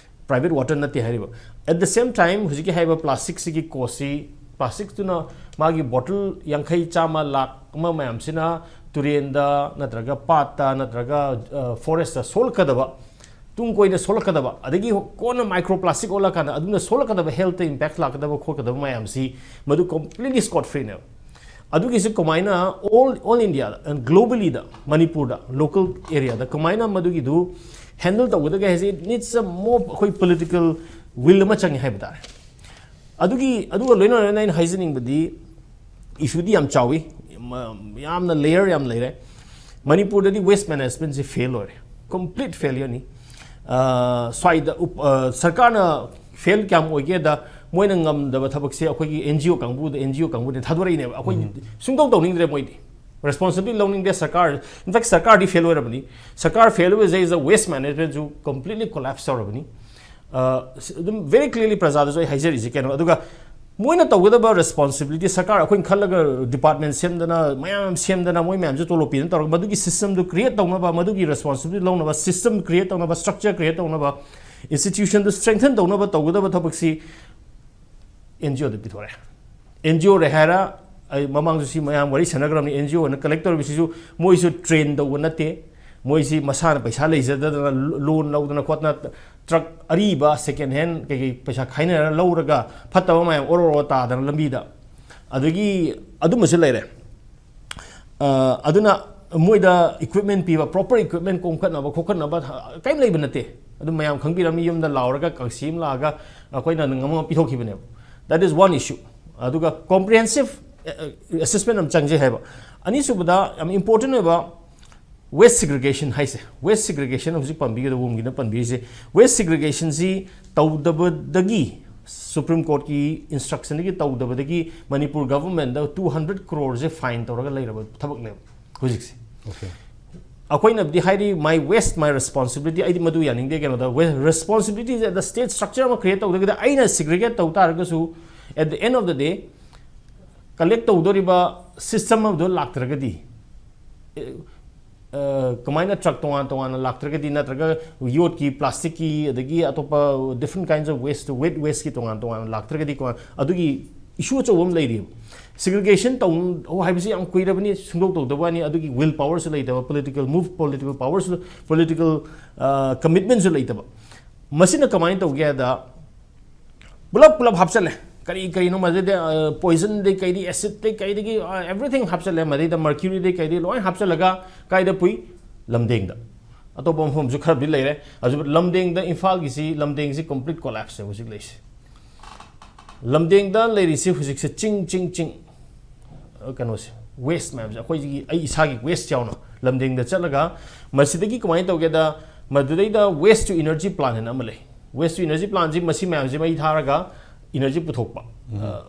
ꯄ꯭ꯔꯥꯏꯚꯦꯠ ꯋꯥꯇꯔ ꯅꯠꯇꯦ ꯍꯥꯏꯔꯤꯕ꯫ ꯑꯦꯠ ꯗ ꯁꯦꯝ ꯇꯥꯏꯝ ꯍꯧꯖꯤꯛꯀꯤ ꯍꯥꯏꯔꯤꯕ ꯄ꯭ꯂꯥꯁꯇꯤꯛꯁꯤꯒꯤ ꯀꯣꯁꯁꯤ, ꯄ꯭ꯂꯥꯁꯇꯤꯛꯇꯨꯅ ꯃꯥꯒꯤ ꯕꯣꯇꯜ ꯌꯥꯡꯈꯩ ꯆꯥꯝꯃ ꯂꯥꯛ ꯑꯃ ꯃꯌꯥꯝꯁꯤꯅ ꯇꯨꯔꯦꯟꯗ ꯅꯠꯇ꯭ꯔꯒ ꯄꯥꯠꯇ ꯅꯠꯇ꯭ꯔꯒ ꯐꯣꯔꯦꯁꯇ ꯁꯣꯛꯂꯛꯀꯗꯕ, ꯇꯨꯡ ꯀꯣꯏꯅ ꯁꯣꯛꯂꯛꯀꯗꯕ, ꯑꯗꯒꯤ ꯀꯣꯟꯅ ꯃꯥꯏꯀ꯭ꯔꯣ ꯄ꯭ꯂꯥꯁꯇꯤꯛ ꯑꯣꯜꯂꯛꯀꯥꯟꯗ ꯑꯗꯨꯅ ꯁꯣꯛꯂꯛꯀꯗꯕ, ꯍꯦꯜꯠꯇ ꯏꯝꯄꯦꯛ ꯂꯥꯛꯀꯗꯕ ꯈꯣꯠꯀꯗꯕ ꯃꯌꯥꯝꯁꯤ ꯃꯗꯨ ꯀꯝꯄ꯭ꯂꯤꯠꯂꯤ ꯁ꯭ꯀꯣꯠ ꯐ꯭ꯔꯤꯅꯦꯕ꯫ ꯑꯗꯨꯒꯤꯁꯨ ꯀꯃꯥꯏꯅ ꯑꯣꯜ ꯑꯣꯜ ꯏꯟꯗꯤꯌꯥꯗ ꯑꯦꯟ ꯒ꯭ꯂꯣꯕꯂꯤꯗ, ꯃꯅꯤꯄꯨꯔꯗ, ꯂꯣꯀꯦꯜ ꯑꯦꯔꯤꯌꯥꯗ ꯀꯃꯥꯏꯅ ꯃꯗꯨꯒꯤꯗꯨ ꯍꯦꯟꯗꯜ ꯇꯧꯒꯗꯒꯦ ꯍꯥꯏꯁꯦ, ꯅꯤꯠꯁ ꯑ ꯃꯣ ꯑꯩꯈꯣꯏ ꯄꯣꯂꯤꯇꯤꯀꯦꯜ ꯋꯤꯜ ꯑꯃ ꯆꯪꯉꯦ ꯍꯥꯏꯕ ꯇꯥꯔꯦ꯫ ꯑꯗꯨꯒꯤ ꯑꯗꯨꯒ ꯂꯣꯏꯅꯅ ꯑꯩꯅ ꯍꯥꯏꯖꯅꯤꯡꯕꯗꯤ, ꯏꯁꯨꯗꯤ ꯌꯥꯝ ꯆꯥꯎꯏ, ꯌꯥꯝꯅ ꯂꯦꯌꯔ ꯌꯥꯝ ꯂꯩꯔꯦ꯫ ꯃꯅꯤꯄꯨꯔꯗꯗꯤ ꯋꯦꯁ ꯃꯦꯅꯦꯖꯃꯦꯟꯁꯦ ꯐꯦꯜ ꯑꯣꯏꯔꯦ, ꯀꯝꯄ꯭ꯂꯤꯠ ꯐꯦꯂꯤꯌꯔꯅꯤ꯫ ꯁ꯭ꯋꯥꯏꯗ ꯁꯔꯀꯥꯔꯅ ꯐꯦꯜ ꯀꯌꯥꯝ ꯑꯣꯏꯒꯦꯗ, ꯃꯣꯏꯅ ꯉꯝꯗꯕ ꯊꯕꯛꯁꯦ ꯑꯩꯈꯣꯏꯒꯤ ꯑꯦꯟ ꯖꯤ ꯑꯣ ꯀꯥꯡꯕꯨꯗ, ꯑꯦꯟ ꯖꯤ ꯑꯣ ꯀꯥꯡꯕꯨꯗ ꯊꯥꯗꯣꯔꯛꯏꯅꯦꯕ꯫ ꯑꯩꯈꯣꯏ ꯁꯨꯡꯇꯧ ꯇꯧꯅꯤꯡꯗ꯭ꯔꯦ ꯃꯣꯏꯗꯤ꯫ ꯔꯦꯁꯄꯣꯟꯁꯤꯕꯤꯂꯤꯇꯤ ꯂꯧꯅꯤꯡꯗꯦ ꯁꯔꯀꯥꯔ꯫ ꯏꯟꯐꯦꯛ ꯁꯔꯀꯥꯔꯗꯤ ꯐꯦꯜ ꯑꯣꯏꯔꯕꯅꯤ꯫ ꯁꯔꯀꯥꯔ ꯐꯦꯜ ꯑꯣꯏꯕꯁꯦ ꯏꯁ ꯋꯦꯁ ꯃꯦꯅꯦꯖꯃꯦꯟꯁꯨ ꯀꯝꯄ꯭ꯂꯤꯠꯂꯤ ꯀꯣꯂꯥꯞꯁ ꯇꯧꯔꯕꯅꯤ꯫ ꯑꯗꯨꯝ ꯚꯦꯔꯤ ꯀ꯭ꯂꯤꯌꯔꯂꯤ ꯄ꯭ꯔꯖꯥꯗꯁꯨ ꯑꯩ ꯍꯥꯏꯖꯔꯤꯁꯦ ꯀꯩꯅꯣ꯫ ꯑꯗꯨꯒ ꯃꯣꯏꯅ ꯇꯧꯒꯗꯕ ꯔꯦꯁꯄꯣꯟꯁꯤꯕꯤꯂꯤꯇꯤ, ꯁꯔꯀꯥꯔ ꯑꯩꯈꯣꯏꯅ ꯈꯜꯂꯒ ꯗꯤꯄꯥꯔꯠꯃꯦꯟ ꯁꯦꯝꯗꯅ, ꯃꯌꯥꯝ ꯁꯦꯝꯗꯅ, ꯃꯣꯏ ꯃꯌꯥꯝꯁꯦ ꯇꯣꯂꯣꯞ ꯄꯤꯗꯅ ꯇꯧꯔꯒ ꯃꯗꯨꯒꯤ ꯁꯤꯁꯇꯦꯝꯗꯨ ꯀ꯭ꯔꯤꯌꯦꯠ ꯇꯧꯅꯕ, ꯃꯗꯨꯒꯤ ꯔꯦꯁꯄꯣꯟꯁꯤꯕꯤꯂꯤꯇꯤ ꯂꯧꯅꯕ, ꯁꯤꯁꯇꯦꯝ ꯀ꯭ꯔꯤꯌꯦꯠ ꯇꯧꯅꯕ, ꯁ꯭ꯇ꯭ꯔꯛꯆꯔ ꯀ꯭ꯔꯤꯌꯦꯠ ꯇꯧꯅꯕ, ꯏꯟꯁꯇꯤꯇ꯭ꯌꯨꯁꯟꯗꯨ ꯁ꯭ꯇꯔꯦꯡꯊꯟ ꯇꯧꯅꯕ ꯇꯧꯒꯗꯕ ꯊꯕꯛꯁꯤ ꯑꯦꯟ ꯖꯤ ꯑꯣꯗ ꯄꯤꯊꯣꯔꯛꯑꯦ꯫ ꯑꯦꯟ ꯖꯤ ꯑꯣ ꯍꯥꯏꯔ, ꯑꯩ ꯃꯃꯥꯡꯁꯨ ꯁꯤ ꯃꯌꯥꯝ ꯋꯥꯔꯤ ꯁꯥꯟꯅꯈ꯭ꯔꯕꯅꯤ꯫ ꯑꯦꯟ ꯖꯤ ꯑꯣꯅ ꯀꯂꯦꯛ ꯇꯧꯔꯤꯕꯁꯤꯁꯨ ꯃꯣꯏꯁꯨ ꯇ꯭ꯔꯦꯟ ꯇꯧꯕ ꯅꯠꯇꯦ꯫ ꯃꯣꯏꯁꯤ ꯃꯁꯥꯅ ꯄꯩꯁꯥ ꯂꯩꯖꯗꯗꯅ ꯂꯣꯟ ꯂꯧꯗꯅ ꯈꯣꯠꯇꯅ ꯇ꯭ꯔꯛ ꯑꯔꯤꯕ ꯁꯦꯀꯦꯟ ꯍꯦꯟ ꯀꯩꯀꯩ ꯄꯩꯁꯥ ꯈꯥꯏꯅꯔ ꯂꯧꯔꯒ ꯐꯠꯇꯕ ꯃꯌꯥꯝ ꯑꯣꯔꯣ ꯑꯣꯔꯣ ꯇꯥꯗꯅ ꯂꯝꯕꯤꯗ꯫ ꯑꯗꯒꯤ ꯑꯗꯨꯝꯕꯁꯨ ꯂꯩꯔꯦ꯫ ꯑ, ꯑꯗꯨꯅ ꯃꯣꯏꯗ ꯏꯀ꯭ꯋꯤꯞꯃꯦꯟ ꯄꯤꯕ, ꯄ꯭ꯔꯣꯄꯔ ꯏꯀ꯭ꯋꯤꯞꯃꯦꯟ ꯀꯣꯝꯈꯠꯅꯕ ꯈꯣꯠꯀꯠꯅꯕ ꯀꯔꯤꯝ ꯂꯩꯕ ꯅꯠꯇꯦ꯫ ꯑꯗꯨꯝ ꯃꯌꯥꯝ ꯈꯪꯕꯤꯔꯝꯃꯤ, ꯌꯨꯝꯗ ꯂꯥꯎꯔꯒ ꯀꯪꯁꯤ ꯑꯃ ꯂꯥꯛꯑꯒ ꯑꯩꯈꯣꯏꯅ ꯉꯝ ꯑꯃ ꯄꯤꯊꯣꯛꯈꯤꯕꯅꯦꯕ꯫ That is one issue꯫ ꯑꯗꯨꯒ ꯀꯣꯝꯄ꯭ꯔꯤꯍꯦꯟꯁꯤꯞ ꯑꯦꯁꯦꯁꯃꯦꯟ ꯑꯃ ꯆꯪꯖꯩ ꯍꯥꯏꯕ꯫ ꯑꯅꯤꯁꯨꯕꯗ ꯌꯥꯝ ꯏꯝꯄꯣꯔꯇꯦꯟ ꯑꯣꯏꯕ ꯋꯦꯁ ꯁꯤꯒ꯭ꯔꯤꯒꯦꯁꯟ ꯍꯥꯏꯁꯦ, ꯋꯦꯁ ꯁꯤꯒ꯭ꯔꯤꯒꯦꯁꯟ ꯍꯧꯖꯤꯛ ꯄꯟꯕꯤꯒꯗꯕ ꯋꯨꯝꯒꯤꯅ ꯄꯟꯕꯤꯔꯤꯁꯦ, ꯋꯦꯁ ꯁꯤꯒ꯭ꯔꯤꯒꯦꯁꯟꯁꯤ ꯇꯧꯗꯕꯗꯒꯤ, ꯁꯨꯄ꯭ꯔꯤꯝ ꯀꯣꯔꯠꯀꯤ ꯏꯟꯁꯇ꯭ꯔꯛꯁꯟꯗꯒꯤ ꯇꯧꯗꯕꯗꯒꯤ ꯃꯅꯤꯄꯨꯔ ꯒꯚꯔꯟꯃꯦꯟꯗ ꯇꯨ ꯍꯟꯗ꯭ꯔꯦꯠ ꯀ꯭ꯔꯣꯔꯁꯦ ꯐꯥꯏꯟ ꯇꯧꯔꯒ ꯂꯩꯔꯕ ꯊꯕꯛꯅꯦꯕ ꯍꯧꯖꯤꯛꯁꯦ꯫ Okay. ꯑꯩꯈꯣꯏꯅꯕꯨꯗꯤ ꯍꯥꯏꯔꯤ, "My waste, my responsibility", ꯑꯩꯗꯤ ꯃꯗꯨ ꯌꯥꯅꯤꯡꯗꯦ꯫ ꯀꯩꯅꯣꯗ ꯔꯦꯁꯄꯣꯟꯁꯤꯕꯤꯂꯤꯇꯤꯁꯦ ꯑꯦꯠ ꯗ ꯁ꯭ꯇꯦꯠ ꯁ꯭ꯇ꯭ꯔꯛꯆꯔ ꯑꯃ ꯀ꯭ꯔꯤꯌꯦꯠ ꯇꯧꯗ꯭ꯔꯒꯗꯤ, ꯑꯩꯅ ꯁꯤꯒ꯭ꯔꯤꯒꯦꯠ ꯇꯧ ꯇꯥꯔꯒꯁꯨ, at the end of the day, collect ꯇꯧꯗꯣꯔꯤꯕ ꯁꯤꯁꯇꯦꯝ ꯑꯗꯨ ꯂꯥꯛꯇ꯭ꯔꯒꯗꯤ, ꯑꯦ, ꯑ, ꯀꯃꯥꯏꯅ ꯇ꯭ꯔꯛ ꯇꯣꯉꯥꯟ ꯇꯣꯉꯥꯟꯅ ꯂꯥꯛꯇ꯭ꯔꯒꯗꯤ, ꯅꯠꯇ꯭ꯔꯒ ꯌꯣꯠꯀꯤ, ꯄ꯭ꯂꯥꯁꯇꯤꯛꯀꯤ, ꯑꯗꯒꯤ ꯑꯇꯣꯞꯄ different kinds of waste, wet wasteꯀꯤ ꯇꯣꯉꯥꯟ ꯇꯣꯉꯥꯟꯅ ꯂꯥꯛꯇ꯭ꯔꯒꯗꯤ, ꯀꯣ, ꯑꯗꯨꯒꯤ ꯏꯁꯨ ꯑꯆꯧꯕ ꯑꯃ ꯂꯩꯔꯤꯕ꯫ ꯁꯤꯒ꯭ꯔꯤꯒꯦꯁꯟ ꯇꯧ ꯍꯥꯏꯕꯁꯤ ꯌꯥꯝ ꯀꯨꯏꯔꯕꯅꯤ, ꯁꯨꯡꯗꯧ ꯇꯧꯗꯕ ꯋꯥꯅꯤ꯫ ꯑꯗꯨꯒꯤ ꯋꯤꯜ ꯄꯋꯔꯁꯨ ꯂꯩꯇꯕ, ꯄꯣꯂꯤꯇꯤꯀꯦꯜ ꯃꯨꯚ, ꯄꯣꯂꯤꯇꯤꯀꯦꯜ ꯄꯋꯔꯁꯨ, ꯄꯣꯂꯤꯇꯤꯀꯦꯜ ꯀꯃꯤꯠꯃꯦꯟꯁꯨ ꯂꯩꯇꯕ꯫ ꯃꯁꯤꯅ ꯀꯃꯥꯏꯅ ꯇꯧꯒꯦ ꯍꯥꯏꯗ, ꯄꯨꯂꯞ ꯄꯨꯂꯞ ꯍꯥꯞꯆꯜꯂꯦ꯫ ꯀꯔꯤ ꯀꯔꯤꯅꯣ ꯃꯗꯩꯗ, ꯄꯣꯏꯖꯟꯗꯩ ꯀꯩꯗꯤ, ꯑꯦꯁꯤꯗꯇꯩ ꯀꯩꯗꯒꯤ, ꯑꯦꯚ꯭ꯔꯤꯊꯤꯡ ꯍꯥꯞꯆꯜꯂꯦ꯫ ꯃꯗꯩꯗ ꯃꯔꯀ꯭ꯌꯨꯔꯤꯗꯩ ꯀꯩꯗꯤ ꯂꯣꯏ ꯍꯥꯞꯆꯜꯂꯒ ꯀꯥꯏꯗ ꯄꯨꯏ? ꯂꯝꯗꯦꯡꯗ꯫ ꯑꯇꯣꯞꯄ ꯃꯐꯝꯁꯨ ꯈꯔꯗꯤ ꯂꯩꯔꯦ꯫ ꯑꯗꯨ ꯂꯝꯗꯦꯡꯗ, ꯏꯝꯐꯥꯜꯒꯤꯁꯤ, ꯂꯝꯗꯦꯡꯁꯤ ꯀꯝꯄ꯭ꯂꯤꯠ ꯀꯣꯂꯥꯞꯁ ꯍꯧꯖꯤꯛ ꯂꯩꯁꯦ꯫ ꯂꯝꯗꯦꯡꯗ ꯂꯩꯔꯤꯁꯤ ꯍꯧꯖꯤꯛꯁꯦ ꯆꯤꯡ, ꯆꯤꯡ, ꯆꯤꯡ꯫ ꯑ, ꯀꯩꯅꯣꯁꯦ, ꯋꯦꯁ ꯃꯌꯥꯝꯁꯦ, ꯑꯩꯈꯣꯏꯒꯤ, ꯑꯩ ꯏꯁꯥꯒꯤ ꯋꯦꯁ ꯌꯥꯎꯅ ꯂꯝꯗꯦꯡꯗ ꯆꯠꯂꯒ, ꯃꯁꯤꯗꯒꯤ ꯀꯃꯥꯏꯅ ꯇꯧꯒꯦꯗ, ꯃꯗꯨꯗꯩꯗ waste to energy plant ꯍꯥꯏꯅ ꯑꯃ ꯂꯩ꯫ Waste to energy plantꯁꯤ ꯃꯁꯤ ꯃꯌꯥꯝꯁꯦ ꯃꯩ ꯊꯥꯔꯒ ꯏꯅꯔꯖꯤ ꯄꯨꯊꯣꯛꯄ꯫ ꯑ,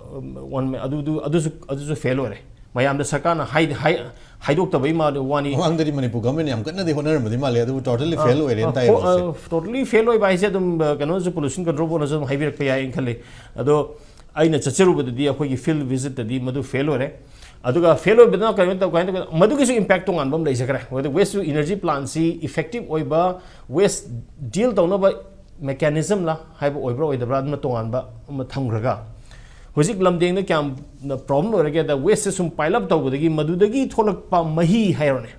one, ꯑꯗꯨꯗꯨ, ꯑꯗꯨꯁꯨ, ꯑꯗꯨꯁꯨ ꯐꯦꯜ ꯑꯣꯏꯔꯦ꯫ ꯃꯌꯥꯝꯗ ꯁꯔꯀꯥꯔꯅ ꯍꯥꯏ-, ꯍꯥꯏ-, ꯍꯥꯏꯗꯣꯛꯇꯕꯩ ꯃꯥ-, ꯋꯥꯅꯤ꯫ ꯃꯃꯥꯡꯗꯗꯤ ꯃꯅꯤꯄꯨꯔ ꯒꯚꯔꯟꯃꯦꯟ ꯌꯥꯝ ꯀꯟꯅꯗꯤ ꯍꯣꯠꯅꯔꯝꯕꯗꯤ ꯃꯥꯜꯂꯦ, ꯑꯗꯨꯕꯨ ꯇꯣꯇꯦꯜꯂꯤ ꯑ, ꯐꯦꯜ ꯑꯣꯏꯔꯦꯅ ꯑ, ꯇꯥꯏ ꯍꯣ-, ꯍꯧꯖꯤꯛꯁꯦ꯫ ꯑ, ꯇꯣꯇꯦꯜꯂꯤ ꯐꯦꯜ ꯑꯣꯏꯕ ꯍꯥꯏꯁꯦ ꯑꯗꯨꯝ, ꯑ, ꯀꯩꯅꯣꯁꯨ, ꯄꯣꯂꯨꯁꯟ ꯀꯟꯇ꯭ꯔꯣꯜ ꯕꯣꯔꯗꯅꯁꯨ ꯑꯗꯨꯝ ꯍꯥꯏꯕꯤꯔꯛꯄ ꯌꯥꯏꯅ ꯈꯜꯂꯤ꯫ ꯑꯗꯣ ꯑꯩꯅ ꯆꯠꯆꯔꯨꯕꯗꯗꯤ, ꯑꯩꯈꯣꯏꯒꯤ field visit ꯇꯗꯤ ꯃꯗꯨ fail ꯑꯣꯏꯔꯦ꯫ ꯑꯗꯨꯒ fail ꯑꯣꯏꯕꯗꯅ ꯀꯩꯅꯣ ꯇꯧ, ꯀꯃꯥꯏꯅ ꯇꯧꯒꯦ? ꯃꯗꯨꯒꯤꯁꯨ impact ꯇꯣꯉꯥꯟꯕ ꯑꯃ ꯂꯩꯖꯈ꯭ꯔꯦ꯫ ꯋꯦꯁ ꯇꯨ ꯏꯅꯔꯖꯤ ꯄ꯭ꯂꯥꯟꯁꯤ effective ꯑꯣꯏꯕ, ꯋꯦꯁ ꯗꯤꯜ ꯇꯧꯅꯕ mechanism ꯂ ꯍꯥꯏꯕ ꯑꯣꯏꯕ꯭ꯔꯥ ꯑꯣꯏꯗꯕ꯭ꯔꯥ, ꯑꯗꯨꯅ ꯇꯣꯉꯥꯟꯕ ꯑꯃ ꯊꯝꯈ꯭ꯔꯒ, ꯍꯧꯖꯤꯛ ꯂꯝꯗꯦꯡꯗ ꯀꯌꯥꯝꯅ problem ꯑꯣꯏꯔꯒꯦꯗ, ꯋꯦꯁꯁꯦ ꯁꯨꯝ pile up ꯇꯧꯕꯗꯒꯤ ꯃꯗꯨꯗꯒꯤ ꯊꯣꯛꯂꯛꯄ ꯃꯍꯤ ꯍꯥꯏꯔꯣꯅꯦ,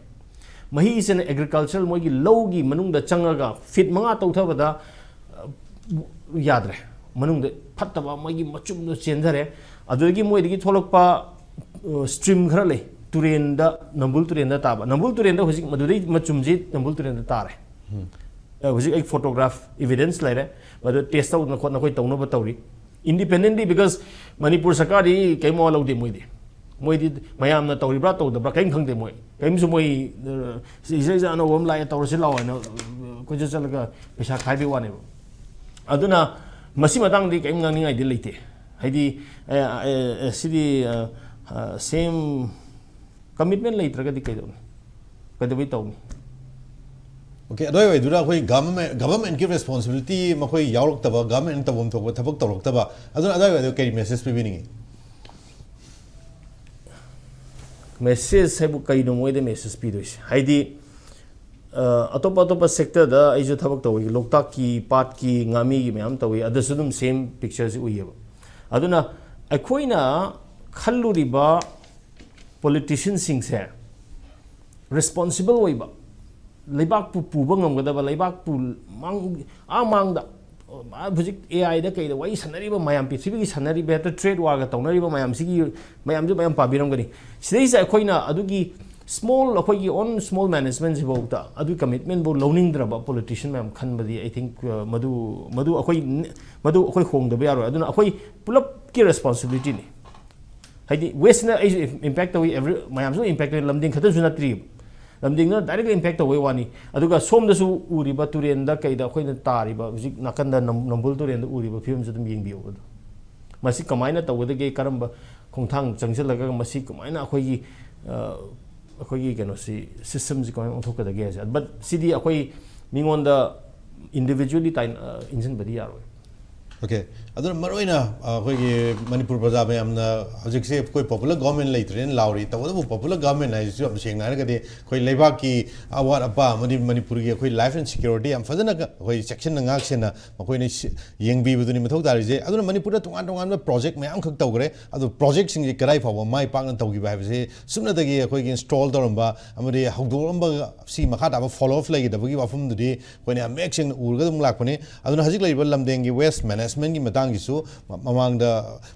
ꯃꯍꯤꯁꯤꯅ agriculture, ꯃꯣꯏꯒꯤ ꯂꯧꯒꯤ ꯃꯅꯨꯡꯗ ꯆꯪꯉꯒ feet ꯃꯉꯥ ꯇꯧꯊꯕꯗ, ꯑ, ꯌꯥꯗ꯭ꯔꯦ, ꯃꯅꯨꯡꯗ ꯐꯠꯇꯕ ꯃꯣꯏꯒꯤ ꯃꯆꯨꯝꯗꯣ ꯆꯦꯟꯊꯔꯦ꯫ ꯑꯗꯨꯗꯒꯤ ꯃꯣꯏꯗꯒꯤ ꯊꯣꯛꯂꯛꯄ, ꯑ, stream ꯈꯔ ꯂꯩ, ꯇꯨꯔꯦꯟꯗ, ꯅꯝꯕꯨꯜ ꯇꯨꯔꯦꯟꯗ ꯇꯥꯕ꯫ ꯅꯝꯕꯨꯜ ꯇꯨꯔꯦꯟꯗ ꯍꯧꯖꯤꯛ ꯃꯗꯨꯗꯩ ꯃꯆꯨꯝꯁꯤ ꯅꯝꯕꯨꯜ ꯇꯨꯔꯦꯟꯗ ꯇꯥꯔꯦ꯫ ꯑ, ꯍꯧꯖꯤꯛ ꯑꯩ photograph evidence ꯂꯩꯔꯦ, ꯃꯗꯨ test ꯇꯧꯗꯅ ꯈꯣꯠꯅ ꯑꯩꯈꯣꯏ ꯇꯧꯅꯕ ꯇꯧꯔꯤ꯫ Independently, because ꯃꯅꯤꯄꯨꯔ ꯁꯔꯀꯥꯔꯗꯤ ꯀꯔꯤꯝ ꯃꯋꯥ ꯂꯧꯗꯦ꯫ ꯃꯣꯏꯗꯤ, ꯃꯣꯏꯗꯤ ꯃꯌꯥꯝꯅ ꯇꯧꯔꯤꯕ꯭ꯔꯥ ꯇꯧꯗꯕ꯭ꯔꯥ ꯀꯔꯤꯝ ꯈꯪꯗꯦ꯫ ꯃꯣꯏ ꯀꯔꯤꯝꯁꯨ, ꯃꯣꯏ, ꯑ, ꯏꯁꯩ ꯏꯁꯩ ꯑꯅꯧꯕ ꯑꯃ ꯂꯥꯛꯑꯦ, ꯇꯧꯔꯁꯤ ꯂꯥꯛꯑꯣ ꯍꯥꯏꯅ, ꯑ, ꯀꯣꯏꯆꯠ ꯆꯠꯂꯒ ꯄꯩꯁꯥ ꯈꯥꯏꯕꯒꯤ ꯋꯥꯅꯦꯕ꯫ ꯑꯗꯨꯅ ꯃꯁꯤ ꯃꯇꯥꯡꯗꯤ ꯀꯔꯤꯝ ꯉꯥꯡꯅꯤꯡꯉꯥꯏꯗꯤ ꯂꯩꯇꯦ꯫ ꯍꯥꯏꯗꯤ, ꯑꯦ, ꯑꯦ, ꯑꯦ, ꯁꯤꯗꯤ, ꯑ, ꯑ, same commitment ꯂꯩꯇ꯭ꯔꯒꯗꯤ ꯀꯩꯗꯧꯅꯤ? ꯀꯩꯗꯧꯕꯩ ꯇꯧꯅꯤ? Okay, ꯑꯗꯨꯋꯥꯏ ꯑꯣꯏꯗꯨꯅ ꯑꯩꯈꯣꯏ government, government ꯀꯤ responsibility ꯃꯈꯣꯏ ꯌꯥꯎꯔꯛꯇꯕ, government ꯅ ꯇꯧꯐꯝ ꯊꯣꯛꯄ ꯊꯕꯛ ꯇꯧꯔꯛꯇꯕ, ꯑꯗꯨꯅ ꯑꯗꯨꯋꯥꯏ ꯑꯣꯏꯗꯨꯅ ꯀꯔꯤ message ꯄꯤꯕꯤꯅꯤꯡꯉꯤ? Message ꯍꯥꯏꯕꯨ ꯀꯩꯅꯣ ꯃꯣꯏꯗ message ꯄꯤꯗꯣꯏꯁꯦ? ꯍꯥꯏꯗꯤ, ꯑ, ꯑꯇꯣꯞꯄ ꯑꯇꯣꯞꯄ sector ꯗ ꯑꯩꯁꯨ ꯊꯕꯛ ꯇꯧꯏ, ꯂꯣꯛꯇꯥꯛꯀꯤ ꯄꯥꯠꯀꯤ ꯉꯥꯃꯤꯒꯤ ꯃꯌꯥꯝ ꯇꯧꯏ, ꯑꯗꯨꯁꯨ ꯑꯗꯨꯝ same picture ꯁꯤ ꯎꯏꯌꯦꯕ꯫ ꯑꯗꯨꯅ ꯑꯩꯈꯣꯏꯅ ꯈꯜꯂꯨꯔꯤꯕ politician ꯁꯤꯡꯁꯦ responsible ꯑꯣꯏꯕ, ꯂꯩꯕꯥꯛꯄꯨ ꯄꯨꯕ ꯉꯝꯒꯗꯕ, ꯂꯩꯕꯥꯛꯄꯨ ꯃꯥꯡ-, ꯑꯥ ꯃꯥꯡꯗ, ꯑꯥ ꯍꯧꯖꯤꯛ A I ꯗ ꯀꯩꯗ ꯋꯥꯔꯤ ꯁꯥꯟꯅꯔꯤꯕ ꯃꯌꯥꯝ, ꯄ꯭ꯔꯤꯊꯤꯕꯤꯒꯤ ꯁꯥꯟꯅꯔꯤꯕ, ꯍꯦꯛꯇ trade war ꯒ ꯇꯧꯅꯔꯤꯕ ꯃꯌꯥꯝꯁꯤꯒꯤ, ꯃꯌꯥꯝꯁꯨ ꯃꯌꯥꯝ ꯄꯥꯕꯤꯔꯝꯒꯅꯤ꯫ ꯁꯤꯗꯩꯁꯤꯗ ꯑꯩꯈꯣꯏꯅ ꯑꯗꯨꯒꯤ small, ꯑꯩꯈꯣꯏꯒꯤ own small management ꯁꯤꯐꯥꯎꯗ ꯑꯗꯨꯒꯤ commitment ꯐꯥꯎ ꯂꯧꯅꯤꯡꯗ꯭ꯔꯕ politician ꯃꯌꯥꯝ ꯈꯟꯕꯗꯤ, I think, ꯑ, ꯃꯗꯨ, ꯃꯗꯨ ꯑꯩꯈꯣꯏ, ꯃꯗꯨ ꯑꯩꯈꯣꯏ ꯍꯣꯡꯗꯕ ꯌꯥꯔꯣꯏ꯫ ꯑꯗꯨꯅ ꯑꯩꯈꯣꯏ ꯄꯨꯂꯞꯀꯤ responsibility ꯅꯤ꯫ ꯍꯥꯏꯗꯤ ꯋꯦꯁꯅ ꯑꯩꯁꯨ impact ꯇꯧꯏ, every, ꯃꯌꯥꯝꯁꯨ impact ꯇꯧꯏ, ꯂꯝꯗꯤꯡ ꯈꯛꯇꯁꯨ ꯅꯠꯇ꯭ꯔꯤꯕ꯫ ꯂꯝꯗꯤꯡꯅ directly impact ꯇꯧꯕꯩ ꯋꯥꯅꯤ꯫ ꯑꯗꯨꯒ ꯁꯣꯝꯗꯁꯨ ꯎꯔꯤꯕ ꯇꯨꯔꯦꯟꯗ ꯀꯩꯗ ꯑꯩꯈꯣꯏꯅ ꯇꯥꯔꯤꯕ, ꯍꯧꯖꯤꯛ ꯅꯥꯀꯟꯗ ꯅꯝ-, ꯅꯝꯕꯨꯜ ꯇꯨꯔꯦꯟꯗ ꯎꯔꯤꯕ ꯐꯤꯕꯝꯁꯤ ꯑꯗꯨꯝ ꯌꯦꯡꯕꯤꯌꯨ꯫ ꯑꯗꯨ ꯃꯁꯤ ꯀꯃꯥꯏꯅ ꯇꯧꯒꯗꯒꯦ, ꯀꯔꯝꯕ ꯈꯣꯡꯊꯥꯡ ꯆꯪꯁꯤꯜꯂꯒ ꯃꯁꯤ ꯀꯃꯥꯏꯅ ꯑꯩꯈꯣꯏꯒꯤ, ꯑ, ꯑꯩꯈꯣꯏꯒꯤ ꯀꯩꯅꯣꯁꯤ, system ꯁꯤ ꯀꯃꯥꯏꯅ ꯑꯣꯟꯊꯣꯛꯀꯗꯒꯦ ꯍꯥꯏꯁꯦ꯫ But ꯁꯤꯗꯤ ꯑꯩꯈꯣꯏ ꯃꯤꯉꯣꯟꯗ individually ꯇꯥꯏ-, ꯑ, ꯏꯟꯁꯤꯟꯕꯗꯤ ꯌꯥꯔꯣꯏ꯫ ꯑꯣꯀꯦ꯫ ꯑꯗꯨꯅ ꯃꯔꯨꯑꯣꯏꯅ ꯑꯩꯈꯣꯏꯒꯤ ꯃꯅꯤꯄꯨꯔ ꯄ꯭ꯔꯖꯥ ꯃꯌꯥꯝꯅ ꯍꯧꯖꯤꯛꯁꯦ ꯑꯩꯈꯣꯏ ꯄꯣꯄꯨꯂꯔ ꯒꯣꯔꯃꯦꯟ ꯂꯩꯇ꯭ꯔꯦꯅ ꯂꯥꯎꯔꯤ꯫ ꯇꯧꯕꯇꯕꯨ ꯄꯣꯄꯨꯂꯔ ꯒꯣꯔꯃꯦꯟ ꯍꯥꯏꯁꯤꯁꯨ ꯌꯥꯝ ꯁꯦꯡꯅ ꯍꯥꯏꯔꯒꯗꯤ ꯑꯩꯈꯣꯏ ꯂꯩꯕꯥꯛꯀꯤ ꯑꯋꯥꯠ ꯑꯄꯥ ꯑꯃꯗꯤ ꯃꯅꯤꯄꯨꯔꯒꯤ ꯑꯩꯈꯣꯏ life and security ꯌꯥꯝ ꯐꯖꯅ ꯑꯩꯈꯣꯏ ꯆꯦꯛꯁꯤꯟꯅ ꯉꯥꯛ ꯁꯦꯟꯅ ꯃꯈꯣꯏꯅ ꯁꯤ- ꯌꯦꯡꯕꯤꯕꯗꯨꯅꯤ ꯃꯊꯧ ꯇꯥꯔꯤꯁꯦ꯫ ꯑꯗꯨꯅ ꯃꯅꯤꯄꯨꯔꯗ ꯇꯣꯉꯥꯟ ꯇꯣꯉꯥꯟꯕ ꯄ꯭ꯔꯣꯖꯦꯛ ꯃꯌꯥꯝꯈꯛ ꯇꯧꯈ꯭ꯔꯦ꯫ ꯑꯗꯣ ꯄ꯭ꯔꯣꯖꯦꯛꯁꯤꯡꯁꯤ ꯀꯗꯥꯏ ꯐꯥꯎꯕ ꯃꯥꯏ ꯄꯥꯛꯅ ꯇꯧꯈꯤꯕ ꯍꯥꯏꯕꯁꯤ ꯁꯨꯞꯅꯇꯒꯤ ꯑꯩꯈꯣꯏꯒꯤ ꯏꯟꯁꯇꯣꯜ ꯇꯧꯔꯝꯕ ꯑꯃꯗꯤ ꯍꯧꯗꯣꯛꯂꯝꯕ ꯁꯤ ꯃꯈꯥ ꯇꯥꯕ ꯐꯣꯂꯣ ꯑꯞ ꯂꯩꯒꯗꯕꯒꯤ ꯋꯥꯐꯝꯗꯨꯗꯤ ꯑꯩꯈꯣꯏꯅ ꯌꯥꯝ ꯃꯌꯦꯛ ꯁꯦꯡꯅ ꯎꯔꯒ ꯑꯗꯨꯝ ꯂꯥꯛꯄꯅꯤ꯫ ꯑꯗꯨꯅ ꯍꯧꯖꯤꯛ ꯂꯩꯔꯤꯕ ꯂꯝꯗꯦꯡꯒꯤ ꯋꯦꯁ ꯃꯦꯅꯦꯖꯃꯦꯟꯒꯤ ꯃꯇꯥꯡꯒꯤꯁꯨ ꯃ- ꯃꯃꯥꯡꯗ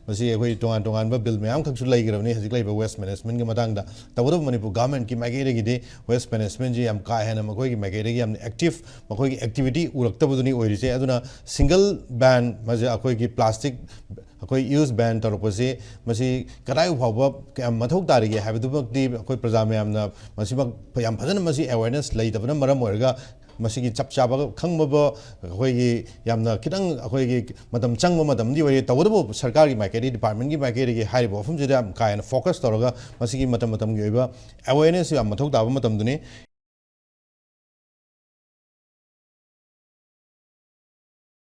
ꯃꯁꯤ ꯑꯩꯈꯣꯏ ꯇꯣꯉꯥꯟ ꯇꯣꯉꯥꯟꯕ ꯕꯤꯜ ꯃꯌꯥꯝꯈꯛꯁꯨ ꯂꯩꯈ꯭ꯔꯕꯅꯤ ꯍꯧꯖꯤꯛ ꯂꯩꯔꯤꯕ ꯋꯦꯁ ꯃꯦꯅꯦꯖꯃꯦꯟꯒꯤ ꯃꯇꯥꯡꯗ꯫ ꯇꯧꯕꯇꯕꯨ ꯃꯅꯤꯄꯨꯔ ꯒꯚꯔꯟꯃꯦꯟꯠꯀꯤ ꯃꯥꯏꯀꯩꯗꯒꯤꯗꯤ ꯋꯦꯁ ꯃꯦꯅꯦꯖꯃꯦꯟꯠꯁꯤ ꯌꯥꯝ ꯀꯥ ꯍꯦꯟꯅ ꯃꯈꯣꯏꯒꯤ ꯃꯥꯏꯀꯩꯗꯒꯤ ꯌꯥꯝꯅ ꯑꯦꯛꯇꯤꯞ ꯃꯈꯣꯏꯒꯤ ꯑꯦꯛꯇꯤꯚꯤꯇꯤ ꯎꯔꯛꯇꯕꯗꯨꯅꯤ ꯑꯣꯏꯔꯤꯁꯦ꯫ ꯑꯗꯨꯅ ꯁꯤꯡꯒꯜ ꯕꯦꯟ ꯃꯁꯤ ꯑꯩꯈꯣꯏꯒꯤ ꯄ꯭ꯂꯥꯁꯇꯤꯛ ꯑꯩꯈꯣꯏ ꯌꯨꯁ ꯕꯦꯟ ꯇꯧꯔꯛꯄꯁꯤ ꯃꯁꯤ ꯀꯗꯥꯏ ꯐꯥꯎꯕ ꯀꯌꯥꯝ ꯃꯊꯧ ꯇꯥꯔꯤꯒꯦ ꯍꯥꯏꯕꯗꯨꯃꯛꯇꯤ ꯑꯩꯈꯣꯏ ꯄ꯭ꯔꯖꯥ ꯃꯌꯥꯝꯅ ꯃꯁꯤꯃꯛ ꯌꯥꯝ ꯐꯖꯅ ꯃꯁꯤ ꯑꯦꯋꯦꯔꯅꯦꯁ ꯂꯩꯇꯕꯅ ꯃꯔꯝ ꯑꯣꯏꯔꯒ ꯃꯁꯤꯒꯤ ꯆꯞ ꯆꯥꯕ ꯈꯪꯕꯕꯨ ꯑꯩꯈꯣꯏꯒꯤ ꯌꯥꯝꯅ ꯈꯤꯇꯪ ꯑꯩꯈꯣꯏꯒꯤ ꯃꯇꯝ ꯆꯪꯕ ꯃꯇꯝꯗꯤ ꯑꯣꯏꯔꯦ꯫ ꯇꯧꯕꯇꯕꯨ ꯁꯔꯀꯥꯔꯒꯤ ꯃꯥꯏꯀꯩꯗꯒꯤ, ꯗꯤꯄꯥꯔꯠꯃꯦꯟꯠꯀꯤ ꯃꯥꯏꯀꯩꯗꯒꯤ ꯍꯥꯏꯔꯤꯕ ꯋꯥꯐꯝꯁꯤꯗ ꯌꯥꯝ ꯀꯥ ꯍꯦꯟꯅ ꯐꯣꯀꯁ ꯇꯧꯔꯒ ꯃꯁꯤꯒꯤ ꯃꯇꯝ ꯃꯇꯝꯒꯤ ꯑꯣꯏꯕ ꯑꯦꯋꯦꯔꯅꯦꯁ ꯌꯥꯝ ꯃꯊꯧ ꯇꯥꯕ ꯃꯇꯝꯗꯨꯅꯤ꯫